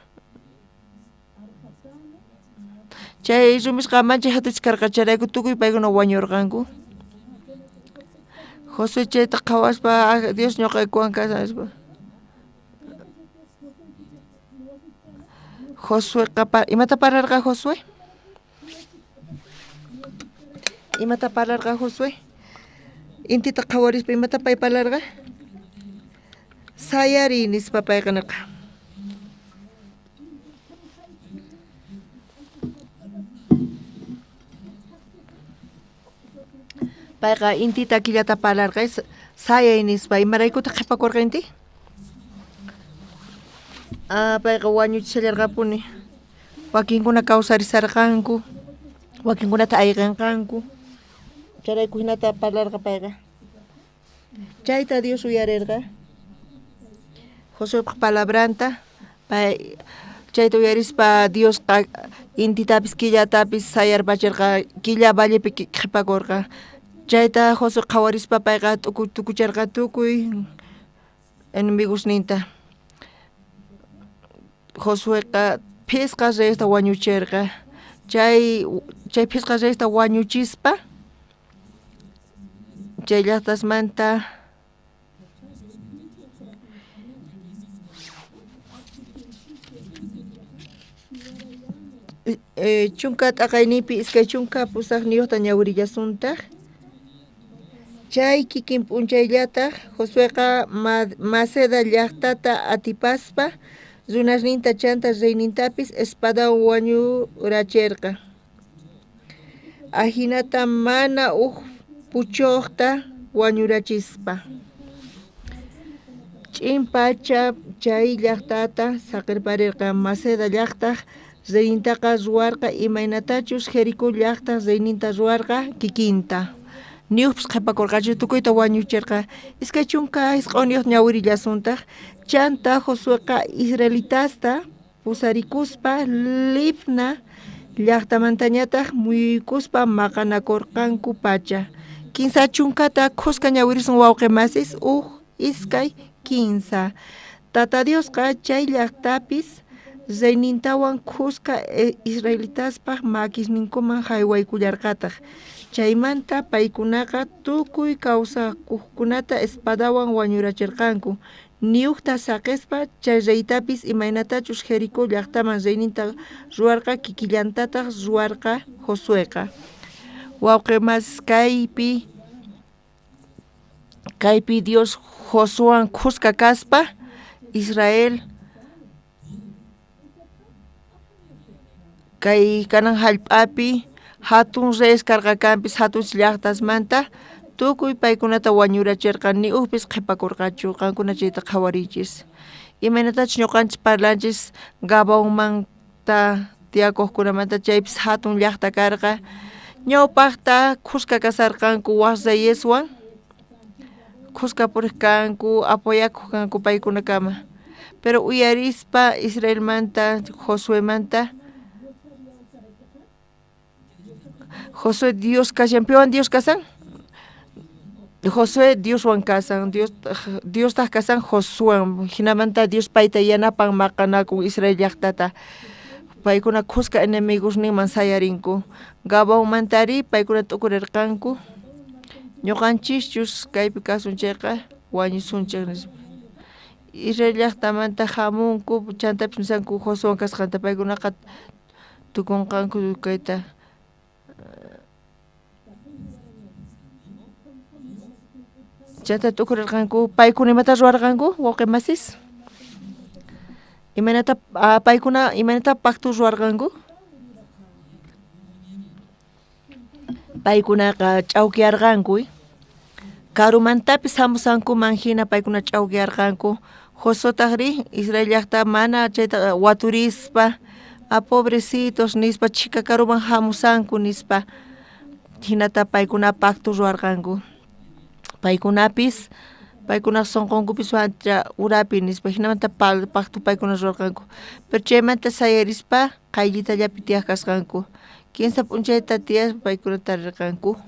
chay rumisqa manchay jatuchis karqa chayrayku tukuy paykuna wañurqanku. Josué chayta qhawaspa Dios ñuqaykuwan kashan nispa. Josueqa imata parlarqa Josué? Imata parlarqa Josué? Intita qhawarispa imata pay parlarqa? Sayariy nispa payqa nirqa. Payqa intita killata parlarqa sayay nispa imaraykutaq qhipakurqa inti? Payqa wañuchishallarqapuni wakinkuna kawsarisarqanku wakinkunata ayqinqanku chayrayku hinata parlarqa payqa. Chayta Dios uyarerqa Josuepaj palabranta pay chayta uyarispa Diosqa intitapis killatapis sayarpachirqa killa vallepi qhipakurqa chayta Josué qhawarispa payqa tukucharqa tukuy enemigosninta. Josueqa phisqa reyesta wañucherqa chay phisqa reyesta wañuchispa chay llaqtasmanta chunka t'aqayninpi 28 ñawirillasuntaj. Chay kikin p'unchayllataj Josueqa Maceda llaqtata atipaspa runasninta chanta reynintapis espadawan wañuracherqa. Ajinata mana uj puchojta wañurachispa. Ch'in pacha chay llaqtata saqirparirqa Maceda llaqtaj reynintaqa ruwarqa imaynatachus Jericó llaqtaj reyninta ruwarqa kikinta. Niujpis qhipakurqachu tukuyta wañucherqa 29 ñawirillasuntaj chanta Josueqa israelitasta pusarikuspa Libna llaqtamantañataq muyuykuspa maqanakurqanku pacha. 30 khuska ñawirisun wawqi masis 1, 2, 3. Tata Diosqa chay llaqtapis reynintawan khuska israelitaspaj makisninkuman jaywaykullarqataq. Chaymanta paykunaqa tukuy kawsakuqkunata espadawan wañurachirqanku. Niujta saqispa chay reytapis imaynatachus Jericó llaqtaman reyninta ruwarqa kikillantataq ruwarqa Josueqa. Wawqi masis kaypi Dios Josuewan khuska kaspa Israel kay kanan jallp'api hatun reyes karqa kanpis hatun llaqtasmanta tukuy paykunata wañurachirqa ni ujpis qhipakurqachu qankuna chayta qhawariychis. Imaynatachus ñuqanchis parlanchis Gabaonmanta tiyakuqkunamanta chaypis hatun llaqta karqa ñawpaqta khuska kasarqanku waj reyeswan khuska puriq kanku apoyakuq kanku paykunakama. Pero uyarispa Israelmanta Josuemanta Josué Dios kashan piwan Dios kasan? Josué Dioswan kasan, Diostaj kasan Josuewan, jinamanta Dios payta yanapan maqanakun Israel llajtata. Paykuna khuska enemigosninman sayarinku. Gabaonmantari paykuna t'ukurerqanku, ñuqanchischus kaypi kasun chayqa wañusunchej nispa. Israel llajtamanta jamunku, chantapis nisanku Josuewan kasqanta, paykunaqa tukunqanku kayta. Chanta t'ukurerqanku, paykuna imata ruwarqanku wawqi masis? Imaynata paykuna imaynata pacto ruwarqanku? Paykunaqa ch'awkiyarqanku, karumantapis hamusankuman hina paykuna ch'awkiyarqanku. Josuetajri Israel llajta mana chayta waturispa, a pobrecitos nispa chhika karuman hamusanku nispa, hinata paykuna pacto ruwarqanku. Paykunapis paykunaj sonqonkupis ancha urapi nispa, hinamanta pacto paykuna ruwarqanku. Pero chaymanta sayarispa qayllitallapi tiyaj kasqanku. Kinsa p'unchayta tiyaspa paykuna tarirqanku.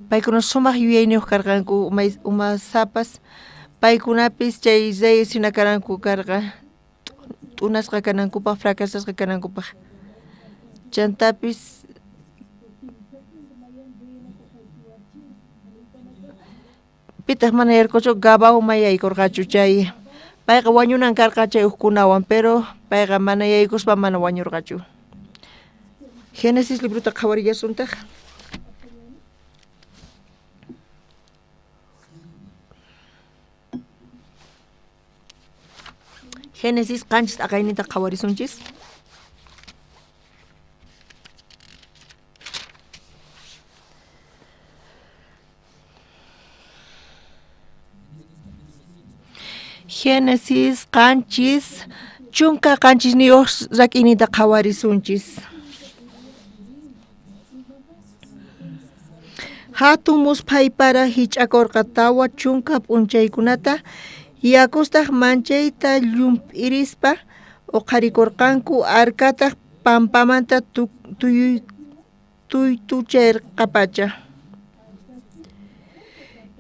Paykuna sumaq yuyayniyuq karqanku, umasapas paykunapis chay reyes hina karanku karqa, t'unasqa kanankupaq, fracasasqa kanankupaq. Chantapis pitaq mana yarqochu Gabaonman yaykurqachu chay, payqa wañunan karqa chay ujkunawan, pero payqa mana yaykuspa mana wañurqachu. Génesis librota qhawarillasuntaq. Génesis qanchis t'aqayninta qhawarisunchis. Génesis qanchis chunka qanchisniyuq rak'iyninta qhawarisunchis. Hatun musphay para hich'akorqa 40 p'unchaykunata, yakustaq manchayta llump'irispa uqharikorqanku, arkataq pampamanta tuytucherqapacha.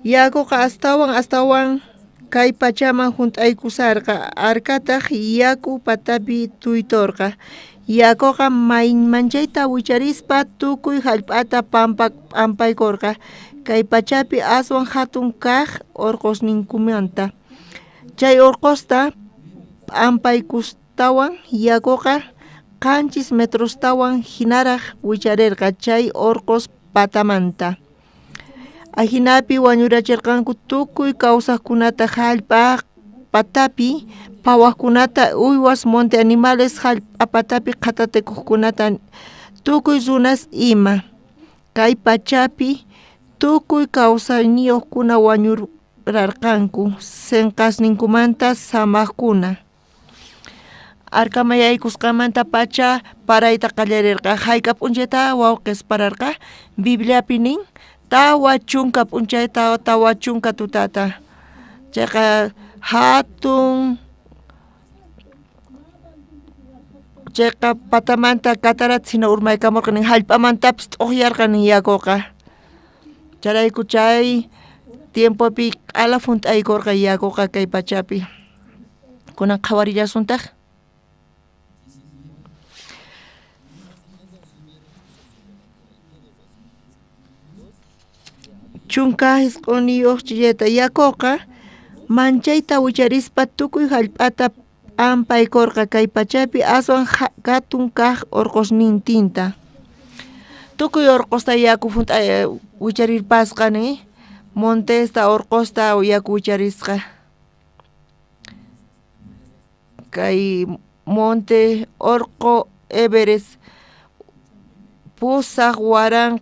Yakuqa astawan astawan kay pachaman junt'aykusarqa, arkataq yaku patapi tuytorqa. Yakuqa manchayta wicharispa tukuy jallp'ata p'ampaykorqa, kay pachapi aswan hatun kaq orqosninkumanta. Chay orqosta p'ampaykustawan yakuqa 7 metrostawan hinaraq wicharerqa chay orqos patamanta. Ajinapi wañuracherqanku tukuy kawsaqkunata jallp'a patapi, phawaqkunata, uywas, monte animales, jallp'a patapi qhatatikuqkunata, tukuy runas ima. Kay pachapi tukuy kawsayniyuqkuna wañurarqanku, sinqasninkumanta samaqkuna. Arkaman yaykusqanmanta pacha parayta qallarirqa. Hayk'a p'unchayta wawqis pararqa? Bibliapi nin 40 p'unchayta 40 tutata. Chayqa hatun chayqa patamanta catarata hina urmaykamurqa nin, jallp'amantapis t'uqyarqa nin yakuqa. Chayrayku chay tiempopi q'ala junt'aykurqa yakuqa kay pachapi. Kunan qhawarillasuntaq. Chunka jisq'unniyuq chilleta yakuqa manchayta wicharispa tukuy jallp'ata p'ampaykurqa kay pachapi aswan hatun kaq orqosnintinta. Tukuy orqosta yaku wicharirpasqa ni, montesta orqosta yaku wicharisqa. Kay monte orqo Everest 8800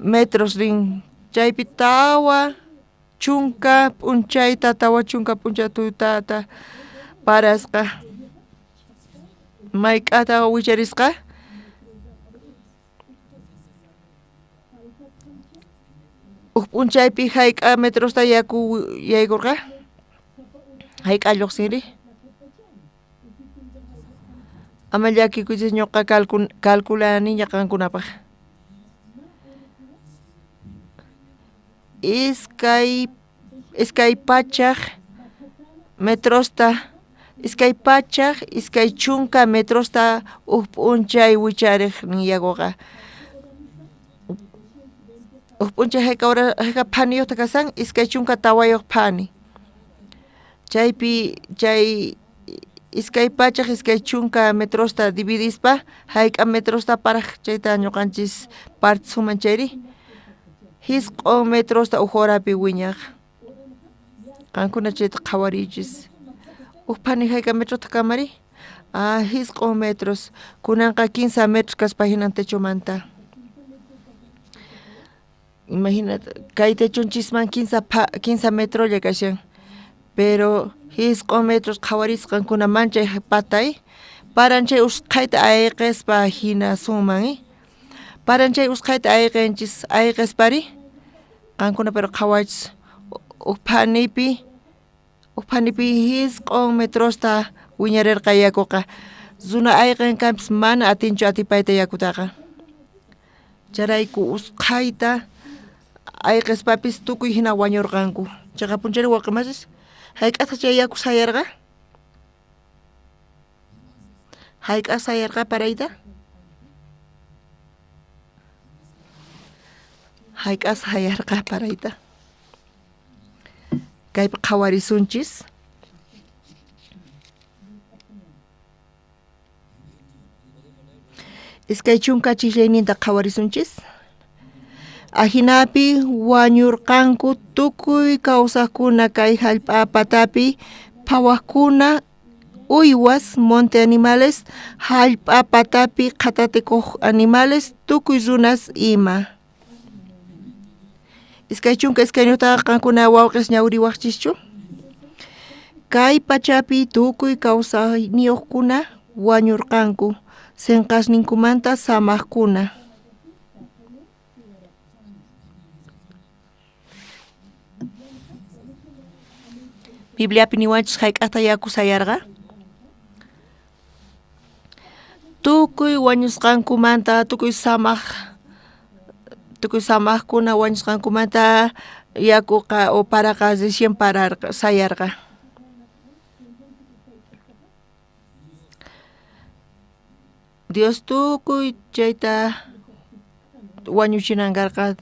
metros rin, chaypi 40 p'unchayta 40 p'unchay tutata parasqa. Mayk'ata wicharisqa? Uj p'unchaypi hayk'a metrosta yaku yaykurqa? Hayk'a lluqsinri? Ama llakikuychis, ñuqa calculaniña qankunapaq. 200 metrosta 220 metrosta uj p'unchay wicharej nin yakuqa. Uj p'unchay jayka phaniyojta kasan 24 phani. Chaypi chay 220 metrosta dividispa jayk'a metrosta paraj chayta ñuqanchis partisuman chayri 9 metrosta uj horapi wiñaj. Qankuna chayta qhawariychis. Uj phani jayk'a metrota kamari? 9 metros. Kunanqa 15 metros kaspa hinan techomanta. Imagínate, kay techonchisman 15 metrolla kashan. Pero 9 metros qhawarisqankuna manchay patay paran chay usqhayta ayqispa hinasunman, paran chay usqhayta ayqinchis ayqispari qankuna pero qhawaychis uj phanipi 9 metrosta wiñarirqa yakuqa. Runa ayqin kanpis mana atinchu atipayta yakutaqa. Chayrayku usqhayta ayqispapis tukuy hina wañurqanku. Chaqa punchayri wawqimasis hayk'ataq chay yaku sayarqa? Hayk'a sayarqa parayta? Hayk'a sayarqa parayta? Kaypi qhawarisunchis. 20 chiqllayninta qhawarisunchis. Ajinapi wañurqanku tukuy kawsaqkuna kay hallp'a patapi phawaqkuna uywas monte animales hallp'a patapi qhatatikuq animales tukuy runas ima. 22 qankuna wawqis ñawriwaqchischu? Kay pachapi tukuy kawsayniyuqkuna wañurqanku sinqasninkumanta samaqkuna. Bibliapi niwanchis hayk'aqta yaku sayarqa? Tukuy wañusqankumanta tukuy samaqkuna wañusqankumanta yakuqa o paraqa recién pararqa sayarqa. Dios tukuy chayta wañuchinan karqa.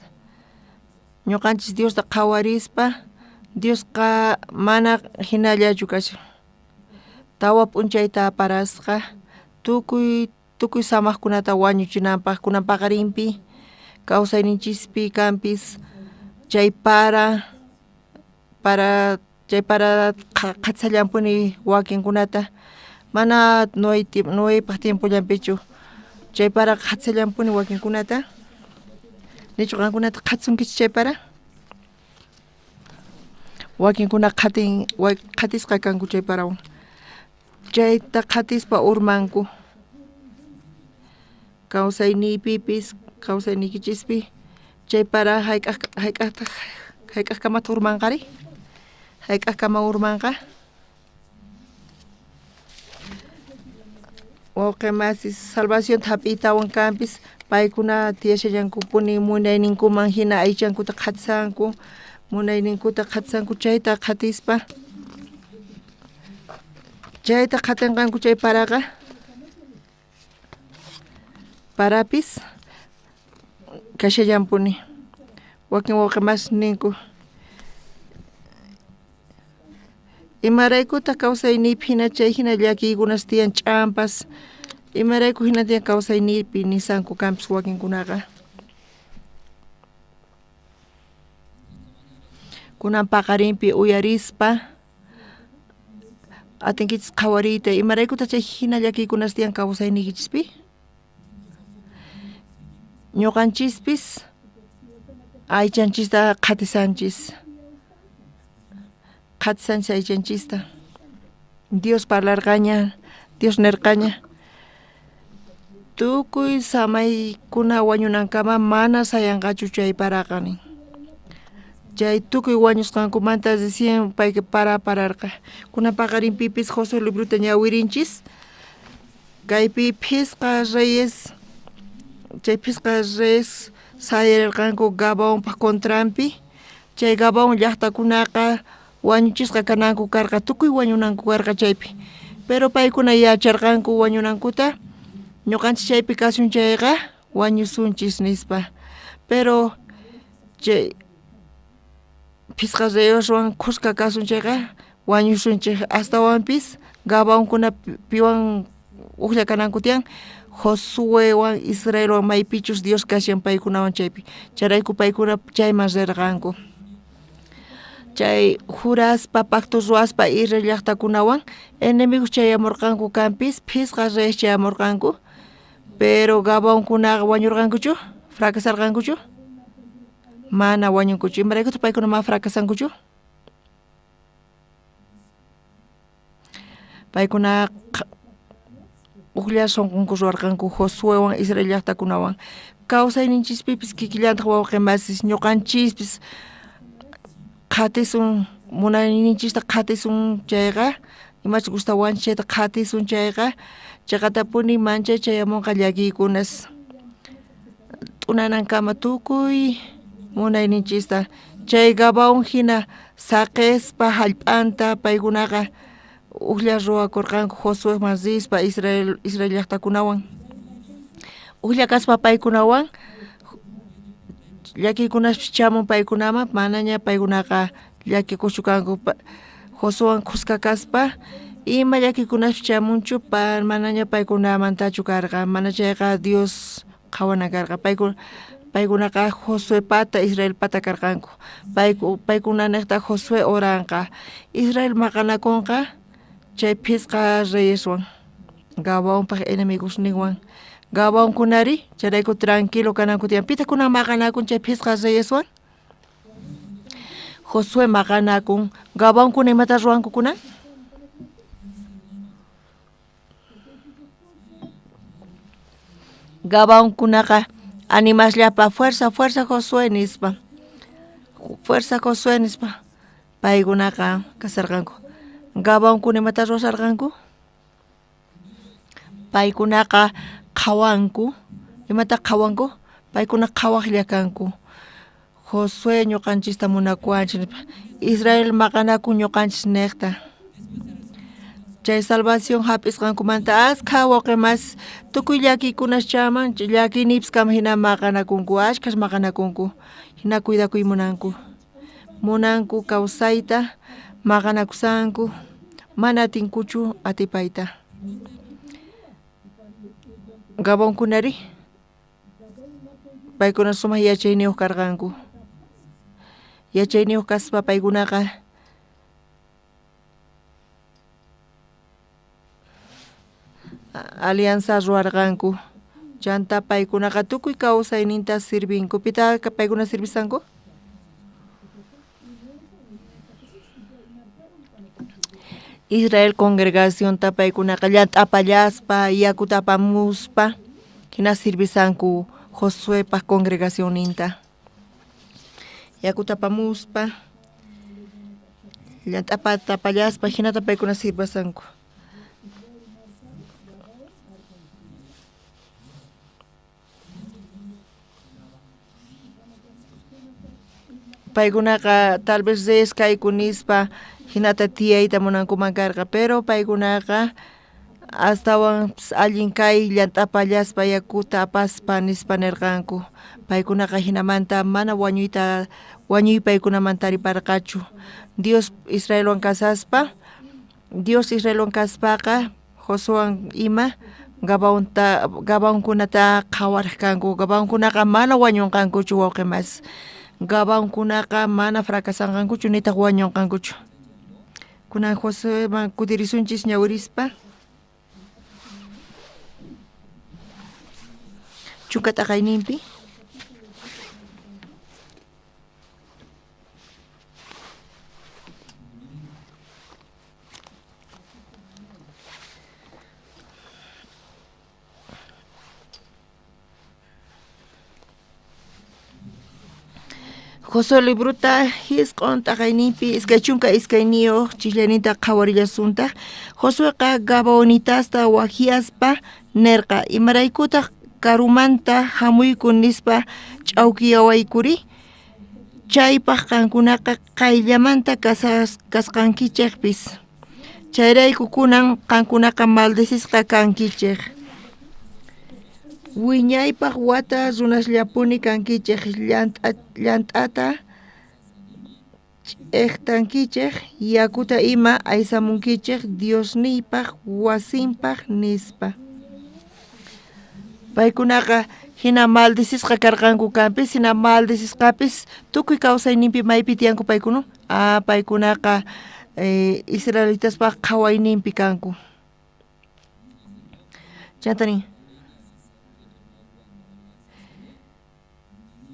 Ñuqanchis Diosta qhawarispa Diosqa mana hinallachu kashan. 4 p'unchayta parasqa tukuy samaqkunata wañuchinanpaq kunan paqarinpi kawsayninchispi kanpis chay para chay para qhatsallanpuni wakinkunata mana Noepaq tiempollanpichu chay para qhatsallanpuni wakinkunata. Nichu qankunata qhatsunkichis chay para? Wakinkuna qhatisqa kanku chay parawan. Chayta qhatispa urmanku. Kawsayniypipis kawsayniykichispi chay para hayk'aqkamataq urmanqari? Hayk'aqkama urmanqa? Wawqimasis salvacionta hap'iytawan kanpis paykuna tiyashallankupuni munayninkuman hina aychankuta qhatsanku munayninkuta qhatsanku chayta qhatispa chayta qhatinqanku chay paraqa parapis kashallanpuni. Wakin wawqimasis ninku imaraykutaq kawsayniypi hina chay hina llakiykunas tiyan ch'ampas imarayku hina tiyan kawsayniypi nisanku kanpis wakinkunaqa. Kunan paqarinpi uyarispa atinkichis qhawariyta imaraykutaq chay hina llakiykunas tiyan kawsayniykichispi? Ñuqanchispis aychanchista qhatisanchis. Qhatisanchis aychanchista. Dios parlarqaña, Dios nirqaña tukuy samaykuna wañunankama mana sayanqachu chay paraqa nin. Chay tukuy wañusqankumanta recién payqa para pararqa. Kunan paqarinpipis Josué librota ñawirinchis. Kaypi phisqa reyes chay phisqa reyes sayarirqanku Gabaonpaq contranpi. Chay Gabaón llaqtakunaqa wañuchisqa kananku karqa, tukuy wañunanku karqa chaypi. Pero paykuna yacharqanku wañunankuta, ñuqanchis chaypi kasun chayqa wañusunchis nispa. Pero chay phisqa reyeswan khuska kasun chayqa wañusunchik. Astawanpis Gabaonkuna piwan ujlla kananku tiyan, Josuewan Israelwan maypichus Dios kashan paykunawan chaypi. Chayrayku paykuna chayman rirqanku. Chay juraspa pacto ruwaspa Israel llaqtakunawan enemigos chayamurqanku kanpis, phisqa reyes chayamurqanku. Pero Gabaonkunaqa wañurqankuchu? Fracasarqankuchu? Mana wañunkuchu. Imaraykutaq paykuna mana fracasankuchu? Paykuna ujlla sunqunku ruwarqanku Josuewan Israel llaqtakunawan. Kawsayninchispipis kikillantaq wawqi masis ñuqanchispis qhatisun munayninchista qhatisun chayqa, imachus gustawanchis chayta qhatisun chayqa, chayqatapuni manchay chayamunqa llakiykunas t'unanankama tukuy munayninchista. Chay Gabaón hina saqespa hallp'anta paykunaqa ujlla ruwakurqanku Josueman rispa Israel llaqtakunawan. Ujlla kaspa paykunawan llakiykunaspis chamun paykunaman, manaña paykunaqa llakikuchu kanku. Josuewan khuska kaspa ima llakiykunaspis chamunchu, manaña paykunamantachu karqa, mana chayqa Dios qhawana karqa. Paykunaqa Josuepata Israelpata karqanku. Paykunanejta Josué oranqa, Israel maqanakunqa chay phisqa reyeswan, Gabaonpaj enemigosninwan. Gabaonkunari chayrayku tranquilo kananku tiyan. Pitaq kunan maqanakun chay phisqa reyeswan? Josué maqanakun. Gabaonkuna imata ruwanku kunan? Gabaonkunaqa animasllapa fuerza, fuerza Josué nispa. Fuerza Josué nispa. Paykunaqa kasarqanku. Gabaonkuna imata ruwasharqanku? Paykunaqa qhawanku. Imata qhawanku? Paykuna qhawaqlla kanku. Josué ñuqanchista munakuwanchis nispa. Israel maqanakun ñuqanchis niqta. Chay salvación hap'isqankumanta askha wawqi mas tukuy llakiykunas chaman, llakiynipis kama hina maqanakunku, ashkhas maqanakunku, hina cuidakuy munanku. Munanku kawsayta, maqanakusanku, mana atinkuchu atipayta. Gabaonkunari paykuna sumaq yachayniyuq karqanku. Yachayniyuq kaspa paykunaqa alianza ruwarqanku. Chanta paykunaqa tukuy kawsayninta sirvinku. Pitaq paykuna sirvisanku? Israel congregacionta paykunaqa llant'apallaspa, yakuta apamuspa, hina sirvisanku Josuepaj congregacionninta. Yakuta apamuspa, llant'apallaspa, hinata paykuna sirvasanku. Paykunaqa tal vez reyes kayku nispa hinata tiyayta munankuman karqa, pero paykunaqa astawan allin kay llant'apallaspa yakuta apaspa nispa nirqanku. Paykunaqa hinamanta mana wañuy paykunaman tariparqachu. Dios Israelwan kasaspa, Dios Israelwan kaspaqa Josuewan ima Gabaonkunata qhawaraq kanku. Gabaonkunaqa mana wañunqankuchu wawqi mas. Gabaonkunaqa mana fracasanqankuchu nitaq wañunqankuchu. Kunan Josueman kutirisunchis ñawirispa. Chunka t'aqayninpi. Josué librota jisq'on t'aqayninpi 22 chislayninta qhawarillasuntaq. Josueqa Gabaonitasta wajiaspa nerqa, imaraykutaq karumanta hamuyku nispa ch'awkiyawaykuri? Chaypaj qankunaqa qayllamanta kasqankichejpis. Chayrayku kunan qankunaqa maldecisqa kankichej. Wiñaypaj wata runasllapuni kankichej, llant'ata ch'ejtankichej, yakuta ima aysamunkichej Diosniypaj wasinpaj, nispa. Paykunaqa hina maldecisqa karqanku kanpis, hina maldecisqapis tukuy kawsayninpi maypi tiyanku paykuna? Paykunaqa israelitaspaj qhawayninpi kanku. Chanta nin,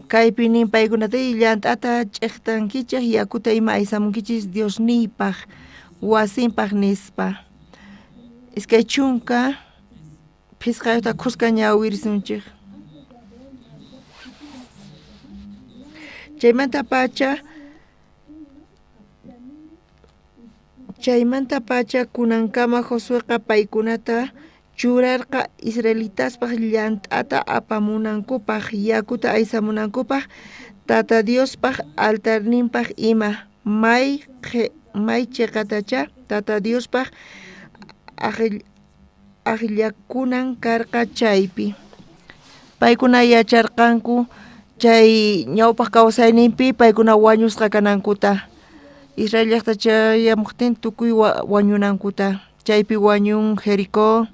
kaypi nin paykunata llant'ata ch'ejtankichej, yakuta ima aysamunkichis Diosniypaj wasinpaj, nispa. 25 khuska ñawirisunchej. Chaymantapacha kunankama Josueqa paykunata churarqa israelitaspaj llant'ata apamunankupaj, yakuta aysamunankupaj, Tata Diospaj altarninpaj ima, may cheqatacha Tata Diospaj ajllakunan karqa chaypi. Paykuna yacharqanku chay ñawpaj kawsayninpi paykuna wañusqa kanankuta. Israel llaqta chayamuqtin tukuy wañunankuta. Chaypi wañun Jericó,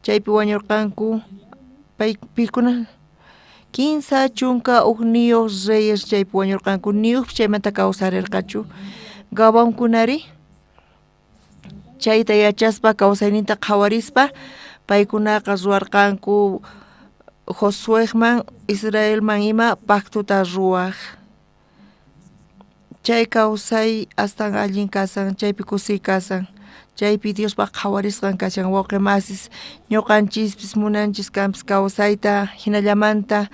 chaypi wañurqanku paykuna 31 reyes chaypi wañurqanku, ni uj chaymanta kawsarirqachu. Gabaonkunari chayta yachaspa kawsayninta qhawarispa paykunaqa ruwarqanku Josuejman Israelman ima pactota ruwaj. Chay kawsay astan allin kasan, chaypi kusiy kasan, chaypi Diospaj qhawarisqan kashan. Wawqi masis, ñuqanchispis munanchis kanpis kawsayta hinallamanta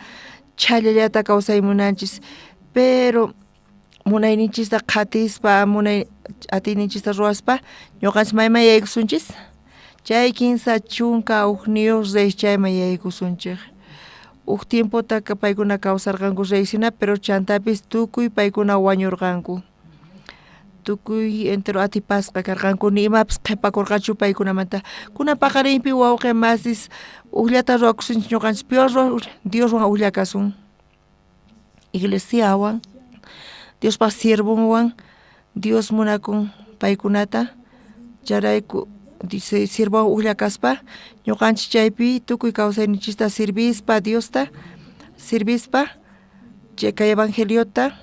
chhallallata kawsay munanchis, pero munayninchista qhatispa, munay atiyninchista ruwaspa ñuqanchis mayman yaykusunchis? Chay 31 rey chayman yaykusunchej. Uj tiempota paykuna kawsarqanku rey hina, pero chantapis tukuy paykuna wañurqanku. Tukuy entero atipasqa karqanku, ni imapis qhipakurqachu paykunamanta. Kunan paqarinpi wawqi masis ujllata ruwakusunchis ñuqanchis, peor Dioswan ujlla kasun. Iglesiawan, Diospaj siervonwan, Dios munakun paykunata, chayrayku siervowan ujlla kaspa ñuqanchis chaypi tukuy kawsayninchista sirvispa, Diosta sirvispa, chay kay evangeliota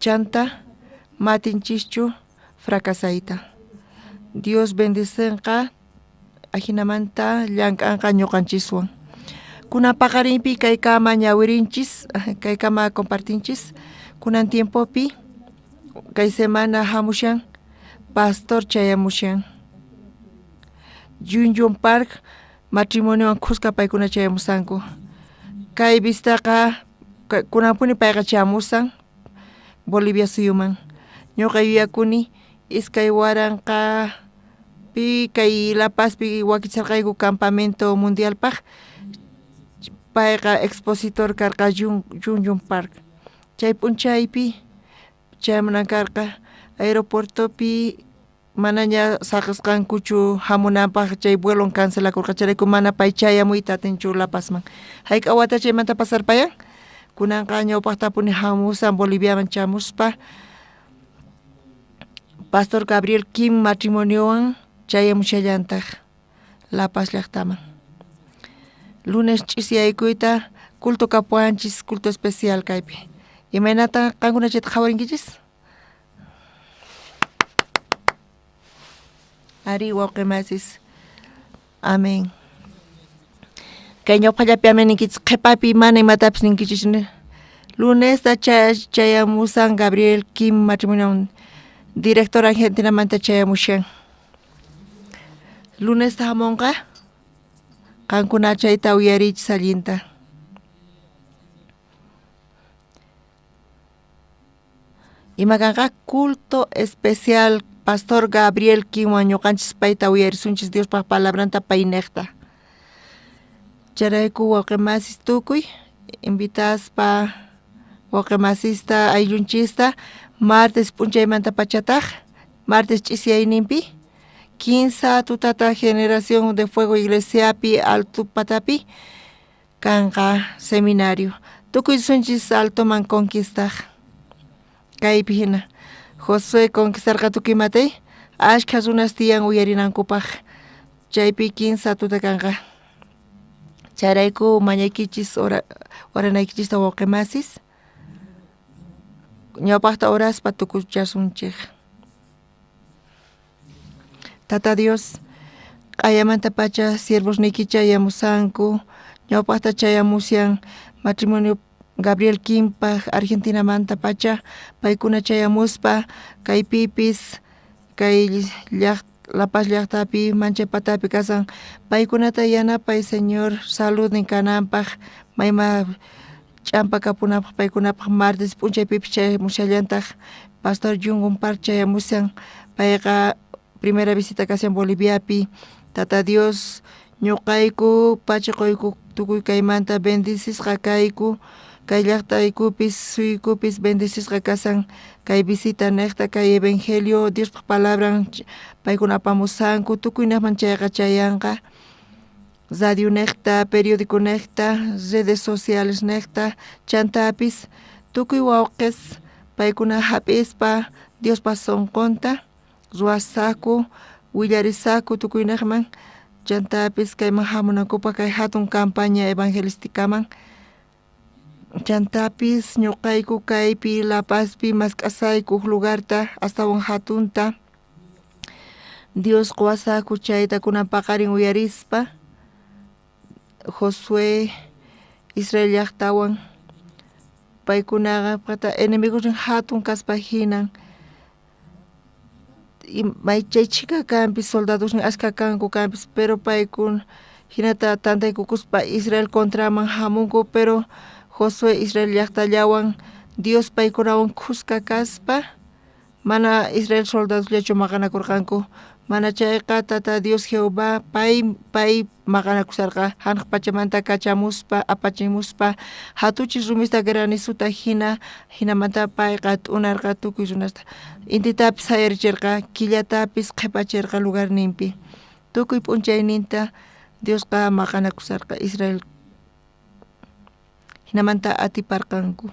chanta matinchischu fracasayta. Dios bendicenqa, ajinamanta llank'anqa ñuqanchiswan. Kunan paqarinpi kaykama ñawirinchis, kaykama compartinchis. Kunan tiempopi kay semana hamushan pastor chayamushan. Junjun Park matrimoniowan khuska paykuna chayamusanku. Kay vistaqa kunanpuni payqa chayamusan Bolivia suyuman. Ñuqa yuyakuni 2000 pi kay La Pazpi wakicharqayku campamento mundialpaj, payqa expositor karqa Junjun Park. Chay p'unchaypi chayamunan karqa aeropuertopi manaña saqisqankuchu hamunanpaj, chay vuelon cancelakurqa, chayrayku mana pay chayamuyta atinchu La Pazman. Hayk'a wata chaymanta pasarpayan? Kunanqa ñawpaqtapuni hamusan Boliviaman chamuspa Pastor Gabriel Kim matrimoniowan chayamushallantaq La Paz llaqtaman. Lunes ch'isiyaykuyta culto kapuwanchis, culto especial kaypi. Imaynatan qankuna chayta qhawarinkichis? Ari wawqi masis. Amén. Kay ñawpallapi amén ninkichis, qhipapi mana imatapis ninkichis. Lunesta chayamusan Gabriel Kim matrimonio director Argentinamanta chayamushan. Lunesta hamunqa, qankuna chayta uyariychis allinta. Ima kanqa culto especial Pastor Gabriel Kimwan ñuqanchis payta uyarisunchis Diospaj palabranta payniqta. Chayrayku wawqi masis tukuy invitaspa Wawqe masista ayllunchista martes p'unchaymantapachataj martes ch'isiyayninpi kinsa tutata Generación de Fuego iglesiapi alto patapi kanqa seminario. Tukuy sunchis altoman conquistaj kaypi jina Josué conquistarqa tukuy imatay ashkha runas tiyan uyarinankupaj chaypi kinsa tuta kanqa. Chayrayku mañaykichis oranaykichista wawqe masis ñawpajta oraspa tukuchasunchej. Tata Dios, q'ayamantapacha siervosniyki chayamusanku, ñawpajta chayamushan matrimonio Gabriel Kimpaj Argentinamantapacha, paykuna chayamuspa kaypipis kay La Paz llajtapi manchay patapi kasan, paykunata yanapay Señor saludnin kananpaj mayma ch'ampa kapunanpaj paykunapaj martes p'unchaypipis chayamushallantaj pastor Jungun Park chayamushan, payqa primera visita kashan Boliviapi, Tata Dios ñoqayku pacha qoyku tukuy kaymanta bendecisqa kayku, kay llajtaykupis suykupis bendecisqa kasan kay visita nejta kay evangelio Diospaj palabran paykuna apamusanku tukuynejman chayqa chayanqa radio nejta periódico nejta redes sociales nejta chantapis tukuy wawqes paykuna jap'ispa Diospaj sonqonta ruwasaku willarisaku tukuynejman chantapis kayman jamunankupaj kay jatun campaña evangelísticaman chantapis ñoqayku kaypi La Pazpi mask'asayku uj lugarta astawan jatunta Dios qowasaku chayta kunan paqarin uyarispa Josué Israel llajtawan paykunaqa enemigosnin jatun kaspa jinan may chay chhika kanpis soldadosnin ashkha kanku kanpis pero paykuna jinata tantaykukuspa Israel contraman jamunku pero Josué Israel llajtallawan Dios paykunawan khuska kaspa mana Israel soldadosllachu maqanakorqanku mana chayqa Tata Dios Jehová pay pay maqanakusharqa janaj pachamanta kachamuspa apachimuspa jatuchis rumista granizota jina jinamanta payqa t'unarqa tukuy runasta intitapis sayaricherqa killatapis qhepacherqa lugarninpi tukuy p'unchayninta Diosqa maqanakusharqa Israel jinamanta atiparqanku.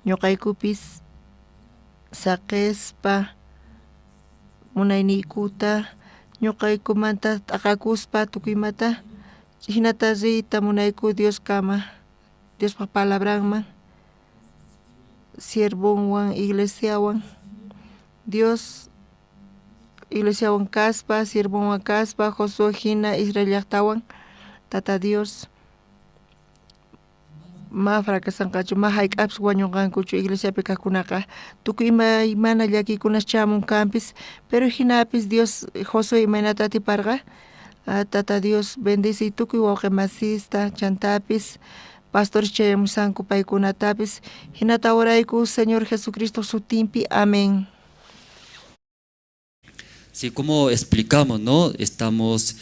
Ñoqaykupis saqespa munayniykuta ñoqaykumanta t'aqakuspa tukuy imata jinata riyta munayku Dioskama Diospaj palabranman siervonwan iglesiawan Dios iglesiawan kaspa siervonwan kaspa Josué jina Israel llajtawan Tata Dios ma fracasanqachu ma jayk'apis wañonqankuchu iglesiapi kajkunaqa tukuy imaymana llakiykunas chamun kanpis pero jinapis Dios Josué imaynata atiparqa Tata Dios bendeciy tukuy wawqe masista chantapis pastores chayamusanku paykunatapis jinata orayku Señor Jesucristo sutinpi amén. Sí, como explicamos, ¿no? Estamos